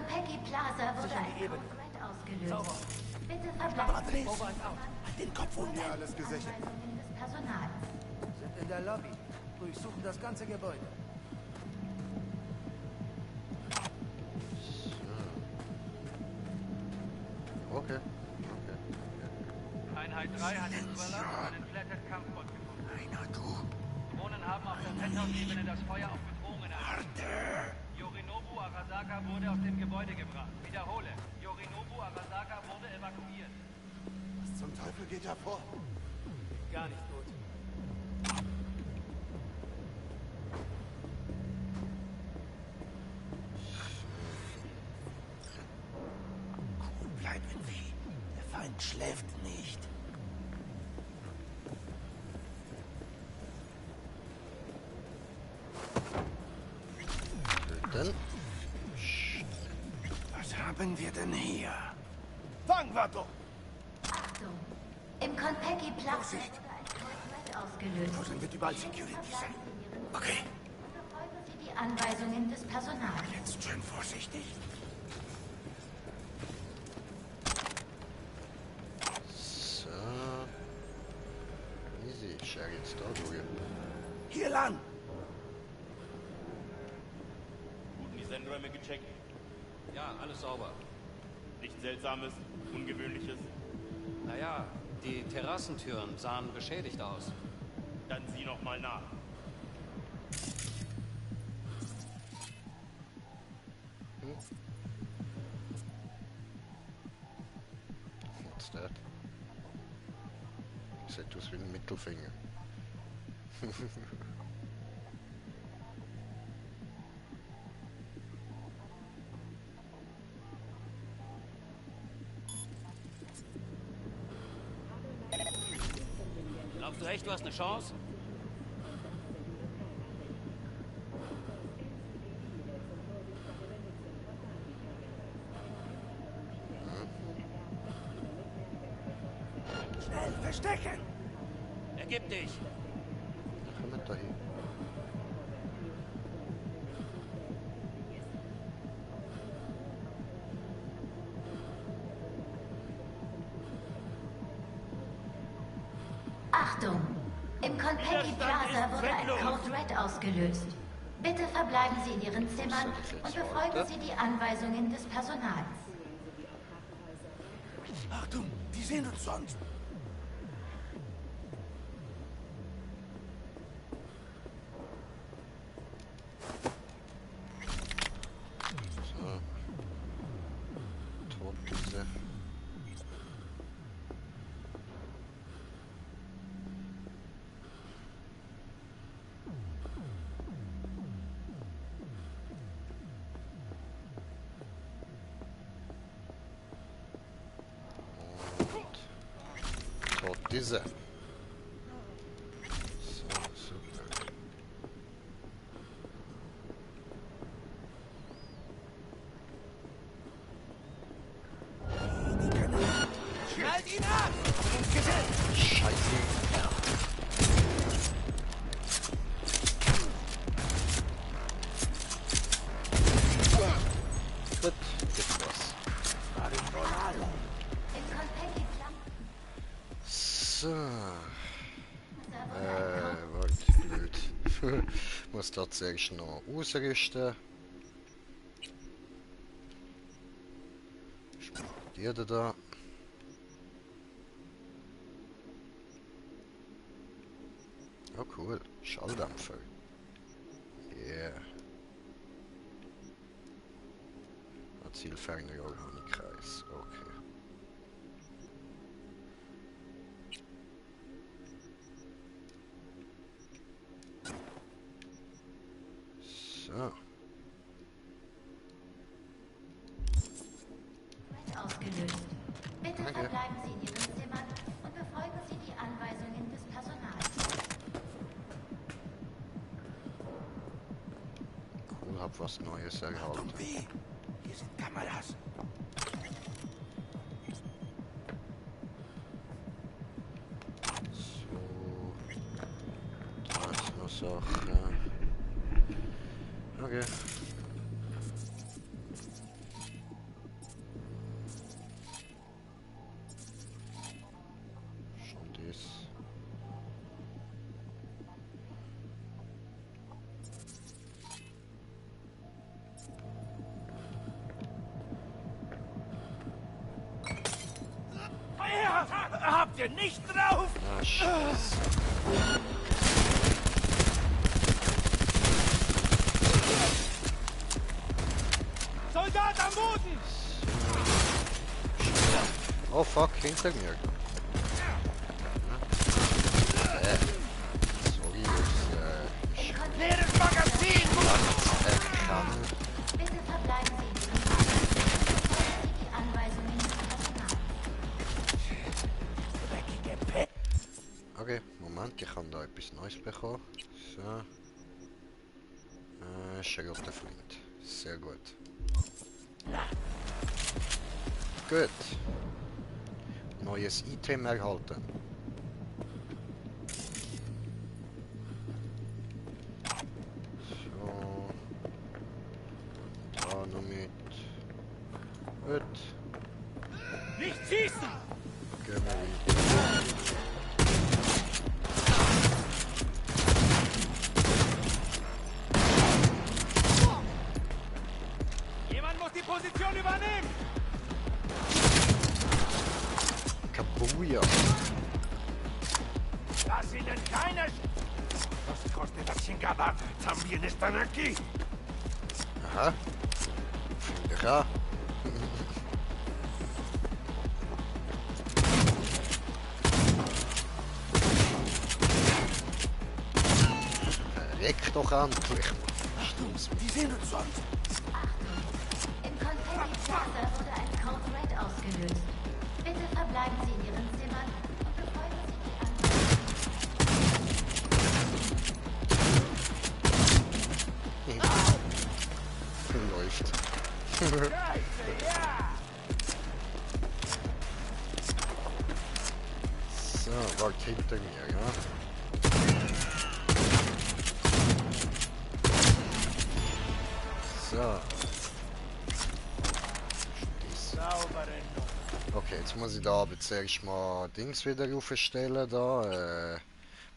Konpeki Plaza wurde ein Code Red ausgelöst. Bitte verbleiben Sie Den Kopf unten. ja, alles gesichert. Des Personals. Sind in der Lobby. Durchsuchen das ganze Gebäude. Okay. Einheit 3 hat den Dweller und einen Flathead-Kampfbot gefunden. Drohnen haben auf der Penthouse-Ebene das Feuer auf Bedrohungen erhalten. Yorinobu Arasaka wurde aus dem Gebäude gebracht. Wiederhole, Yorinobu Arasaka wurde evakuiert. Was zum Teufel geht da vor? Gar nicht gut. Cool bleiben, wie. Der Feind schläft nicht. Dann. Was haben wir denn hier? Fangen wir doch! Achtung! Im Konpeki Plaza wurde ein Code Red ausgelöst. Draußen wird überall Security sein. Okay. Befolgen Sie die Anweisungen des Personals. Jetzt schön vorsichtig. So. Easy, ich schau jetzt da durch. Hier lang! Wurden die Sendräume gecheckt? Ja, alles sauber. Nichts Seltsames, Ungewöhnliches? Naja, die Terrassentüren sahen beschädigt aus. Dann sieh noch mal nach. What's that? Sieht aus wie ein Mittelfinger. Glaubst du echt, du hast eine Chance? Schnell, verstecken! Ergib dich! Komm mit dahin. Achtung! Im Konpeki Plaza wurde ein Code Red ausgelöst. Bitte verbleiben Sie in Ihren Zimmern und befolgen Sie die Anweisungen des Personals. Achtung, die sehen uns sonst. So. Totpizza. Diese. So, super. Schnallt ihn ab! Ins Gesicht! Scheiße. Gut, gibt's was. War den wohl alle. Im Konpeki So. War blöd. Muss tatsächlich noch ausrüsten. Die da. Oh cool, Schalldämpfer. Yeah. Zielferner Organikreis, okay. So. ausgelöst. Bitte Danke. verbleiben Sie in Ihren Zimmern und befolgen Sie die Anweisungen des Personals. Cool, hab was Neues erhalten. Hier sind Kameras. So. Da ist noch Sachen. Okay. Kommt ihr nicht drauf? Ah, Scheiße. Soldat am Boden! Oh fuck, hinter mir. Sorry, Leeres Magazin! Bitte verbleiben Sie. Die Anweisungen des Personals. Okay, Moment, ich habe da etwas Neues bekommen. So. Charlotte Flint. Sehr gut. Gut. Neues Item erhalten. So. Da noch mit. Gut. Nicht schießen! Gehen wir weiter. Jemand muss die Position übernehmen! Kabuya. Lass ihnen keine... Los corte la chingada. También están aquí. Aha. Ja. Verreck doch endlich. Die sehen uns sonst. Im Confetti Plaza wurde ein Code Red ausgelöst. Bitte verbleiben Sie in Ihren Zimmern und befolgen Sie die Läuft. So, wart hinter mir, ja. So. Okay, jetzt muss ich da aber zuerst mal Dings wieder aufstellen, da,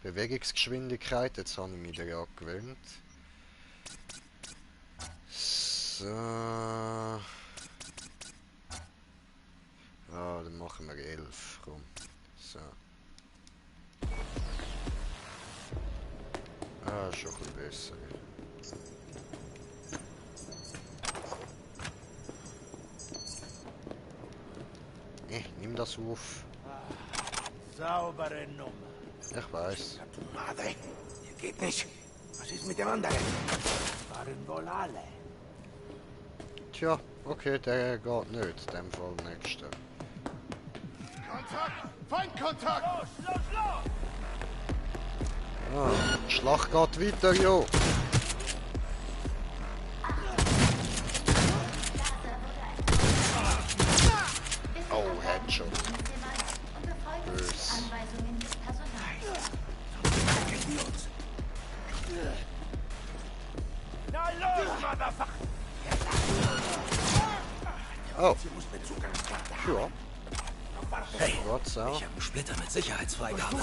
Bewegungsgeschwindigkeit, jetzt habe ich mich daran gewöhnt. So. Ja, dann machen wir 11, komm. So. Ah, schon ein bisschen besser. Nimm das auf. Saubere Nummer. Ich weiß. Madre, hier geht nicht. Was ist mit dem anderen? Waren wohl alle. Tja, okay, der geht nicht. In dem Fall nächster. Kontakt! Feindkontakt! Los, los, los! Ah, die Schlacht geht weiter, jo! Oh, Headshot. Bös. Anweisungen des Personals. Na los, Motherfucker! Oh. Ja. Ja. Hey, Gott ich sei habe einen Splitter mit Sicherheitsfreigabe.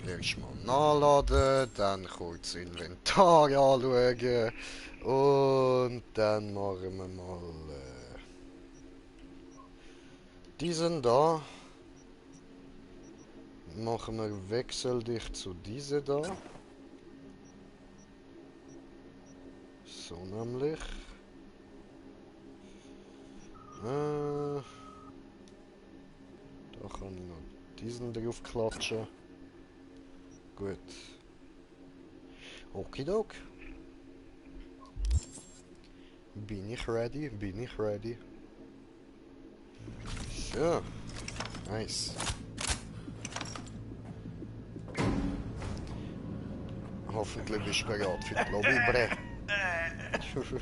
Erst mal nachladen, dann kurz Inventar anschauen und dann machen wir mal diesen da. Machen wir Wechsel dich zu diese da. So nämlich. Da kann ich noch diesen drauf klatschen. Gut. Okidok. Bin ich ready? Bin ich ready? So. Nice. Hoffentlich bist du bereit für die Lobbybre.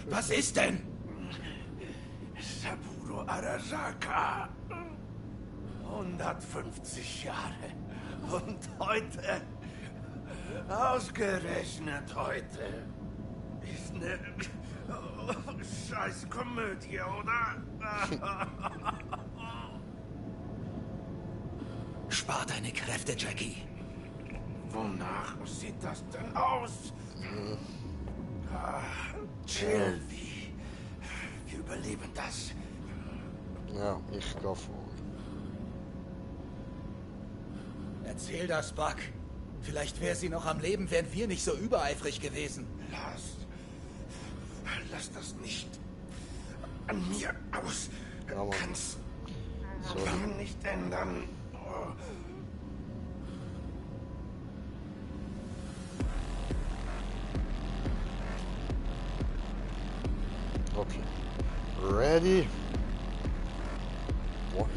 Was ist denn? Saburo Arasaka. 150 Jahre. Und heute, ausgerechnet heute, ist eine scheiß Komödie, oder? Spar deine Kräfte, Jackie. Wonach sieht das denn aus? Chill, wir überleben das. Ja, ich gehe vor. Erzähl das, Buck. Vielleicht wäre sie noch am Leben, wären wir nicht so übereifrig gewesen. Lass das nicht an mir aus. Ja, Mann. Kann's So. nicht ändern. Oh. Okay. Ready? Boah.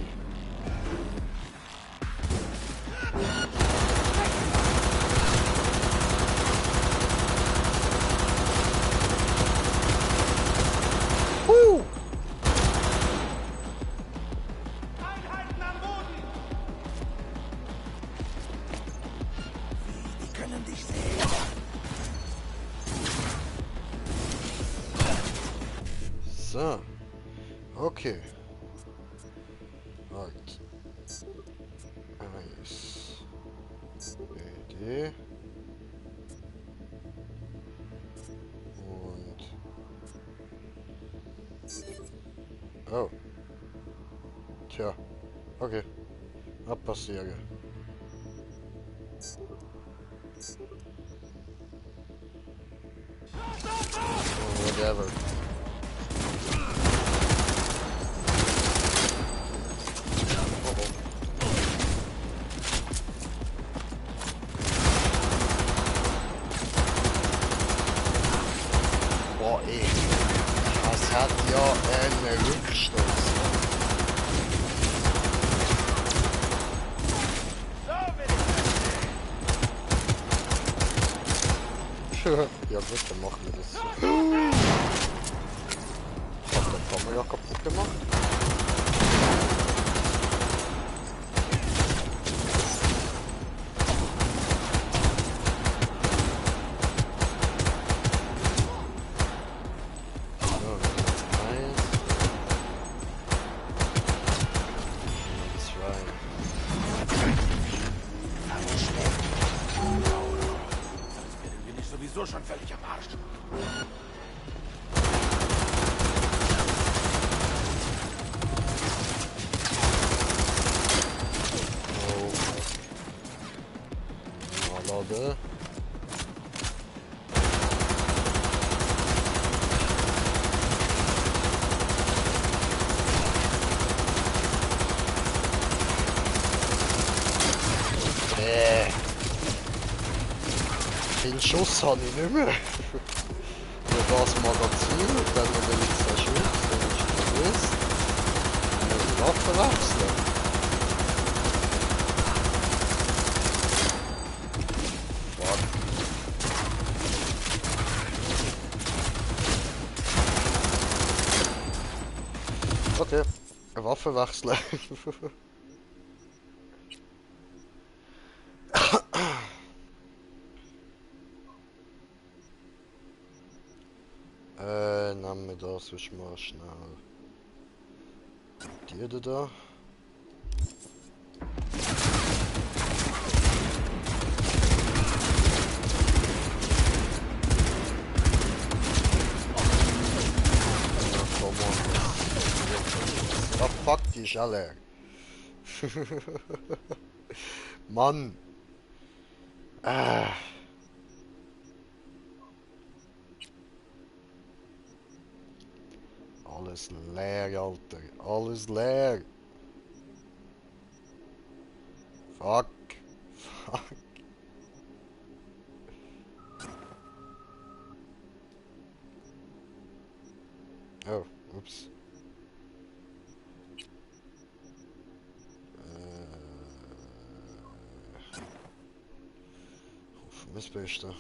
Die können dich sehen. So. Okay. Halt. Eins. BD. Und. Oh. Tja. Okay. Abpassiere. Oh, whatever. Boah, ey. Das hat ja einen Rückstoß. Ja gut, dann machen wir das so. Ich hab die Kamera kaputt gemacht. Sowieso schon völlig am Arsch. Lade. Den Schuss habe ich nicht mehr. Nur das Magazin, dann noch den letzten Schuss, den ist vermisst. Dann muss ich die Waffe wechseln. Fuck. Okay, eine Waffe wechseln. Nehmen wir das sonst mal schnell. Die da. Ja, fuck, die ist alle. Mann. Alles leer, Alter. Alles leer. Fuck. Fuck. Oh, ups. Hoffen wir das Beste.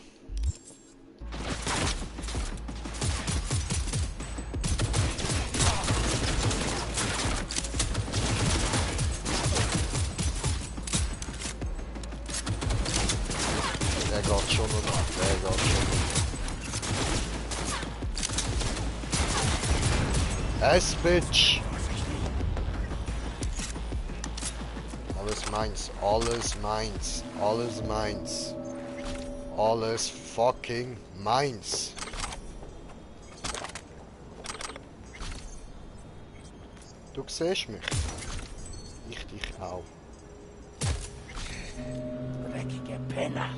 Der geht schon, oder? Der geht schon. Es, Bitch! Alles meins, alles meins, alles meins. Alles fucking meins. Du siehst mich. Ich dich auch. Dreckige Penner.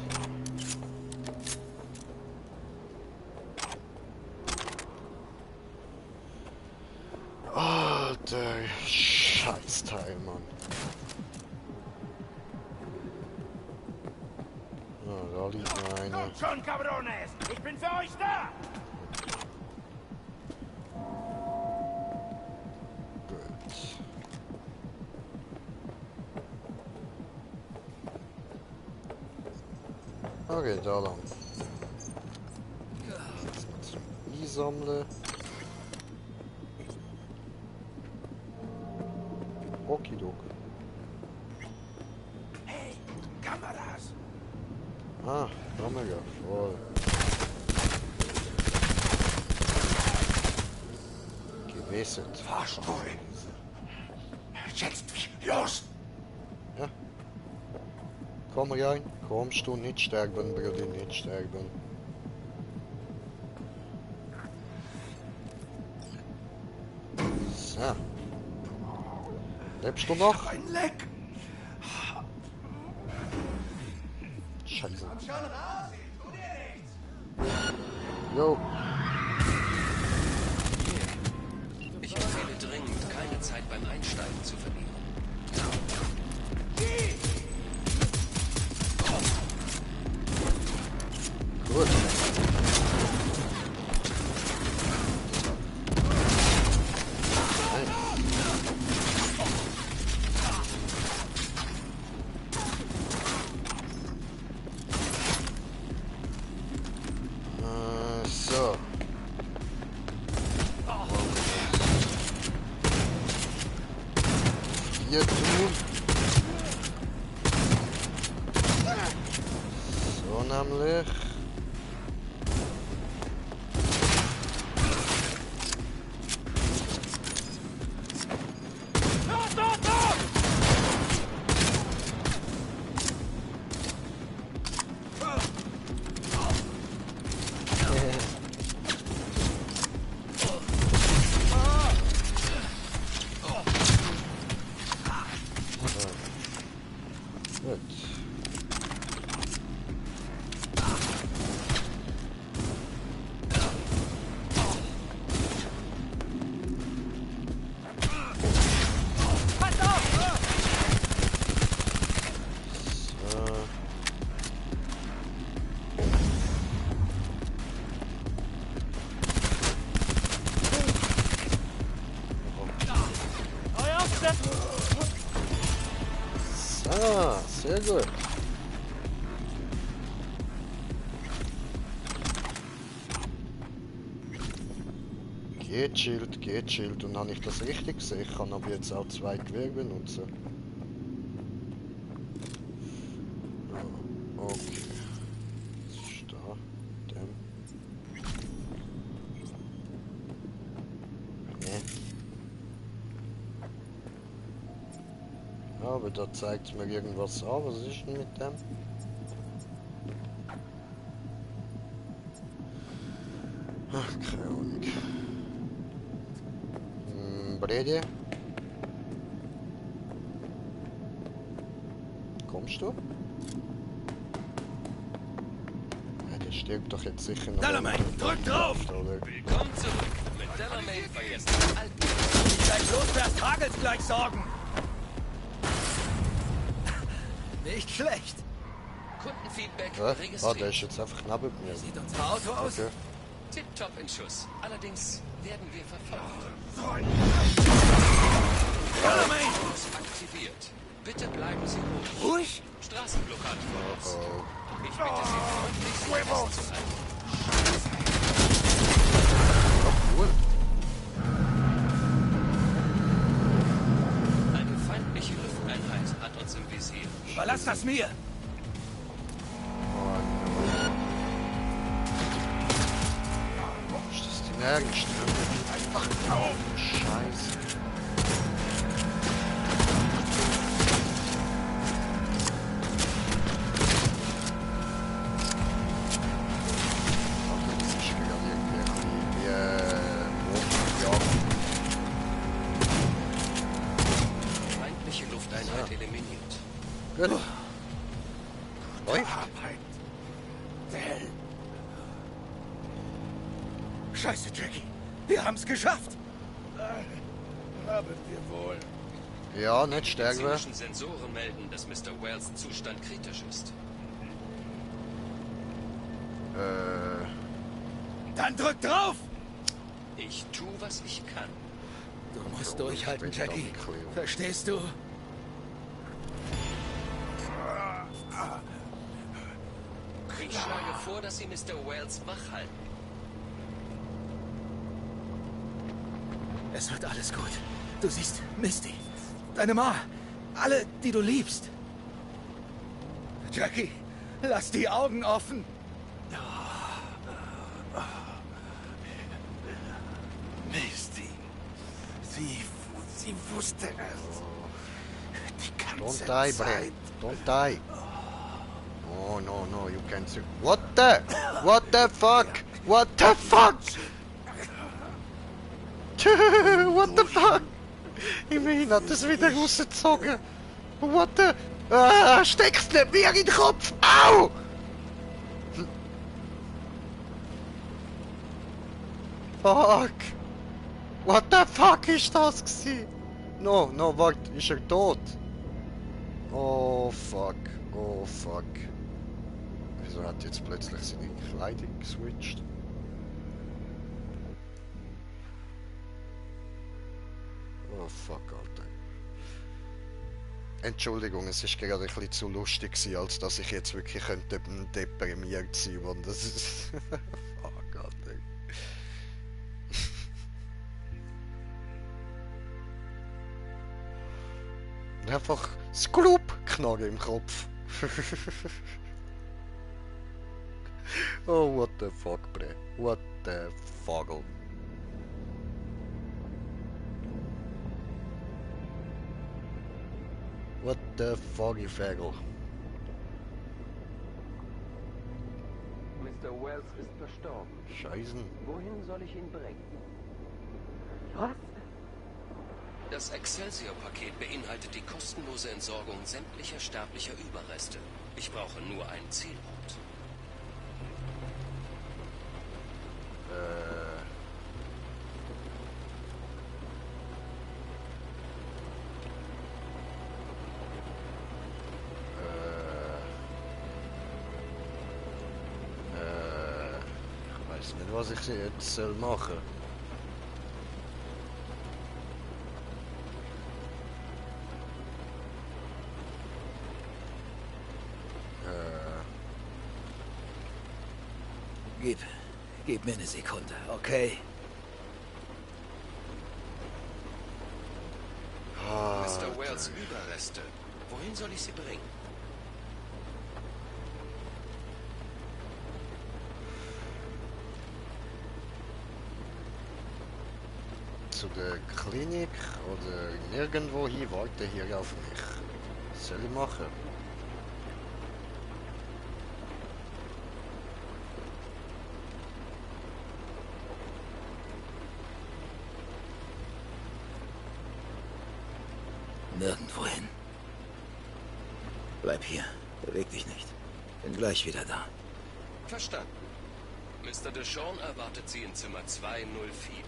Alter Scheißteil, Mann. Da liegt noch einer. Kommt schon, Cabrones! Ich bin für euch da! Gut. Okay, da lang. Jetzt mal zum Einsammeln. Okidok. Hey, Kameras! Ah, Kamera, voll. Gewesen. Fahrstuhl! Jetzt, los! Ja. Komm rein. Kommst du nicht sterben, Brudi, nicht sterben. So. Lebst du noch? Ein Leck! Scheiße. Jo. Ich empfehle dringend, keine Zeit beim Einsteigen zu verlieren. Gut. So. Hier tun. So nämlich. Ah, sehr gut. Geht Schild. Und habe ich das richtig gesehen? Ich kann aber jetzt auch 2 Gewehre benutzen. Ja, okay. Was ist da? Dem. Nee. Ja, aber da zeigt es mir irgendwas an. Was ist denn mit dem? Ach, keine Ahnung. Brede? Kommst du? Ja, der stirbt doch jetzt sicher noch. Delamain, drück drauf! Willkommen zurück. Mit Delamain vergessen alten. Seid los, fährst Hagels gleich sorgen! Nicht schlecht. Kundenfeedback Ja? registriert. Ah, der ist jetzt einfach knapp mit mir. Sieht unser Auto aus? Okay. Tipptopp in Schuss. Allerdings werden wir verfolgt. Autos aktiviert. Bitte bleiben Sie ruhig. Ruhig? Straßenblockade vor uns. Ich bitte Sie freundlich, festzuhalten. Cool. Eine feindliche Lufteinheit hat uns im Visier. Überlass das mir! Ist das die Nervenstelle? Einfach auf! Scheiße. Gut. Gute Arbeit, Del. Scheiße, Jackie. Wir haben's geschafft. Haben wir wohl. Ja, nicht Die sterben. medizinischen Sensoren melden, dass Mr. Wells' Zustand kritisch ist. Dann drück drauf! Ich tu, was ich kann. Du musst durchhalten, Jackie. Verstehst du? Ich schlage vor, dass Sie Mr. Wells wach halten. Es wird alles gut. Du siehst Misty, deine Ma, alle, die du liebst. Jackie, lass die Augen offen. Misty. Sie wusste es. Die ganze Don't die, Zeit. Brett. Don't die. Oh, no, no, you can't see. What the? What the fuck? What the fuck? What the fuck? Immerhin hat es wieder rausgezogen. What the? Steck's nicht mehr in den Kopf! Au! Fuck! What the fuck ist das gewesen? No, no, warte, ist er tot? Oh fuck, oh fuck. Wieso hat jetzt plötzlich seine Kleidung geswitcht? Oh fuck, Alter. Entschuldigung, es ist gerade ein bisschen zu lustig gewesen, als dass ich jetzt wirklich könnte deprimiert sein und das ist... fuck, Alter. Einfach Skrupp-Knarre im Kopf. Oh, what the fuck, bre. What the Vogel. What the foggy Fagel. Mr. Wells ist verstorben. Scheißen. Wohin soll ich ihn bringen? Was? Das Excelsior-Paket beinhaltet die kostenlose Entsorgung sämtlicher sterblicher Überreste. Ich brauche nur einen Zielort. Ich weiß nicht, was ich jetzt soll machen. Gib mir eine Sekunde, okay? Mr. Wells Überreste. Wohin soll ich sie bringen? Zu der Klinik oder nirgendwo hin, warte hier auf mich. Was soll ich machen? Nirgendwo hin. Bleib hier. Beweg dich nicht. Bin gleich wieder da. Verstanden. Mr. Deshawn erwartet Sie in Zimmer 204.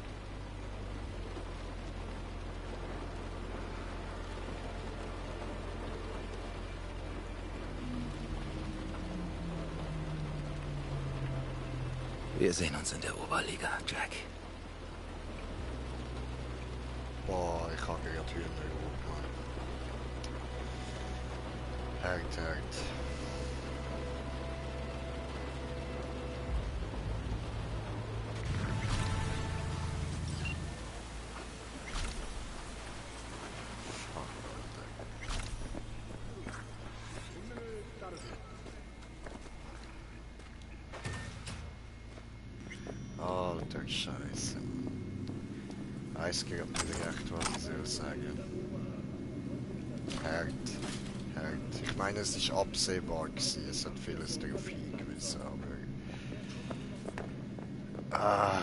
Wir sehen uns in der Oberliga, Jack. Boah, ich habe gerade Hühner gemacht. Hart. Alter Scheiße. Weiß gerade nicht recht, was ich soll sagen. Hart. Ich meine, es ist absehbar gewesen. Es hat vieles darauf hingewiesen, aber...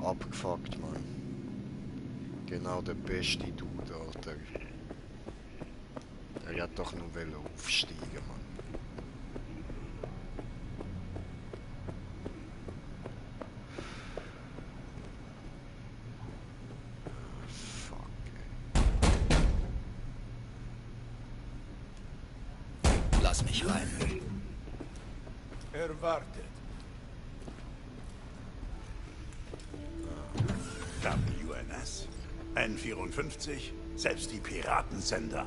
abgefuckt, Mann. Genau der beste Dude, Alter. Er hat doch nur aufsteigen, Mann. Lass mich rein. Er wartet. WNS, N54, selbst die Piratensender.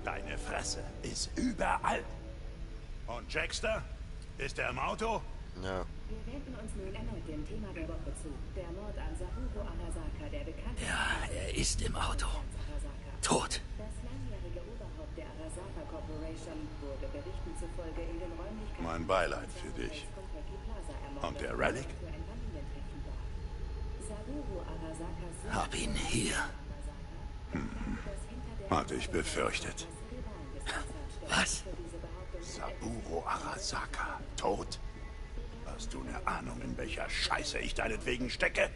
Deine Fresse ist überall. Und Jackster? Ist er im Auto? Ja. Wir wenden uns nun erneut dem Thema der Woche zu. Der Mord an Saburo Arasaka, der bekannte... Ja, er ist im Auto. Tot. Das langjährige Oberhaupt der Arasaka Corporation wurde Berichten zufolge in den Räumlichkeiten... Mein Beileid für dich. Und der Relic? Saburo Arasakas... Hab ihn hier. Hatte ich befürchtet. Was? Saburo Arasaka tot? Hast du eine Ahnung, in welcher Scheiße ich deinetwegen stecke?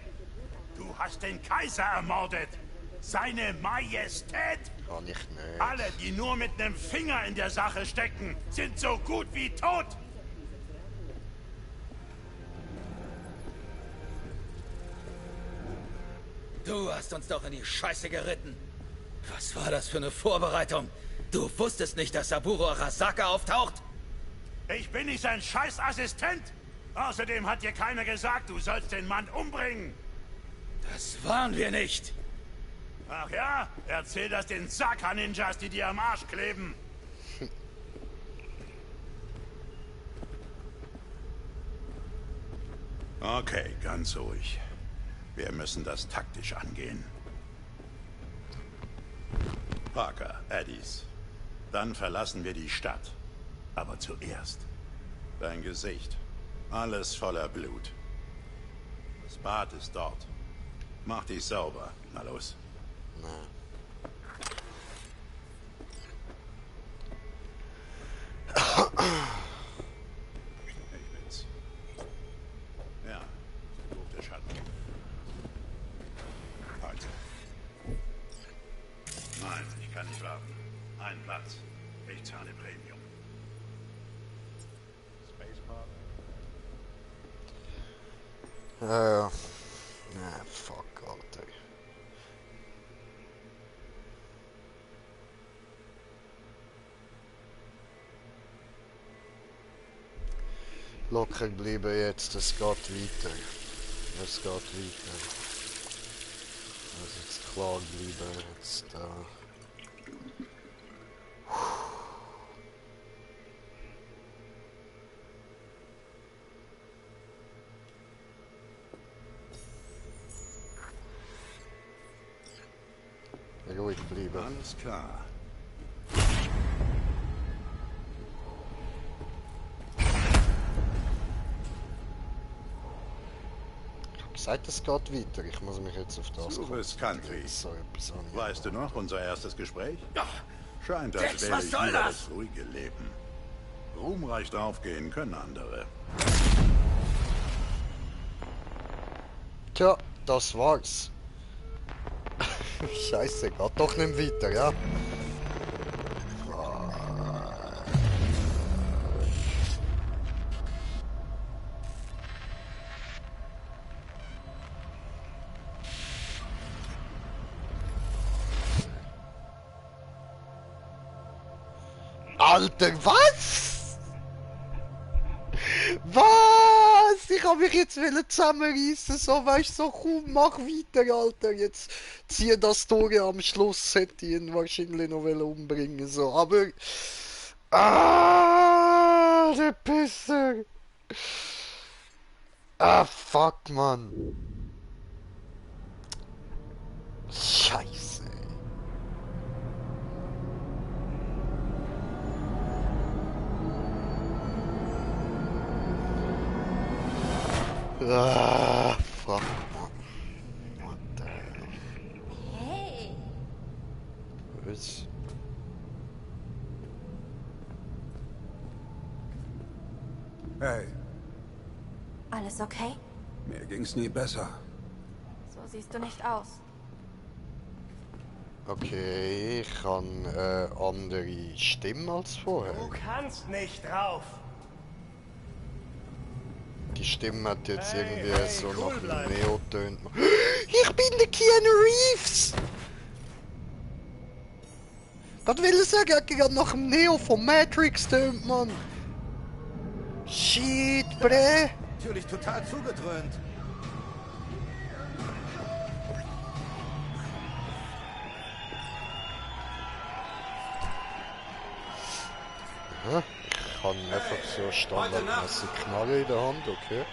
Du hast den Kaiser ermordet! Seine Majestät! Kann ich nicht. Alle, die nur mit einem Finger in der Sache stecken, sind so gut wie tot! Du hast uns doch in die Scheiße geritten. Was war das für eine Vorbereitung? Du wusstest nicht, dass Saburo Arasaka auftaucht? Ich bin nicht sein Scheißassistent! Außerdem hat dir keiner gesagt, du sollst den Mann umbringen! Das waren wir nicht! Ach ja? Erzähl das den Saka-Ninjas, die dir am Arsch kleben! Okay, ganz ruhig. Wir müssen das taktisch angehen. Parker, Eddies. Dann verlassen wir die Stadt. Aber zuerst dein Gesicht. Alles voller Blut. Das Bad ist dort. Mach dich sauber. Na los. Na. Ich bin's. Ja, guter Schatten. Heute. Nein, ich kann nicht warten. Ein Platz. Ich zahle Premium. Spacepark. Fuck, Alter. Locker bleiben jetzt, es geht weiter. Es geht weiter. Also jetzt klar bleiben, jetzt da. Ruhig bleiben. Alles klar. Gesagt, es geht weiter. Ich muss mich jetzt auf das Suches Country. So etwas an. Weißt du noch, unser erstes Gespräch? Ja. Scheint, Dex, als wäre was ich soll wieder das? das ruhige Leben. Ruhmreich draufgehen können andere. Tja, das war's. Scheiße, geht doch nicht weiter, ja? Alter, was? Was? Ich hab mich jetzt zusammenreißen, so weißt du, so komm, mach weiter, Alter. Jetzt zieh das Tor am Schluss, hätte ich ihn wahrscheinlich noch umbringen, so, aber. Ah, der Pisser. Ah, fuck, Mann. Scheiße. Ah, fuck, man. What the hell? Hey. Was? Hey, Alles okay? mir ging's nie besser. So siehst du nicht aus. Okay, ich habe andere Stimme als vorher. Du kannst nicht drauf. Die Stimme hat jetzt irgendwie so cool nach bleiben. Neo tönt. Ich bin der Keanu Reeves! Das will ich sagen, gerade nach dem Neo von Matrix tönt, Mann. Shit, bre. Natürlich total zugedröhnt. Aha, ich habe einfach so standardmäßig Knarre in der Hand, okay.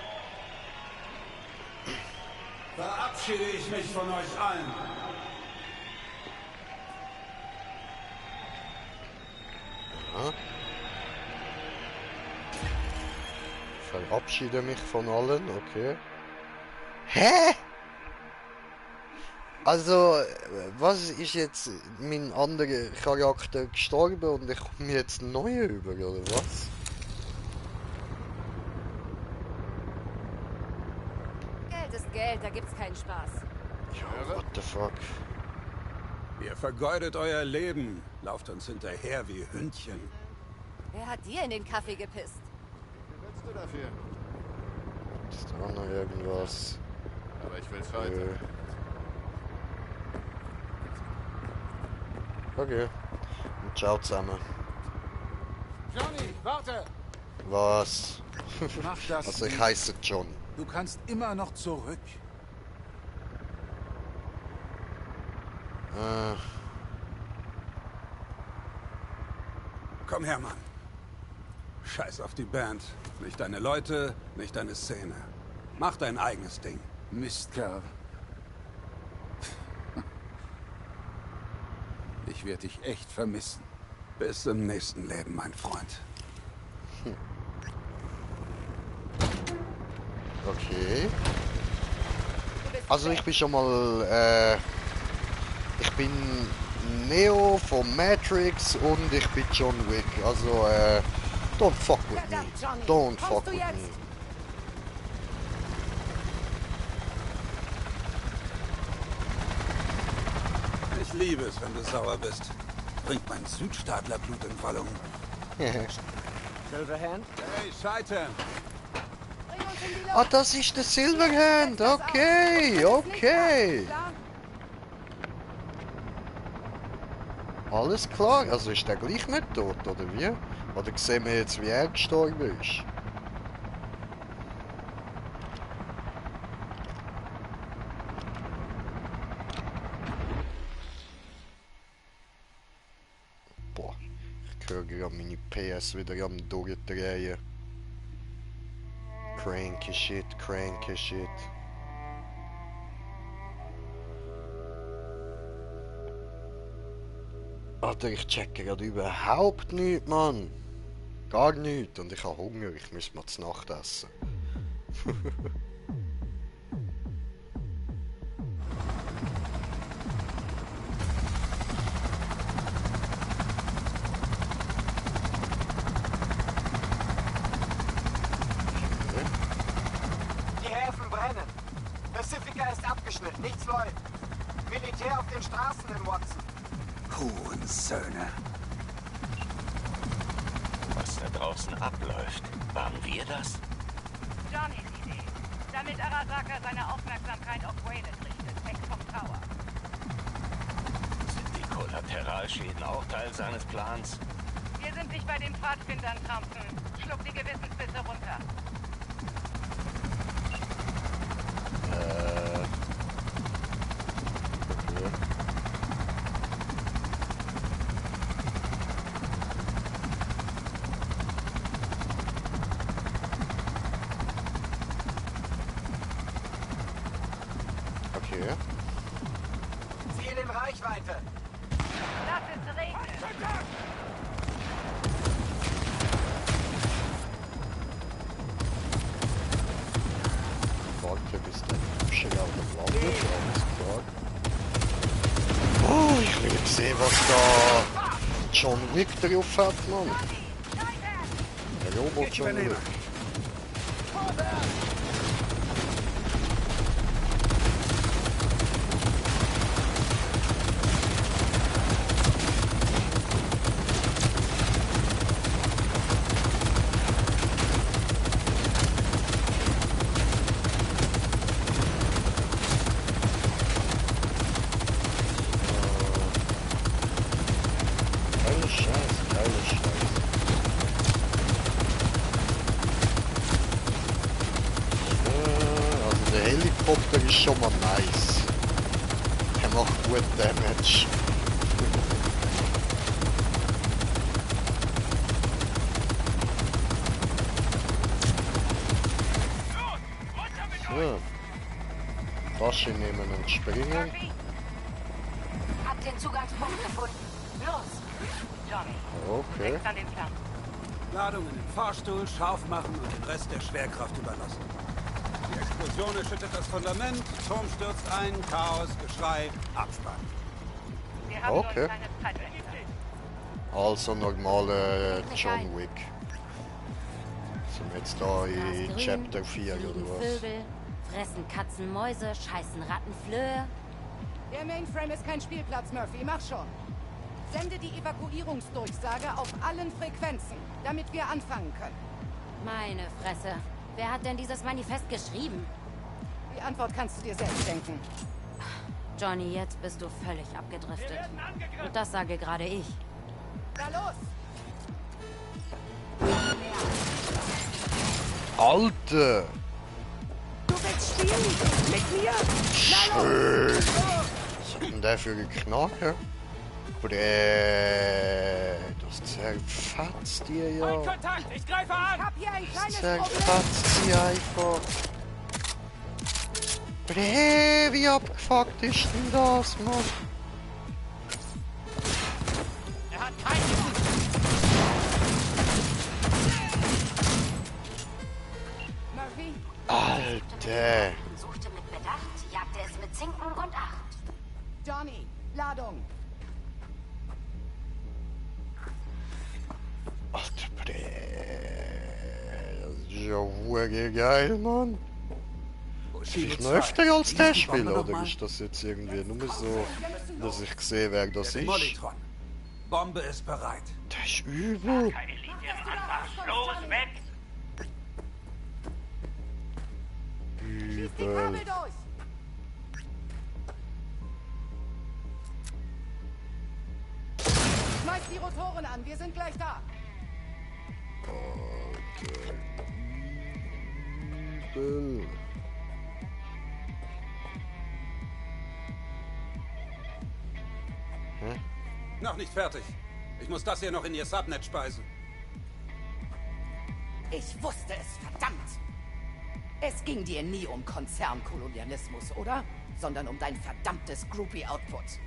Verabschiede ich mich von euch allen. Aha. Verabschiede mich von allen, okay. Hä? Also, was ist jetzt mein anderer Charakter gestorben und ich komme jetzt einen neuen über, oder was? Geld ist Geld, da gibt's keinen Spaß. Ja, what the fuck? Ihr vergeudet euer Leben, lauft uns hinterher wie Hündchen. Wer hat dir in den Kaffee gepisst? Wie willst du dafür? Ist da noch irgendwas? Aber ich will's weiter. Okay. Und ciao zusammen. Johnny, warte! Was? Mach das Also ich nicht. heiße John. Du kannst immer noch zurück. Komm her, Mann. Scheiß auf die Band. Nicht deine Leute, nicht deine Szene. Mach dein eigenes Ding. Mistkerl. Ich werde dich echt vermissen. Bis im nächsten Leben, mein Freund. Okay. Also ich bin schon mal, ich bin Neo von Matrix und ich bin John Wick. Also, don't fuck with me. Don't fuck with me. Ich liebe es, wenn du sauer bist. Bringt mein Südstaatlerblut in Wallung. Silverhand? Hey, Scheitern! Ah, das ist der Silverhand. Okay, okay. Alles klar. Also ist der gleich nicht tot, oder wie? Oder sehen wir jetzt, wie er gestorben ist? Boah, ich höre gerade meine PS wieder am Durchdrehen. Cranky shit, cranky shit. Alter, ich checke gerade überhaupt nichts, Mann. Gar nichts. Und ich habe Hunger, ich muss mal zu Nacht essen. Die Häfen brennen. Pacifica ist abgeschnitten, nichts läuft. Militär auf den Straßen in Watson. Hurensöhne. Was da draußen abläuft, waren wir das? Johnnys Idee. Damit Arasaka seine Aufmerksamkeit auf Wayland richtet, weg vom Tower. Sind die Kollateralschäden auch Teil seines Plans? Wir sind nicht bei den Pfadfindern, Thompson. Schluck die Gewissensbisse runter. Okay. Okay. Ziel in Reichweite. Lass es regnen. Warte, bis der Hübsche auf dem landet, alles klar. Oh, ich will sehen, was da John Wick drauf hat, Mann. Der Robot John Wick. Helikopter ist schon mal nice. Der macht gut Damage. So. Tasche nehmen und springen. Hab den Zugangspunkt gefunden. Los! Johnny. Okay. Fix an den Plan. Ladung in den Fahrstuhl, scharf machen und den Rest der Schwerkraft überlassen. Die Explosion erschüttert das Fundament, Turm stürzt ein, Chaos, Geschrei, Abspann. Wir haben Okay. nur ein kleines Zeitfenster. Also normale John Wick. Sind wir jetzt da in Grün, Chapter 4 fliegen oder was? Vögel, fressen Katzen, Mäuse, scheißen Ratten, Flöhe. Der Mainframe ist kein Spielplatz, Murphy. Mach schon. Sende die Evakuierungsdurchsage auf allen Frequenzen, damit wir anfangen können. Meine Fresse. Wer hat denn dieses Manifest geschrieben? Die Antwort kannst du dir selbst denken. Johnny, jetzt bist du völlig abgedriftet. Und das sage gerade ich. Na los! Alter! Du willst spielen? Mit mir? Schön! Was hat denn der für geknacken? Das zerfetzt dir ja. Kontakt! Ich greife an! Ich hab hier ein kleines Zerfetzt sie einfach. Wie abgefuckt ist denn das, Mann? Er hat keinen. Murphy? Alter! Suchte mit Bedacht, jagte es mit Zinken und Acht. Johnny, Ladung. Alter, das ist ja hure geil, Mann. Vielleicht noch öfter als der Spieler, oder ist das jetzt irgendwie nur so, dass ich sehe, wer das ist? Mollytron. Bombe ist bereit. Das ist übel. Keine Linie im Anmarsch. Los, weg! Schieß die Übel. Kabel durch! Schmeiß die Rotoren an, wir sind gleich da. Übel. Hä? Noch nicht fertig. Ich muss das hier noch in ihr Subnet speisen. Ich wusste es, verdammt! Es ging dir nie um Konzernkolonialismus, oder? Sondern um dein verdammtes Groupie-Output.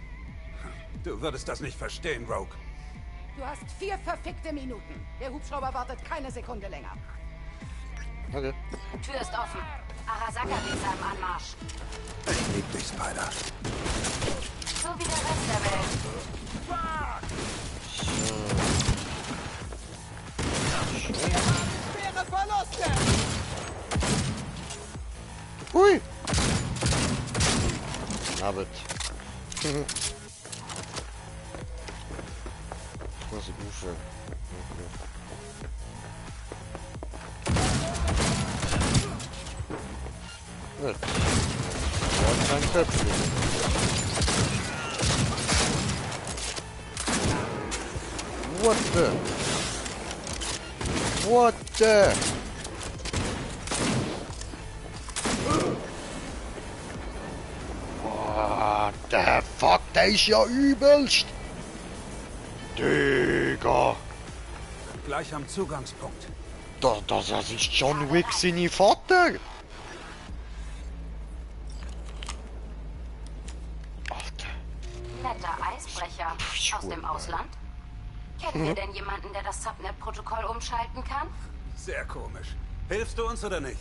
Du würdest das nicht verstehen, Rogue. Du hast 4 verfickte Minuten. Der Hubschrauber wartet keine Sekunde länger. Okay. Tür ist offen. Arasaka-Laser im Anmarsch. Ich lieb dich, Spider. So wie der Rest der Welt. Schwere Verluste! Hui! Nabbit. Was ist Ufe? Gut. Ja, kein Köpfchen. What the? What the? What the fuck? Der ist ja übelst! Digga! Gleich am Zugangspunkt. Das ist John Wick seine Vater! Netter Eisbrecher. Aus dem Ausland? Kennen wir denn jemanden, der das Subnet-Protokoll umschalten kann? Sehr komisch. Hilfst du uns oder nicht?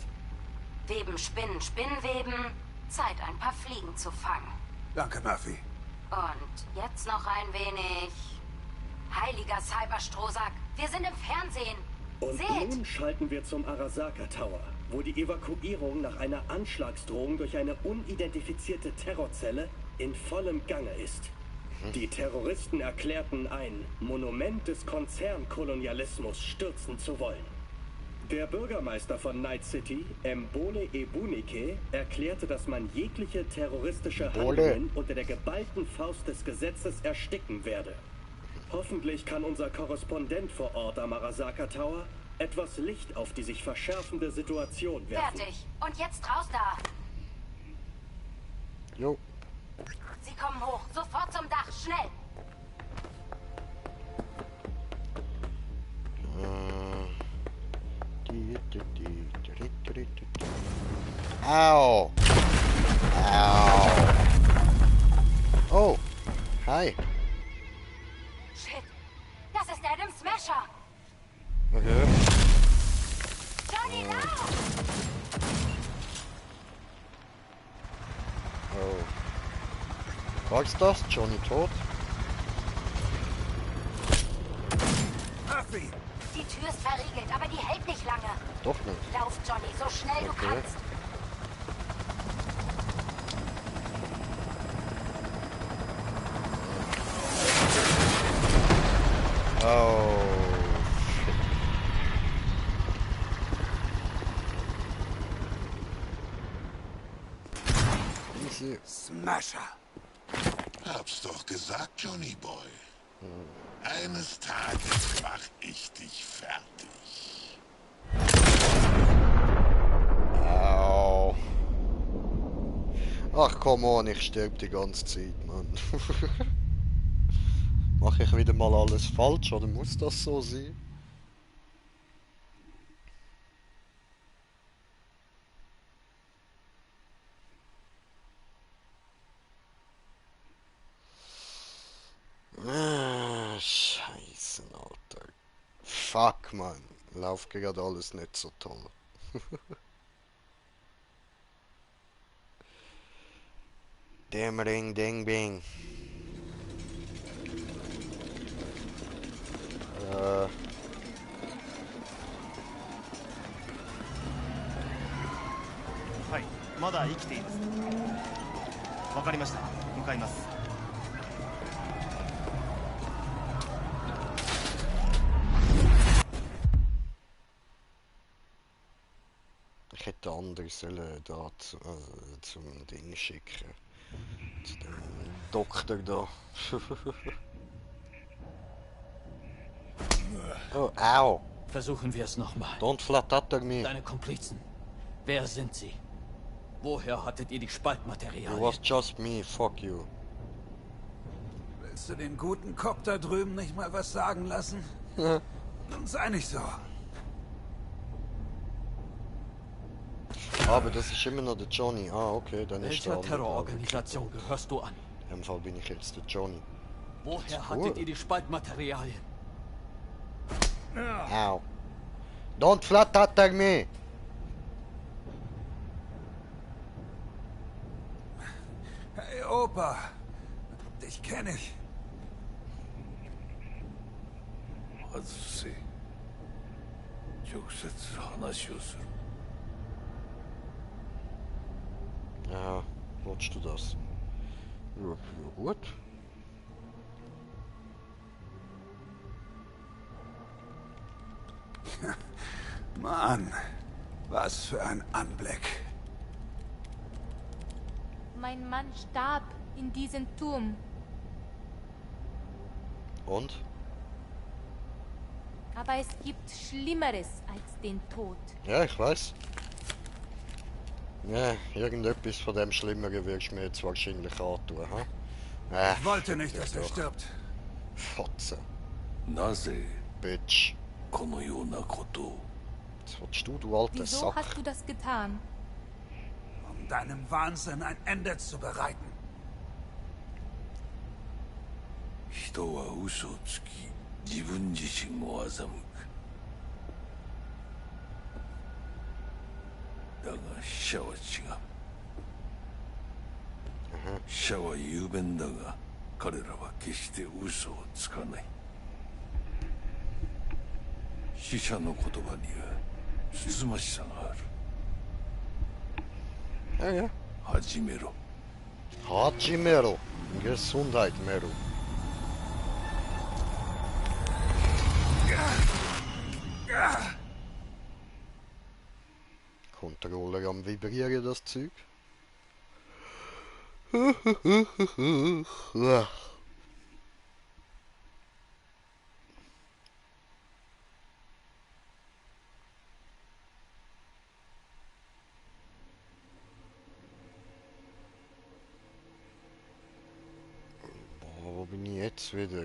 Weben, Spinnen, Spinnweben. Zeit, ein paar Fliegen zu fangen. Danke, Murphy. Und jetzt noch ein wenig... Heiliger Cyberstrohsack. Wir sind im Fernsehen. Und Seht! nun schalten wir zum Arasaka Tower, wo die Evakuierung nach einer Anschlagsdrohung durch eine unidentifizierte Terrorzelle in vollem Gange ist. Die Terroristen erklärten, ein Monument des Konzernkolonialismus stürzen zu wollen. Der Bürgermeister von Night City, Mbole Ebunike, erklärte, dass man jegliche terroristische Handlungen unter der geballten Faust des Gesetzes ersticken werde. Hoffentlich kann unser Korrespondent vor Ort am Arasaka Tower etwas Licht auf die sich verschärfende Situation werfen. Fertig. Und jetzt raus da. Jo. Sie kommen hoch. Sofort zum Dach. Schnell. Au! Au! Oh! Hi! Shit. Das ist Adam Smasher. Okay. Johnny, lauf! Oh. Sagst das? Johnny tot? Murphy! Die Tür ist verriegelt, aber die hält nicht lange. Doch nicht. Lauf, Johnny, so schnell du Okay. kannst. Oh. Easy. Smasher! Hab's doch gesagt, Johnny Boy. Eines Tages mach ich dich fertig. Au. Ach komm on, ich sterbe die ganze Zeit, Mann. Mache ich wieder mal alles falsch oder muss das so sein? Ah, Scheiße, Alter. Fuck, Mann. Läuft gerade alles nicht so toll. Dem Ring, Ding, Bing. Äh. はい、まだ生きています。わかりました。向かいます。Ich hätte andere sollen da zum Ding schicken. Zu dem Doktor da. Oh, au! Versuchen wir es nochmal. Don't flatter me. Deine Komplizen. Wer sind sie? Woher hattet ihr die It Spaltmaterialien? was just me, fuck you. Willst du den guten Cop da drüben nicht mal was sagen lassen? Nun sei nicht so. Aber das ist immer noch der Johnny. Ah, okay, dann ist der Welcher andere. Terrororganisation gehörst du an? In dem Fall bin ich jetzt der Johnny. Woher hattet ihr die Spaltmaterialien? Au. Don't flatter me! Hey, Opa. Dich kenne ich. 外せ。直接話をする。 Ja, willst du das? Ja, gut. Mann, was für ein Anblick. Mein Mann starb in diesem Turm. Und? Aber es gibt Schlimmeres als den Tod. Ja, ich weiß. Ja, irgendetwas von dem Schlimmeren wirst du mir jetzt wahrscheinlich antun, ha? Ich wollte nicht, dass er stirbt. Fotze. なぜ Bitch. このようなことを Was willst du alter Wieso Sack? hast du das getan? Um deinem Wahnsinn ein Ende zu bereiten. 人は嘘をつき自分自身を欺くだが死者は違う死者は雄弁だが彼らは決して嘘をつかない死者の言葉にはつつましさがある Ja, ja. 始めろ Hajimero. Gesundheit, Meru. Controller am Vibrieren, das Zeug. jetzt wieder.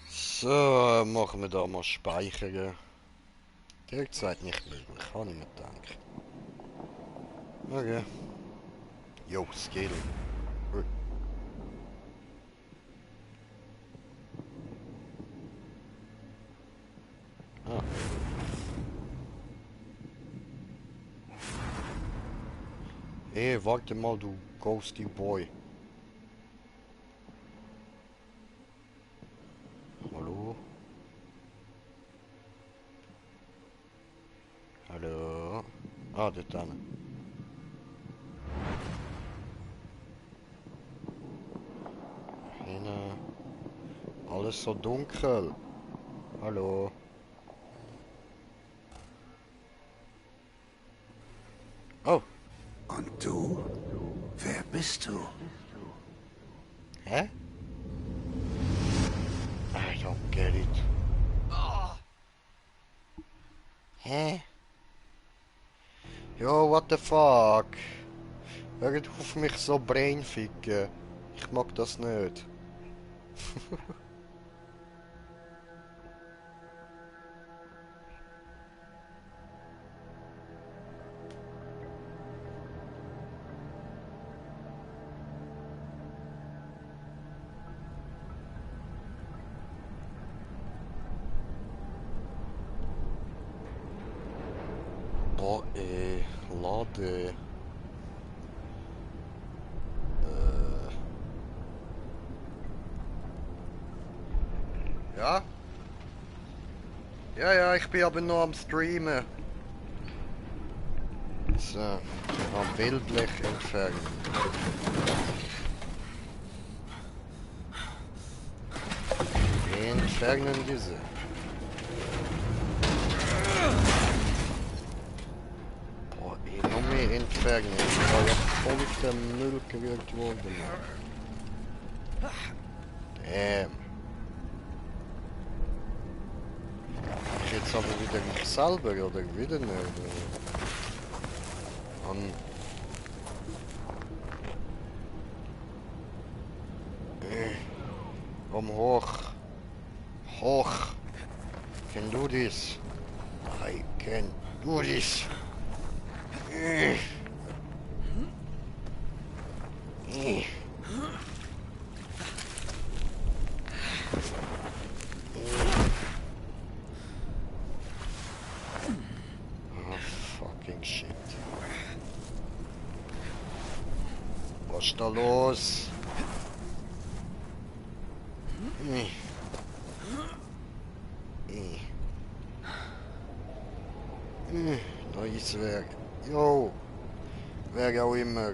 So, machen wir da mal speichern. Derzeit nicht möglich, habe ich mir gedacht. Okay. Jo, Skill. Gut. Ah. Hey, warte mal, du Ghosty Boy. Hallo? Hallo? Ah, dort dann. Hinten. Alles so dunkel. Hallo? Oh. Und du? Wer bist du? Hä? I don't get it. Hä? Jo, what the fuck? Hört auf mich so brainficken. Ich mag das nicht. Boah, lade. Ja? Ja, ich bin aber noch am Streamen. So, am bildlich entfernen. Entfernen diese. Boah, noch mehr entfernen. Ich war ja voll auf den Müll gewirkt worden. Damn. Ich jetzt aber wieder mich selber oder wieder nicht. Komm hoch. Hoch. Can do this. I can do this. Fucking shit. Was ist da los? Neues Werk. Jo. Wer auch immer.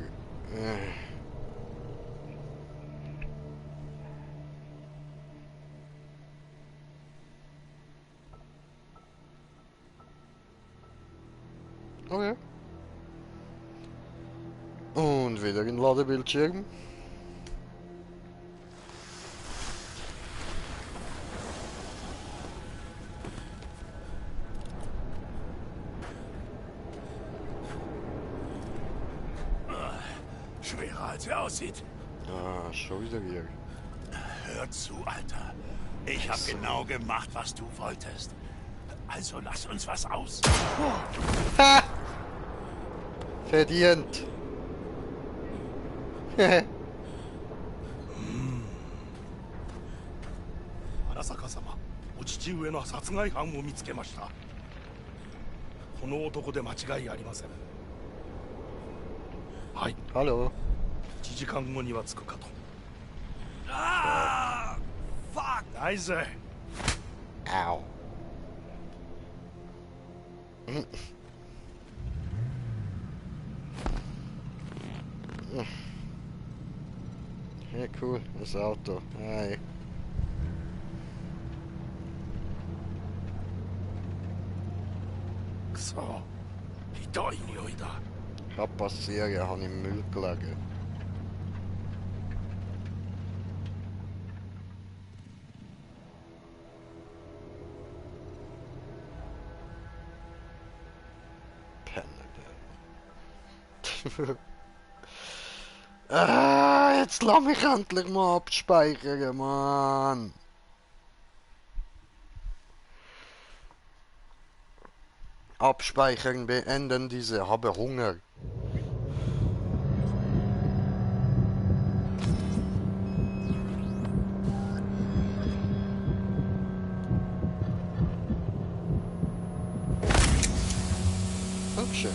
Okay. Und wieder ein Ladebildschirm. Schwerer als er aussieht. Ah, schon wieder hier. Hör zu, Alter. Ich hab genau gemacht, was du wolltest. Also lass uns was aus. Ha! Verdient. 荒坂様、お父上の殺害犯を見つけました。この男で間違いありません。はい。Hallo。1時間後には着くかと。ああ、ファック。ないぜ。Ow. Ja, cool, das Auto. Hi. So,ひどい匂いだ。Kann passieren, ich habe im Müll gelegen. Jetzt lass mich endlich mal abspeichern, Mann. Abspeichern, beenden diese, habe Hunger. Dankeschön.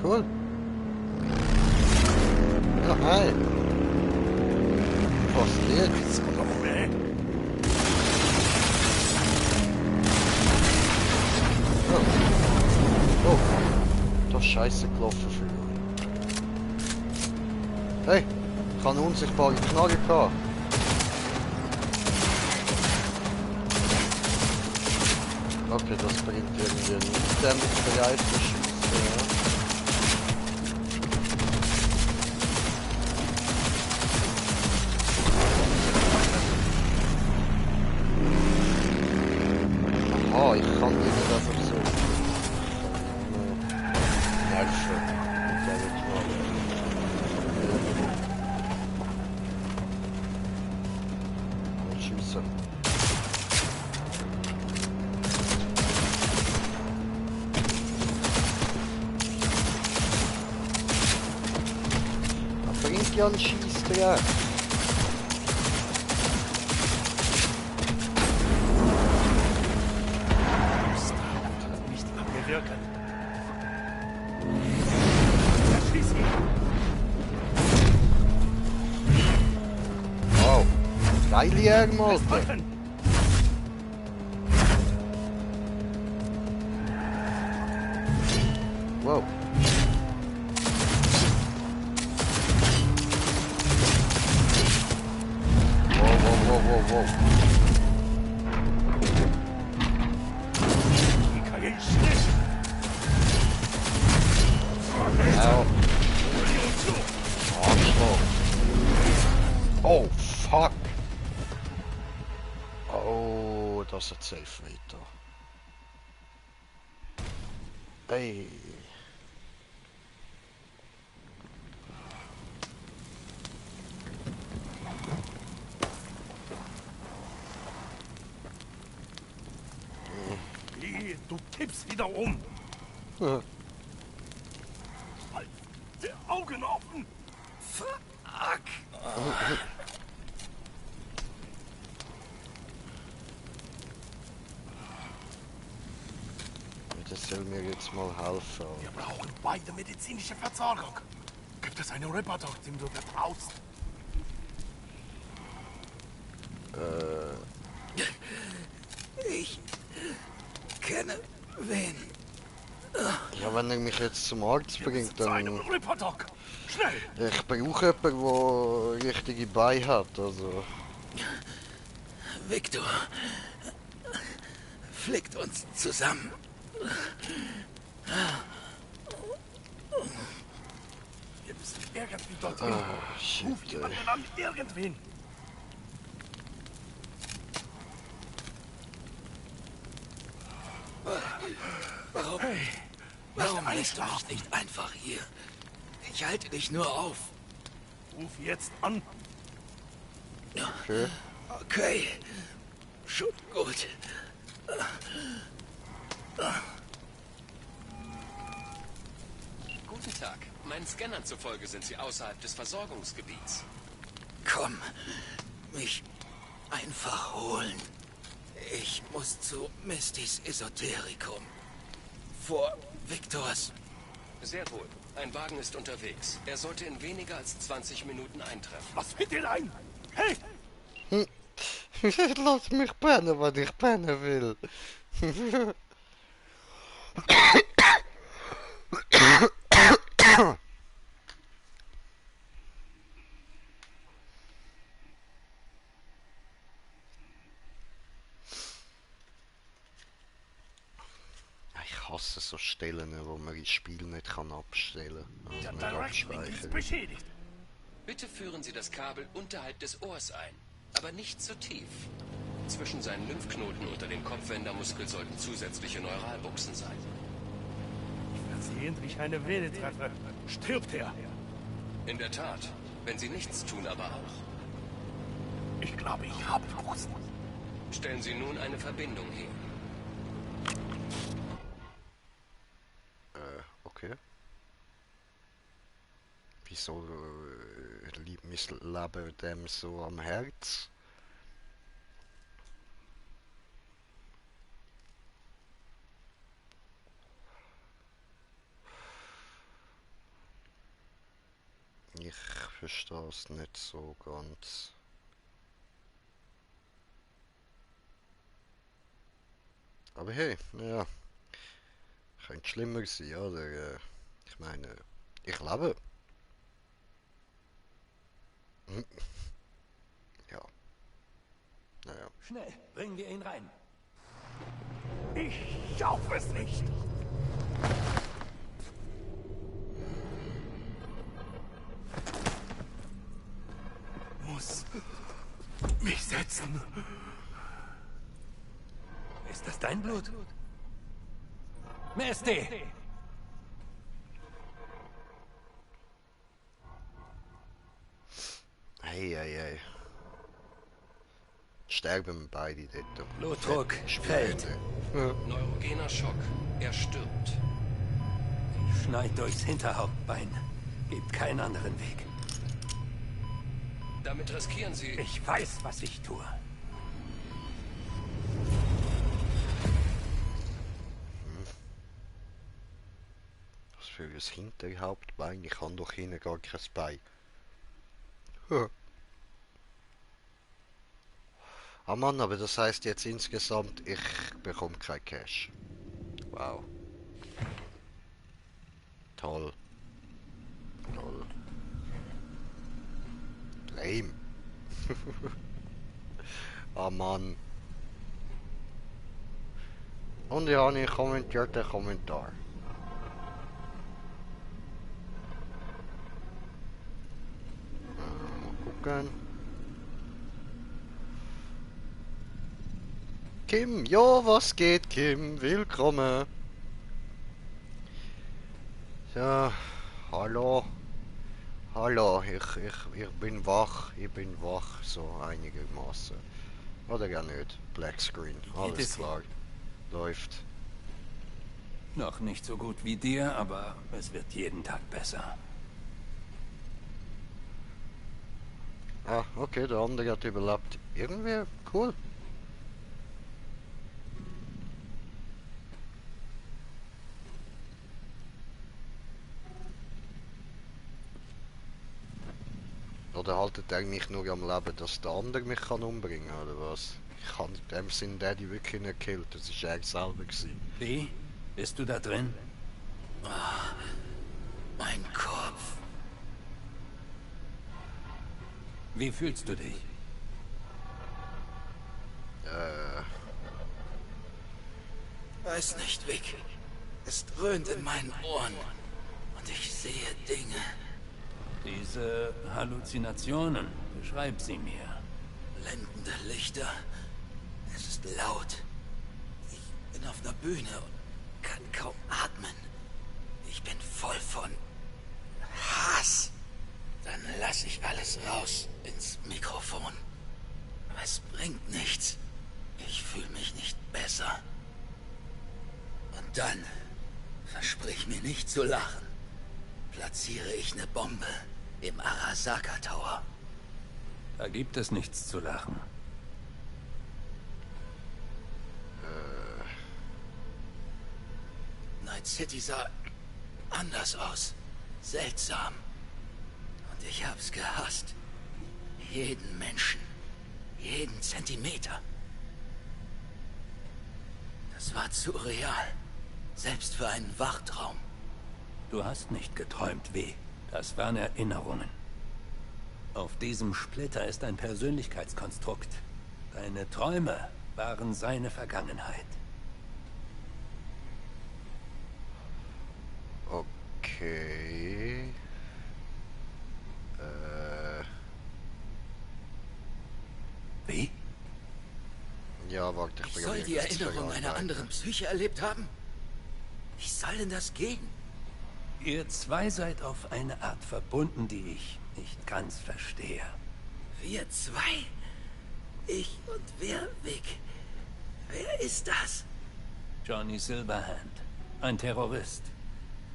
Cool. Ja, hi. Was geht's? Oh. Oh. Das ist scheiße gelaufen für mich. Hey, ich habe eine unsichtbare Knarre gehabt. Okay, das bringt irgendwie nicht, der mit bereit ist. Ja. Aha, ich kann dir nicht einfach so nerven mit dieser Knarre. Und schiessen. Da bringt ja ein Schießdreck. Wow, geile Jägen, Alter. Wow. Wow. Au. Arschloch. Oh, fuck. Oh, das ist safe weiter. Ey. Du kippst wieder um. Ja. Halt die Augen offen. Fuck. Das soll mir jetzt mal helfen. Wir brauchen beide medizinische Versorgung. Gibt es einen Reporter, dem du vertraust? Ich kenne wen. Ja, wenn er mich jetzt zum Arzt bringt, dann... Reporter! Schnell! Ich brauche jemanden, der richtige Beine hat, also... Victor flickt uns zusammen. Wir müssen irgendwie dorthin. Shit, Ruf jemanden an, irgendwen. Warum lässt du mich nicht einfach hier? Ich halte dich nur auf. Ruf jetzt an. Okay. Schon gut. Guten Tag. Meinen Scannern zufolge sind Sie außerhalb des Versorgungsgebiets. Komm, mich einfach holen. Ich muss zu Mistys Esoterikum. Vor Victors. Sehr wohl. Ein Wagen ist unterwegs. Er sollte in weniger als 20 Minuten eintreffen. Was fällt dir ein? Hey! Lass mich pennen, was ich pennen will. Ich hasse so Stellen, wo man das Spiel nicht abstellen kann. Also nicht abspeichern. Bitte führen Sie das Kabel unterhalb des Ohrs ein, aber nicht zu tief. Zwischen seinen Lymphknoten unter dem Kopfwendermuskel sollten zusätzliche Neuralbuchsen sein. Versehentlich eine Vene treffe, stirbt er. In der Tat. Wenn Sie nichts tun, aber auch. Ich glaube, ich habe Buchsen. Stellen Sie nun eine Verbindung her. Okay. Wieso liegt mein Leben dem so am Herz? Ich verstehe es nicht so ganz. Aber hey, ja. Könnte schlimmer sein, oder? Ich meine, ich lebe. Ja. Naja. Schnell, bringen wir ihn rein. Ich schaffe es nicht. Muss mich setzen. Ist das dein Blut? Misty! Ei. Sterben beide dort. Blutdruck fällt. Neurogener Schock. Er stirbt. Schneid durchs Hinterhauptbein. Gibt keinen anderen Weg. Damit riskieren Sie... Ich weiß, was ich tue. Was für ein Hinterhauptbein? Ich habe doch hinten gar kein Bein. Ah Mann, aber das heißt jetzt insgesamt, ich bekomme kein Cash. Wow. Toll. Toll. Lame. Ah Mann. Und ich habe einen kommentierten Kommentar. Mal gucken. Kim, ja, was geht, Kim? Willkommen. Ja, hallo. Hallo, ich bin wach. Ich bin wach, so einigermaßen. Oder gar nicht. Black Screen, alles klar. Läuft. Noch nicht so gut wie dir, aber es wird jeden Tag besser. Ah, okay, der andere hat überlebt. Irgendwie cool. Oder haltet er mich nur am Leben, dass der andere mich kann umbringen, oder was? Ich kann in dem Sinn Daddy wirklich nicht killen, das war er selber gewesen. Wie? Bist du da drin? Oh, mein Kopf. Wie fühlst du dich? Weiß nicht, Vic. Es dröhnt in meinen Ohren. Und ich sehe Dinge. Diese Halluzinationen, beschreib sie mir. Blendende Lichter. Es ist laut. Ich bin auf einer Bühne und kann kaum atmen. Ich bin voll von Hass. Dann lasse ich alles raus ins Mikrofon. Es bringt nichts. Ich fühle mich nicht besser. Und dann, versprich mir nicht zu lachen, platziere ich eine Bombe im Arasaka Tower. Da gibt es nichts zu lachen. Night City sah anders aus. Seltsam. Und ich hab's gehasst. Jeden Menschen. Jeden Zentimeter. Das war zu real. Selbst für einen Wachtraum. Du hast nicht geträumt, W. Das waren Erinnerungen. Auf diesem Splitter ist ein Persönlichkeitskonstrukt. Deine Träume waren seine Vergangenheit. Okay. Wie? Ja, warte, ich soll die Erinnerung einer anderen Psyche erlebt haben? Wie soll denn das gehen? Ihr zwei seid auf eine Art verbunden, die ich nicht ganz verstehe. Wir zwei? Ich und wer, Vic? Wer ist das? Johnny Silverhand. Ein Terrorist.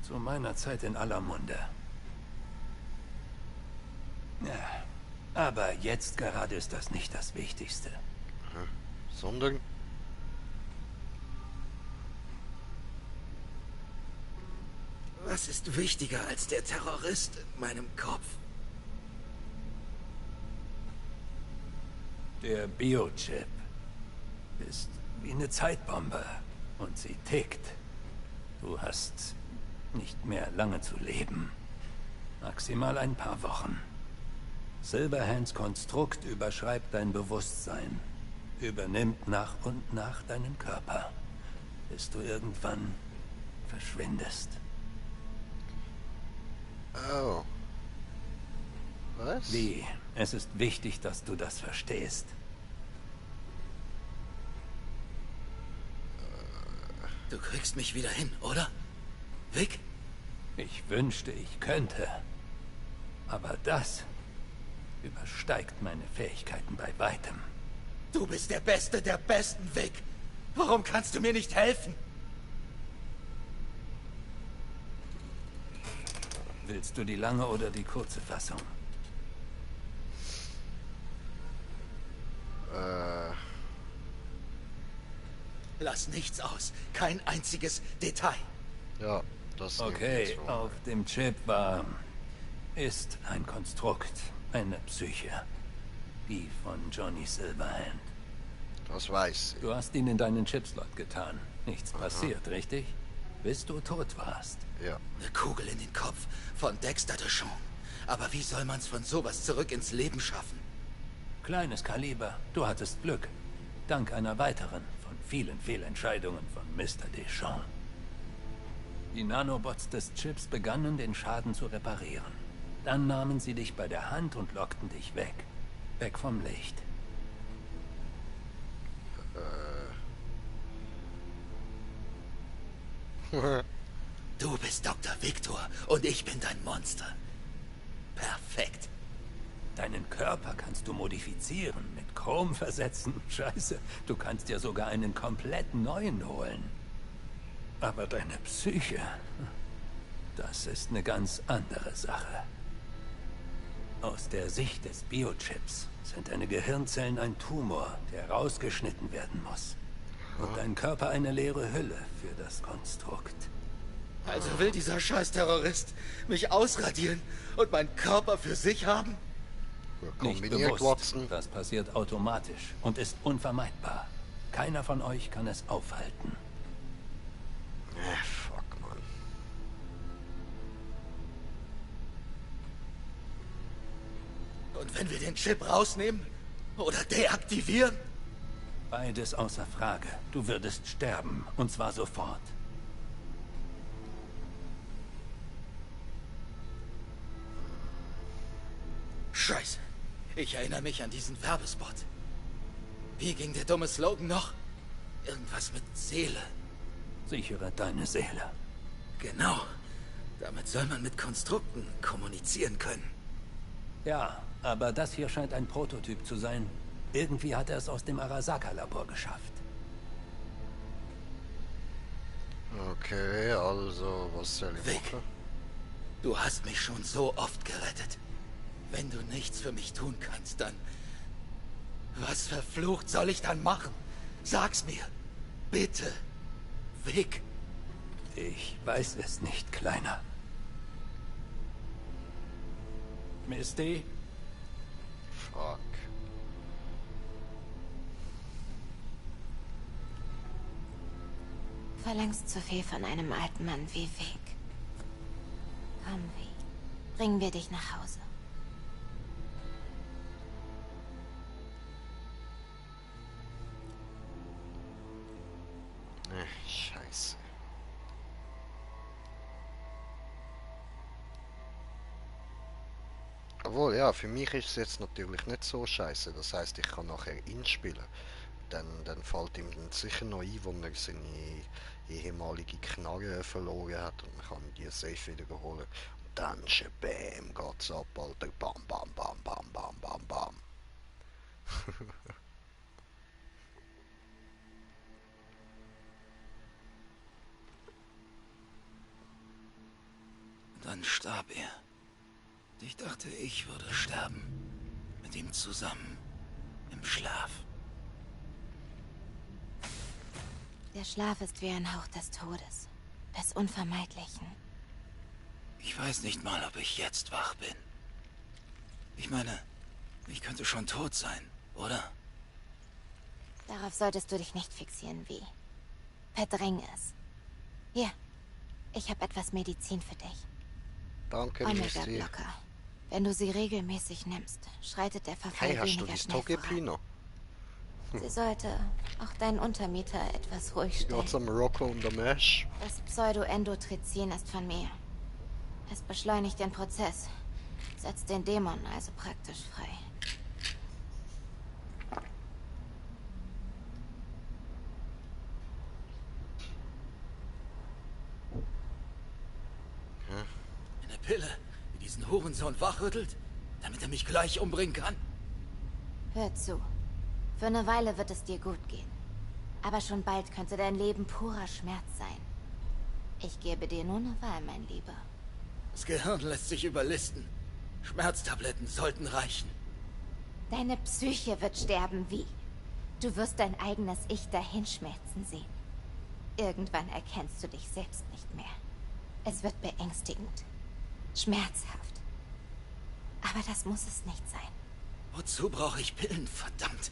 Zu meiner Zeit in aller Munde. Ja, aber jetzt gerade ist das nicht das Wichtigste. Sondern? Was ist wichtiger als der Terrorist in meinem Kopf? Der Biochip ist wie eine Zeitbombe und sie tickt. Du hast nicht mehr lange zu leben. Maximal ein paar Wochen. Silverhands Konstrukt überschreibt dein Bewusstsein, übernimmt nach und nach deinen Körper, bis du irgendwann verschwindest. Oh. Was? Wie? Es ist wichtig, dass du das verstehst. Du kriegst mich wieder hin, oder? Vic? Ich wünschte, ich könnte. Aber das übersteigt meine Fähigkeiten bei weitem. Du bist der Beste der Besten, Vic. Warum kannst du mir nicht helfen? Willst du die lange oder die kurze Fassung? Lass nichts aus. Kein einziges Detail. Ja, das ist okay. Auf dem Chip ist ein Konstrukt, eine Psyche. Die von Johnny Silverhand. Das weiß ich. Du hast ihn in deinen Chipslot getan. Nichts passiert, richtig? Bis du tot warst. Ja. Eine Kugel in den Kopf von Dexter DeShawn. Aber wie soll man's von sowas zurück ins Leben schaffen? Kleines Kaliber. Du hattest Glück. Dank einer weiteren von vielen Fehlentscheidungen von Mr. DeShawn. Die Nanobots des Chips begannen, den Schaden zu reparieren. Dann nahmen sie dich bei der Hand und lockten dich weg. Weg vom Licht. Du bist Dr. Victor und ich bin dein Monster. Perfekt. Deinen Körper kannst du modifizieren, mit Chrom versetzen. Scheiße, du kannst dir sogar einen komplett neuen holen. Aber deine Psyche, das ist eine ganz andere Sache. Aus der Sicht des Biochips sind deine Gehirnzellen ein Tumor, der rausgeschnitten werden muss. Und dein Körper eine leere Hülle für das Konstrukt. Also will dieser Scheiß-Terrorist mich ausradieren und meinen Körper für sich haben? Nicht bewusst. Das passiert automatisch und ist unvermeidbar. Keiner von euch kann es aufhalten. Fuck, Mann. Und wenn wir den Chip rausnehmen oder deaktivieren? Beides außer Frage. Du würdest sterben, und zwar sofort. Scheiße. Ich erinnere mich an diesen Werbespot. Wie ging der dumme Slogan noch? Irgendwas mit Seele. Sichere deine Seele. Genau. Damit soll man mit Konstrukten kommunizieren können. Ja, aber das hier scheint ein Prototyp zu sein. Irgendwie hat er es aus dem Arasaka-Labor geschafft. Okay, also, was soll ich machen? Du hast mich schon so oft gerettet. Wenn du nichts für mich tun kannst, dann... Was verflucht soll ich dann machen? Sag's mir. Bitte. Vic. Ich weiß es nicht, Kleiner. Misty? Fuck. Verlangst zu viel von einem alten Mann wie Vic. Komm, Vic. Bringen wir dich nach Hause. Scheiße. Obwohl, ja, für mich ist es jetzt natürlich nicht so scheiße. Das heißt, ich kann nachher ihn spielen. dann fällt ihm dann sicher noch ein, wo er seine ehemalige Knarre verloren hat und man kann die safe wieder holen. Und dann bam, geht's ab, Alter. Bam, bam, bam, bam, bam, bam, bam. Dann starb er. Ich dachte, ich würde sterben. Mit ihm zusammen. Im Schlaf. Der Schlaf ist wie ein Hauch des Todes. Des Unvermeidlichen. Ich weiß nicht mal, ob ich jetzt wach bin. Ich meine, ich könnte schon tot sein, oder? Darauf solltest du dich nicht fixieren, wie. Verdräng es. Hier, ich habe etwas Medizin für dich. Danke, Omega-Blocker. Wenn du sie regelmäßig nimmst, schreitet der Verfall weniger schnell voran. Sie sollte auch deinen Untermieter etwas ruhig stellen. Das Pseudoendotrizin ist von mir. Es beschleunigt den Prozess, setzt den Dämon also praktisch frei. Eine Pille, die diesen Hurensohn wachrüttelt, damit er mich gleich umbringen kann? Hör zu. Für eine Weile wird es dir gut gehen. Aber schon bald könnte dein Leben purer Schmerz sein. Ich gebe dir nur eine Wahl, mein Lieber. Das Gehirn lässt sich überlisten. Schmerztabletten sollten reichen. Deine Psyche wird sterben, wie? Du wirst dein eigenes Ich dahinschmelzen sehen. Irgendwann erkennst du dich selbst nicht mehr. Es wird beängstigend. Schmerzhaft. Aber das muss es nicht sein. Wozu brauche ich Pillen, verdammt?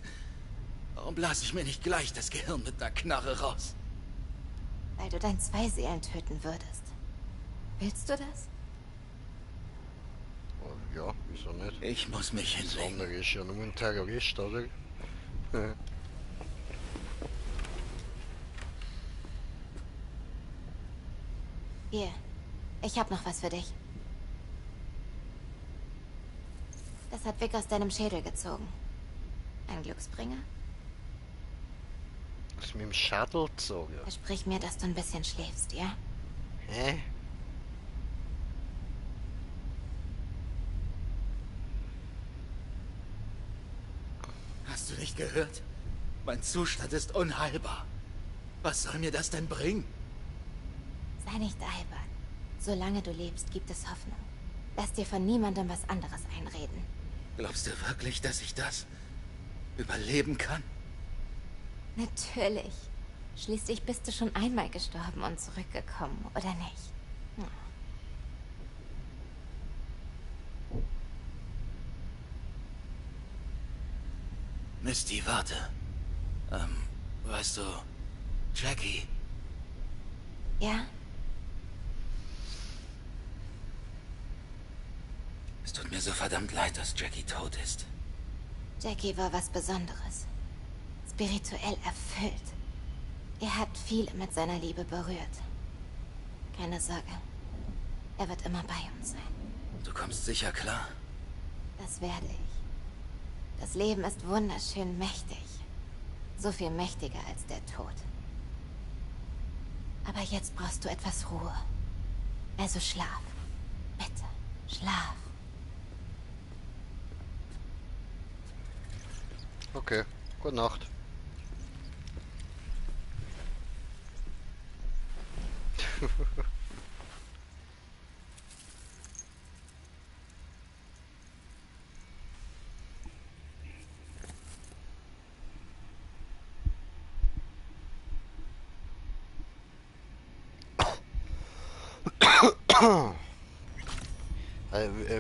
Warum blase ich mir nicht gleich das Gehirn mit einer Knarre raus? Weil du dann 2 Seelen töten würdest. Willst du das? Ja, wieso nicht? Ich muss mich hinlegen. Das andere ist ja nur ein Terrorist, oder? Hier, ich habe noch was für dich. Das hat Vic aus deinem Schädel gezogen. Ein Glücksbringer? Aus meinem Schädel gezogen? Versprich mir, dass du ein bisschen schläfst, ja? Hä? Hast du nicht gehört? Mein Zustand ist unheilbar. Was soll mir das denn bringen? Sei nicht albern. Solange du lebst, gibt es Hoffnung. Lass dir von niemandem was anderes einreden. Glaubst du wirklich, dass ich das überleben kann? Natürlich. Schließlich bist du schon einmal gestorben und zurückgekommen, oder nicht? Hm. Misty, warte. Weißt du, Jackie? Ja? Es tut mir so verdammt leid, dass Jackie tot ist. Jackie war was Besonderes. Spirituell erfüllt. Er hat viele mit seiner Liebe berührt. Keine Sorge. Er wird immer bei uns sein. Du kommst sicher klar? Das werde ich. Das Leben ist wunderschön mächtig. So viel mächtiger als der Tod. Aber jetzt brauchst du etwas Ruhe. Also schlaf. Bitte, schlaf. Okay, gute Nacht.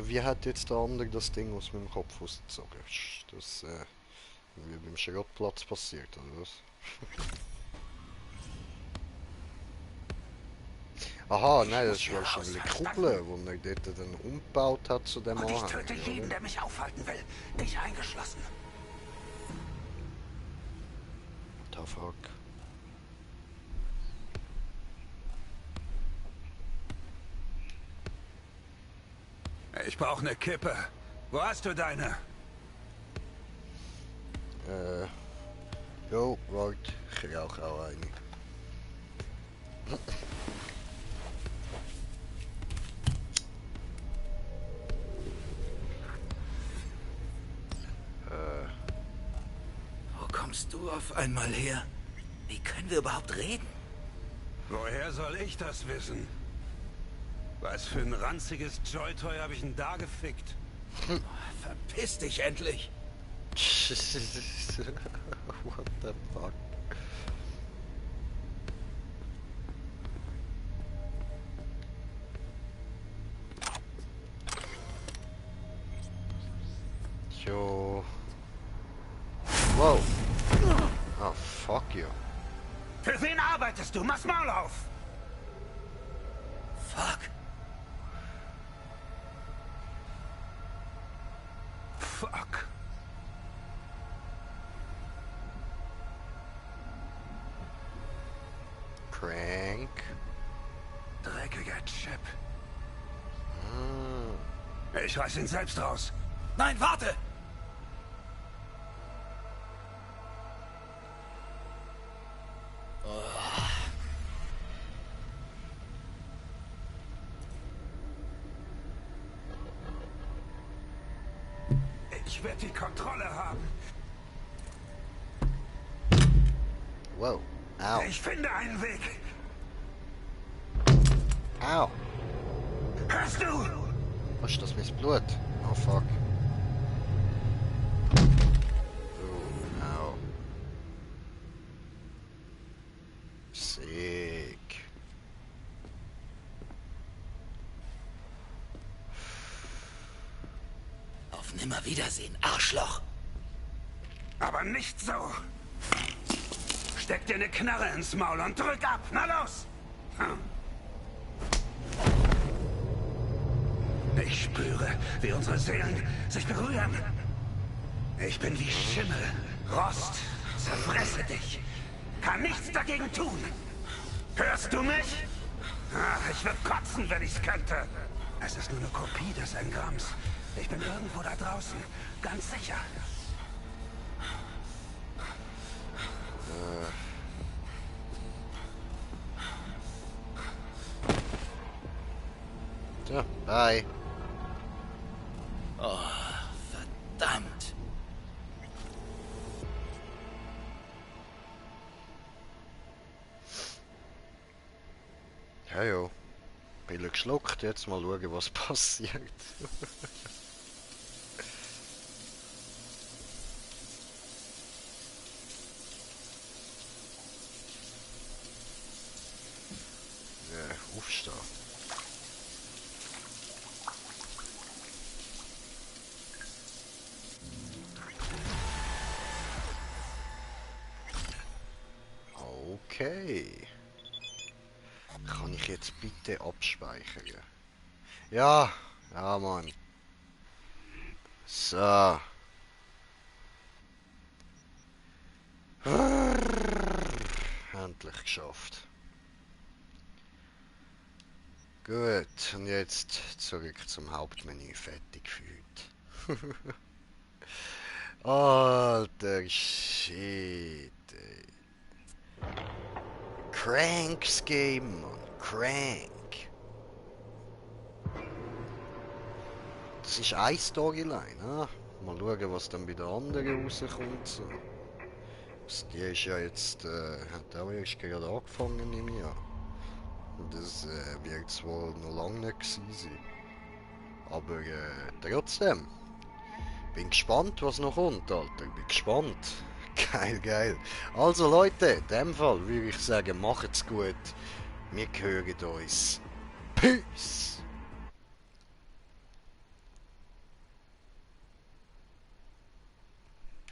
Wie hat jetzt der andere das Ding aus meinem Kopf ausgezogen? Das wie beim Schrottplatz passiert, oder was? Aha, nein, das war schon eine Kuppel, wo er dort dann umgebaut hat zu dem Anhang. Und ich töte jeden, der mich aufhalten will. Dich eingeschlossen. What the fuck? Ich brauche eine Kippe. Wo hast du deine? Jo, warte, ich rauche auch eine. Wo kommst du auf einmal her? Wie können wir überhaupt reden? Woher soll ich das wissen? Was für ein ranziges Joy-Toy habe ich denn da gefickt? Verpiss dich endlich! What the fuck? Jo. Wow. Oh, fuck you. Für wen arbeitest du? Mach's Maul auf! Fuck. Fuck. Crank. Dreckiger Chip. Ich reiß ihn selbst raus. Nein, warte! Ich werde die Kontrolle haben. Wow. Au. Ich finde einen Weg. Au. Hörst du? Was ist das mit Blut? Oh fuck. Oh, au. Sick. Auf Nimmerwiedersehen, Arschloch! Aber nicht so. Steck dir eine Knarre ins Maul und drück ab. Na los! Ich spüre, wie unsere Seelen sich berühren. Ich bin wie Schimmel, Rost, zerfresse dich. Kann nichts dagegen tun. Hörst du mich? Ach, ich würde kotzen, wenn ich's könnte. Es ist nur eine Kopie des Engramms. Ich bin irgendwo da draußen, ganz sicher. So, bye. Oh, verdammt. Ja, ja. Pille geschluckt, jetzt mal schauen, was passiert. Aufstehen. Okay. Kann ich jetzt bitte abspeichern? Ja, ja Mann. So. Endlich geschafft. Gut, und jetzt zurück zum Hauptmenü. Fertig für heute. Alter Shit, ey. Cranks Game, Mann. Crank. Das ist eine Storyline, ne? Mal schauen, was dann bei der anderen rauskommt. So. Die ist ja jetzt, hat auch erst gerade angefangen im Jahr. Und das wird es wohl noch lange nicht gewesen sein. Aber trotzdem. Bin gespannt, was noch kommt, Alter. Bin gespannt. Geil, geil. Also Leute, in dem Fall würde ich sagen, macht's gut. Wir hören uns. Peace!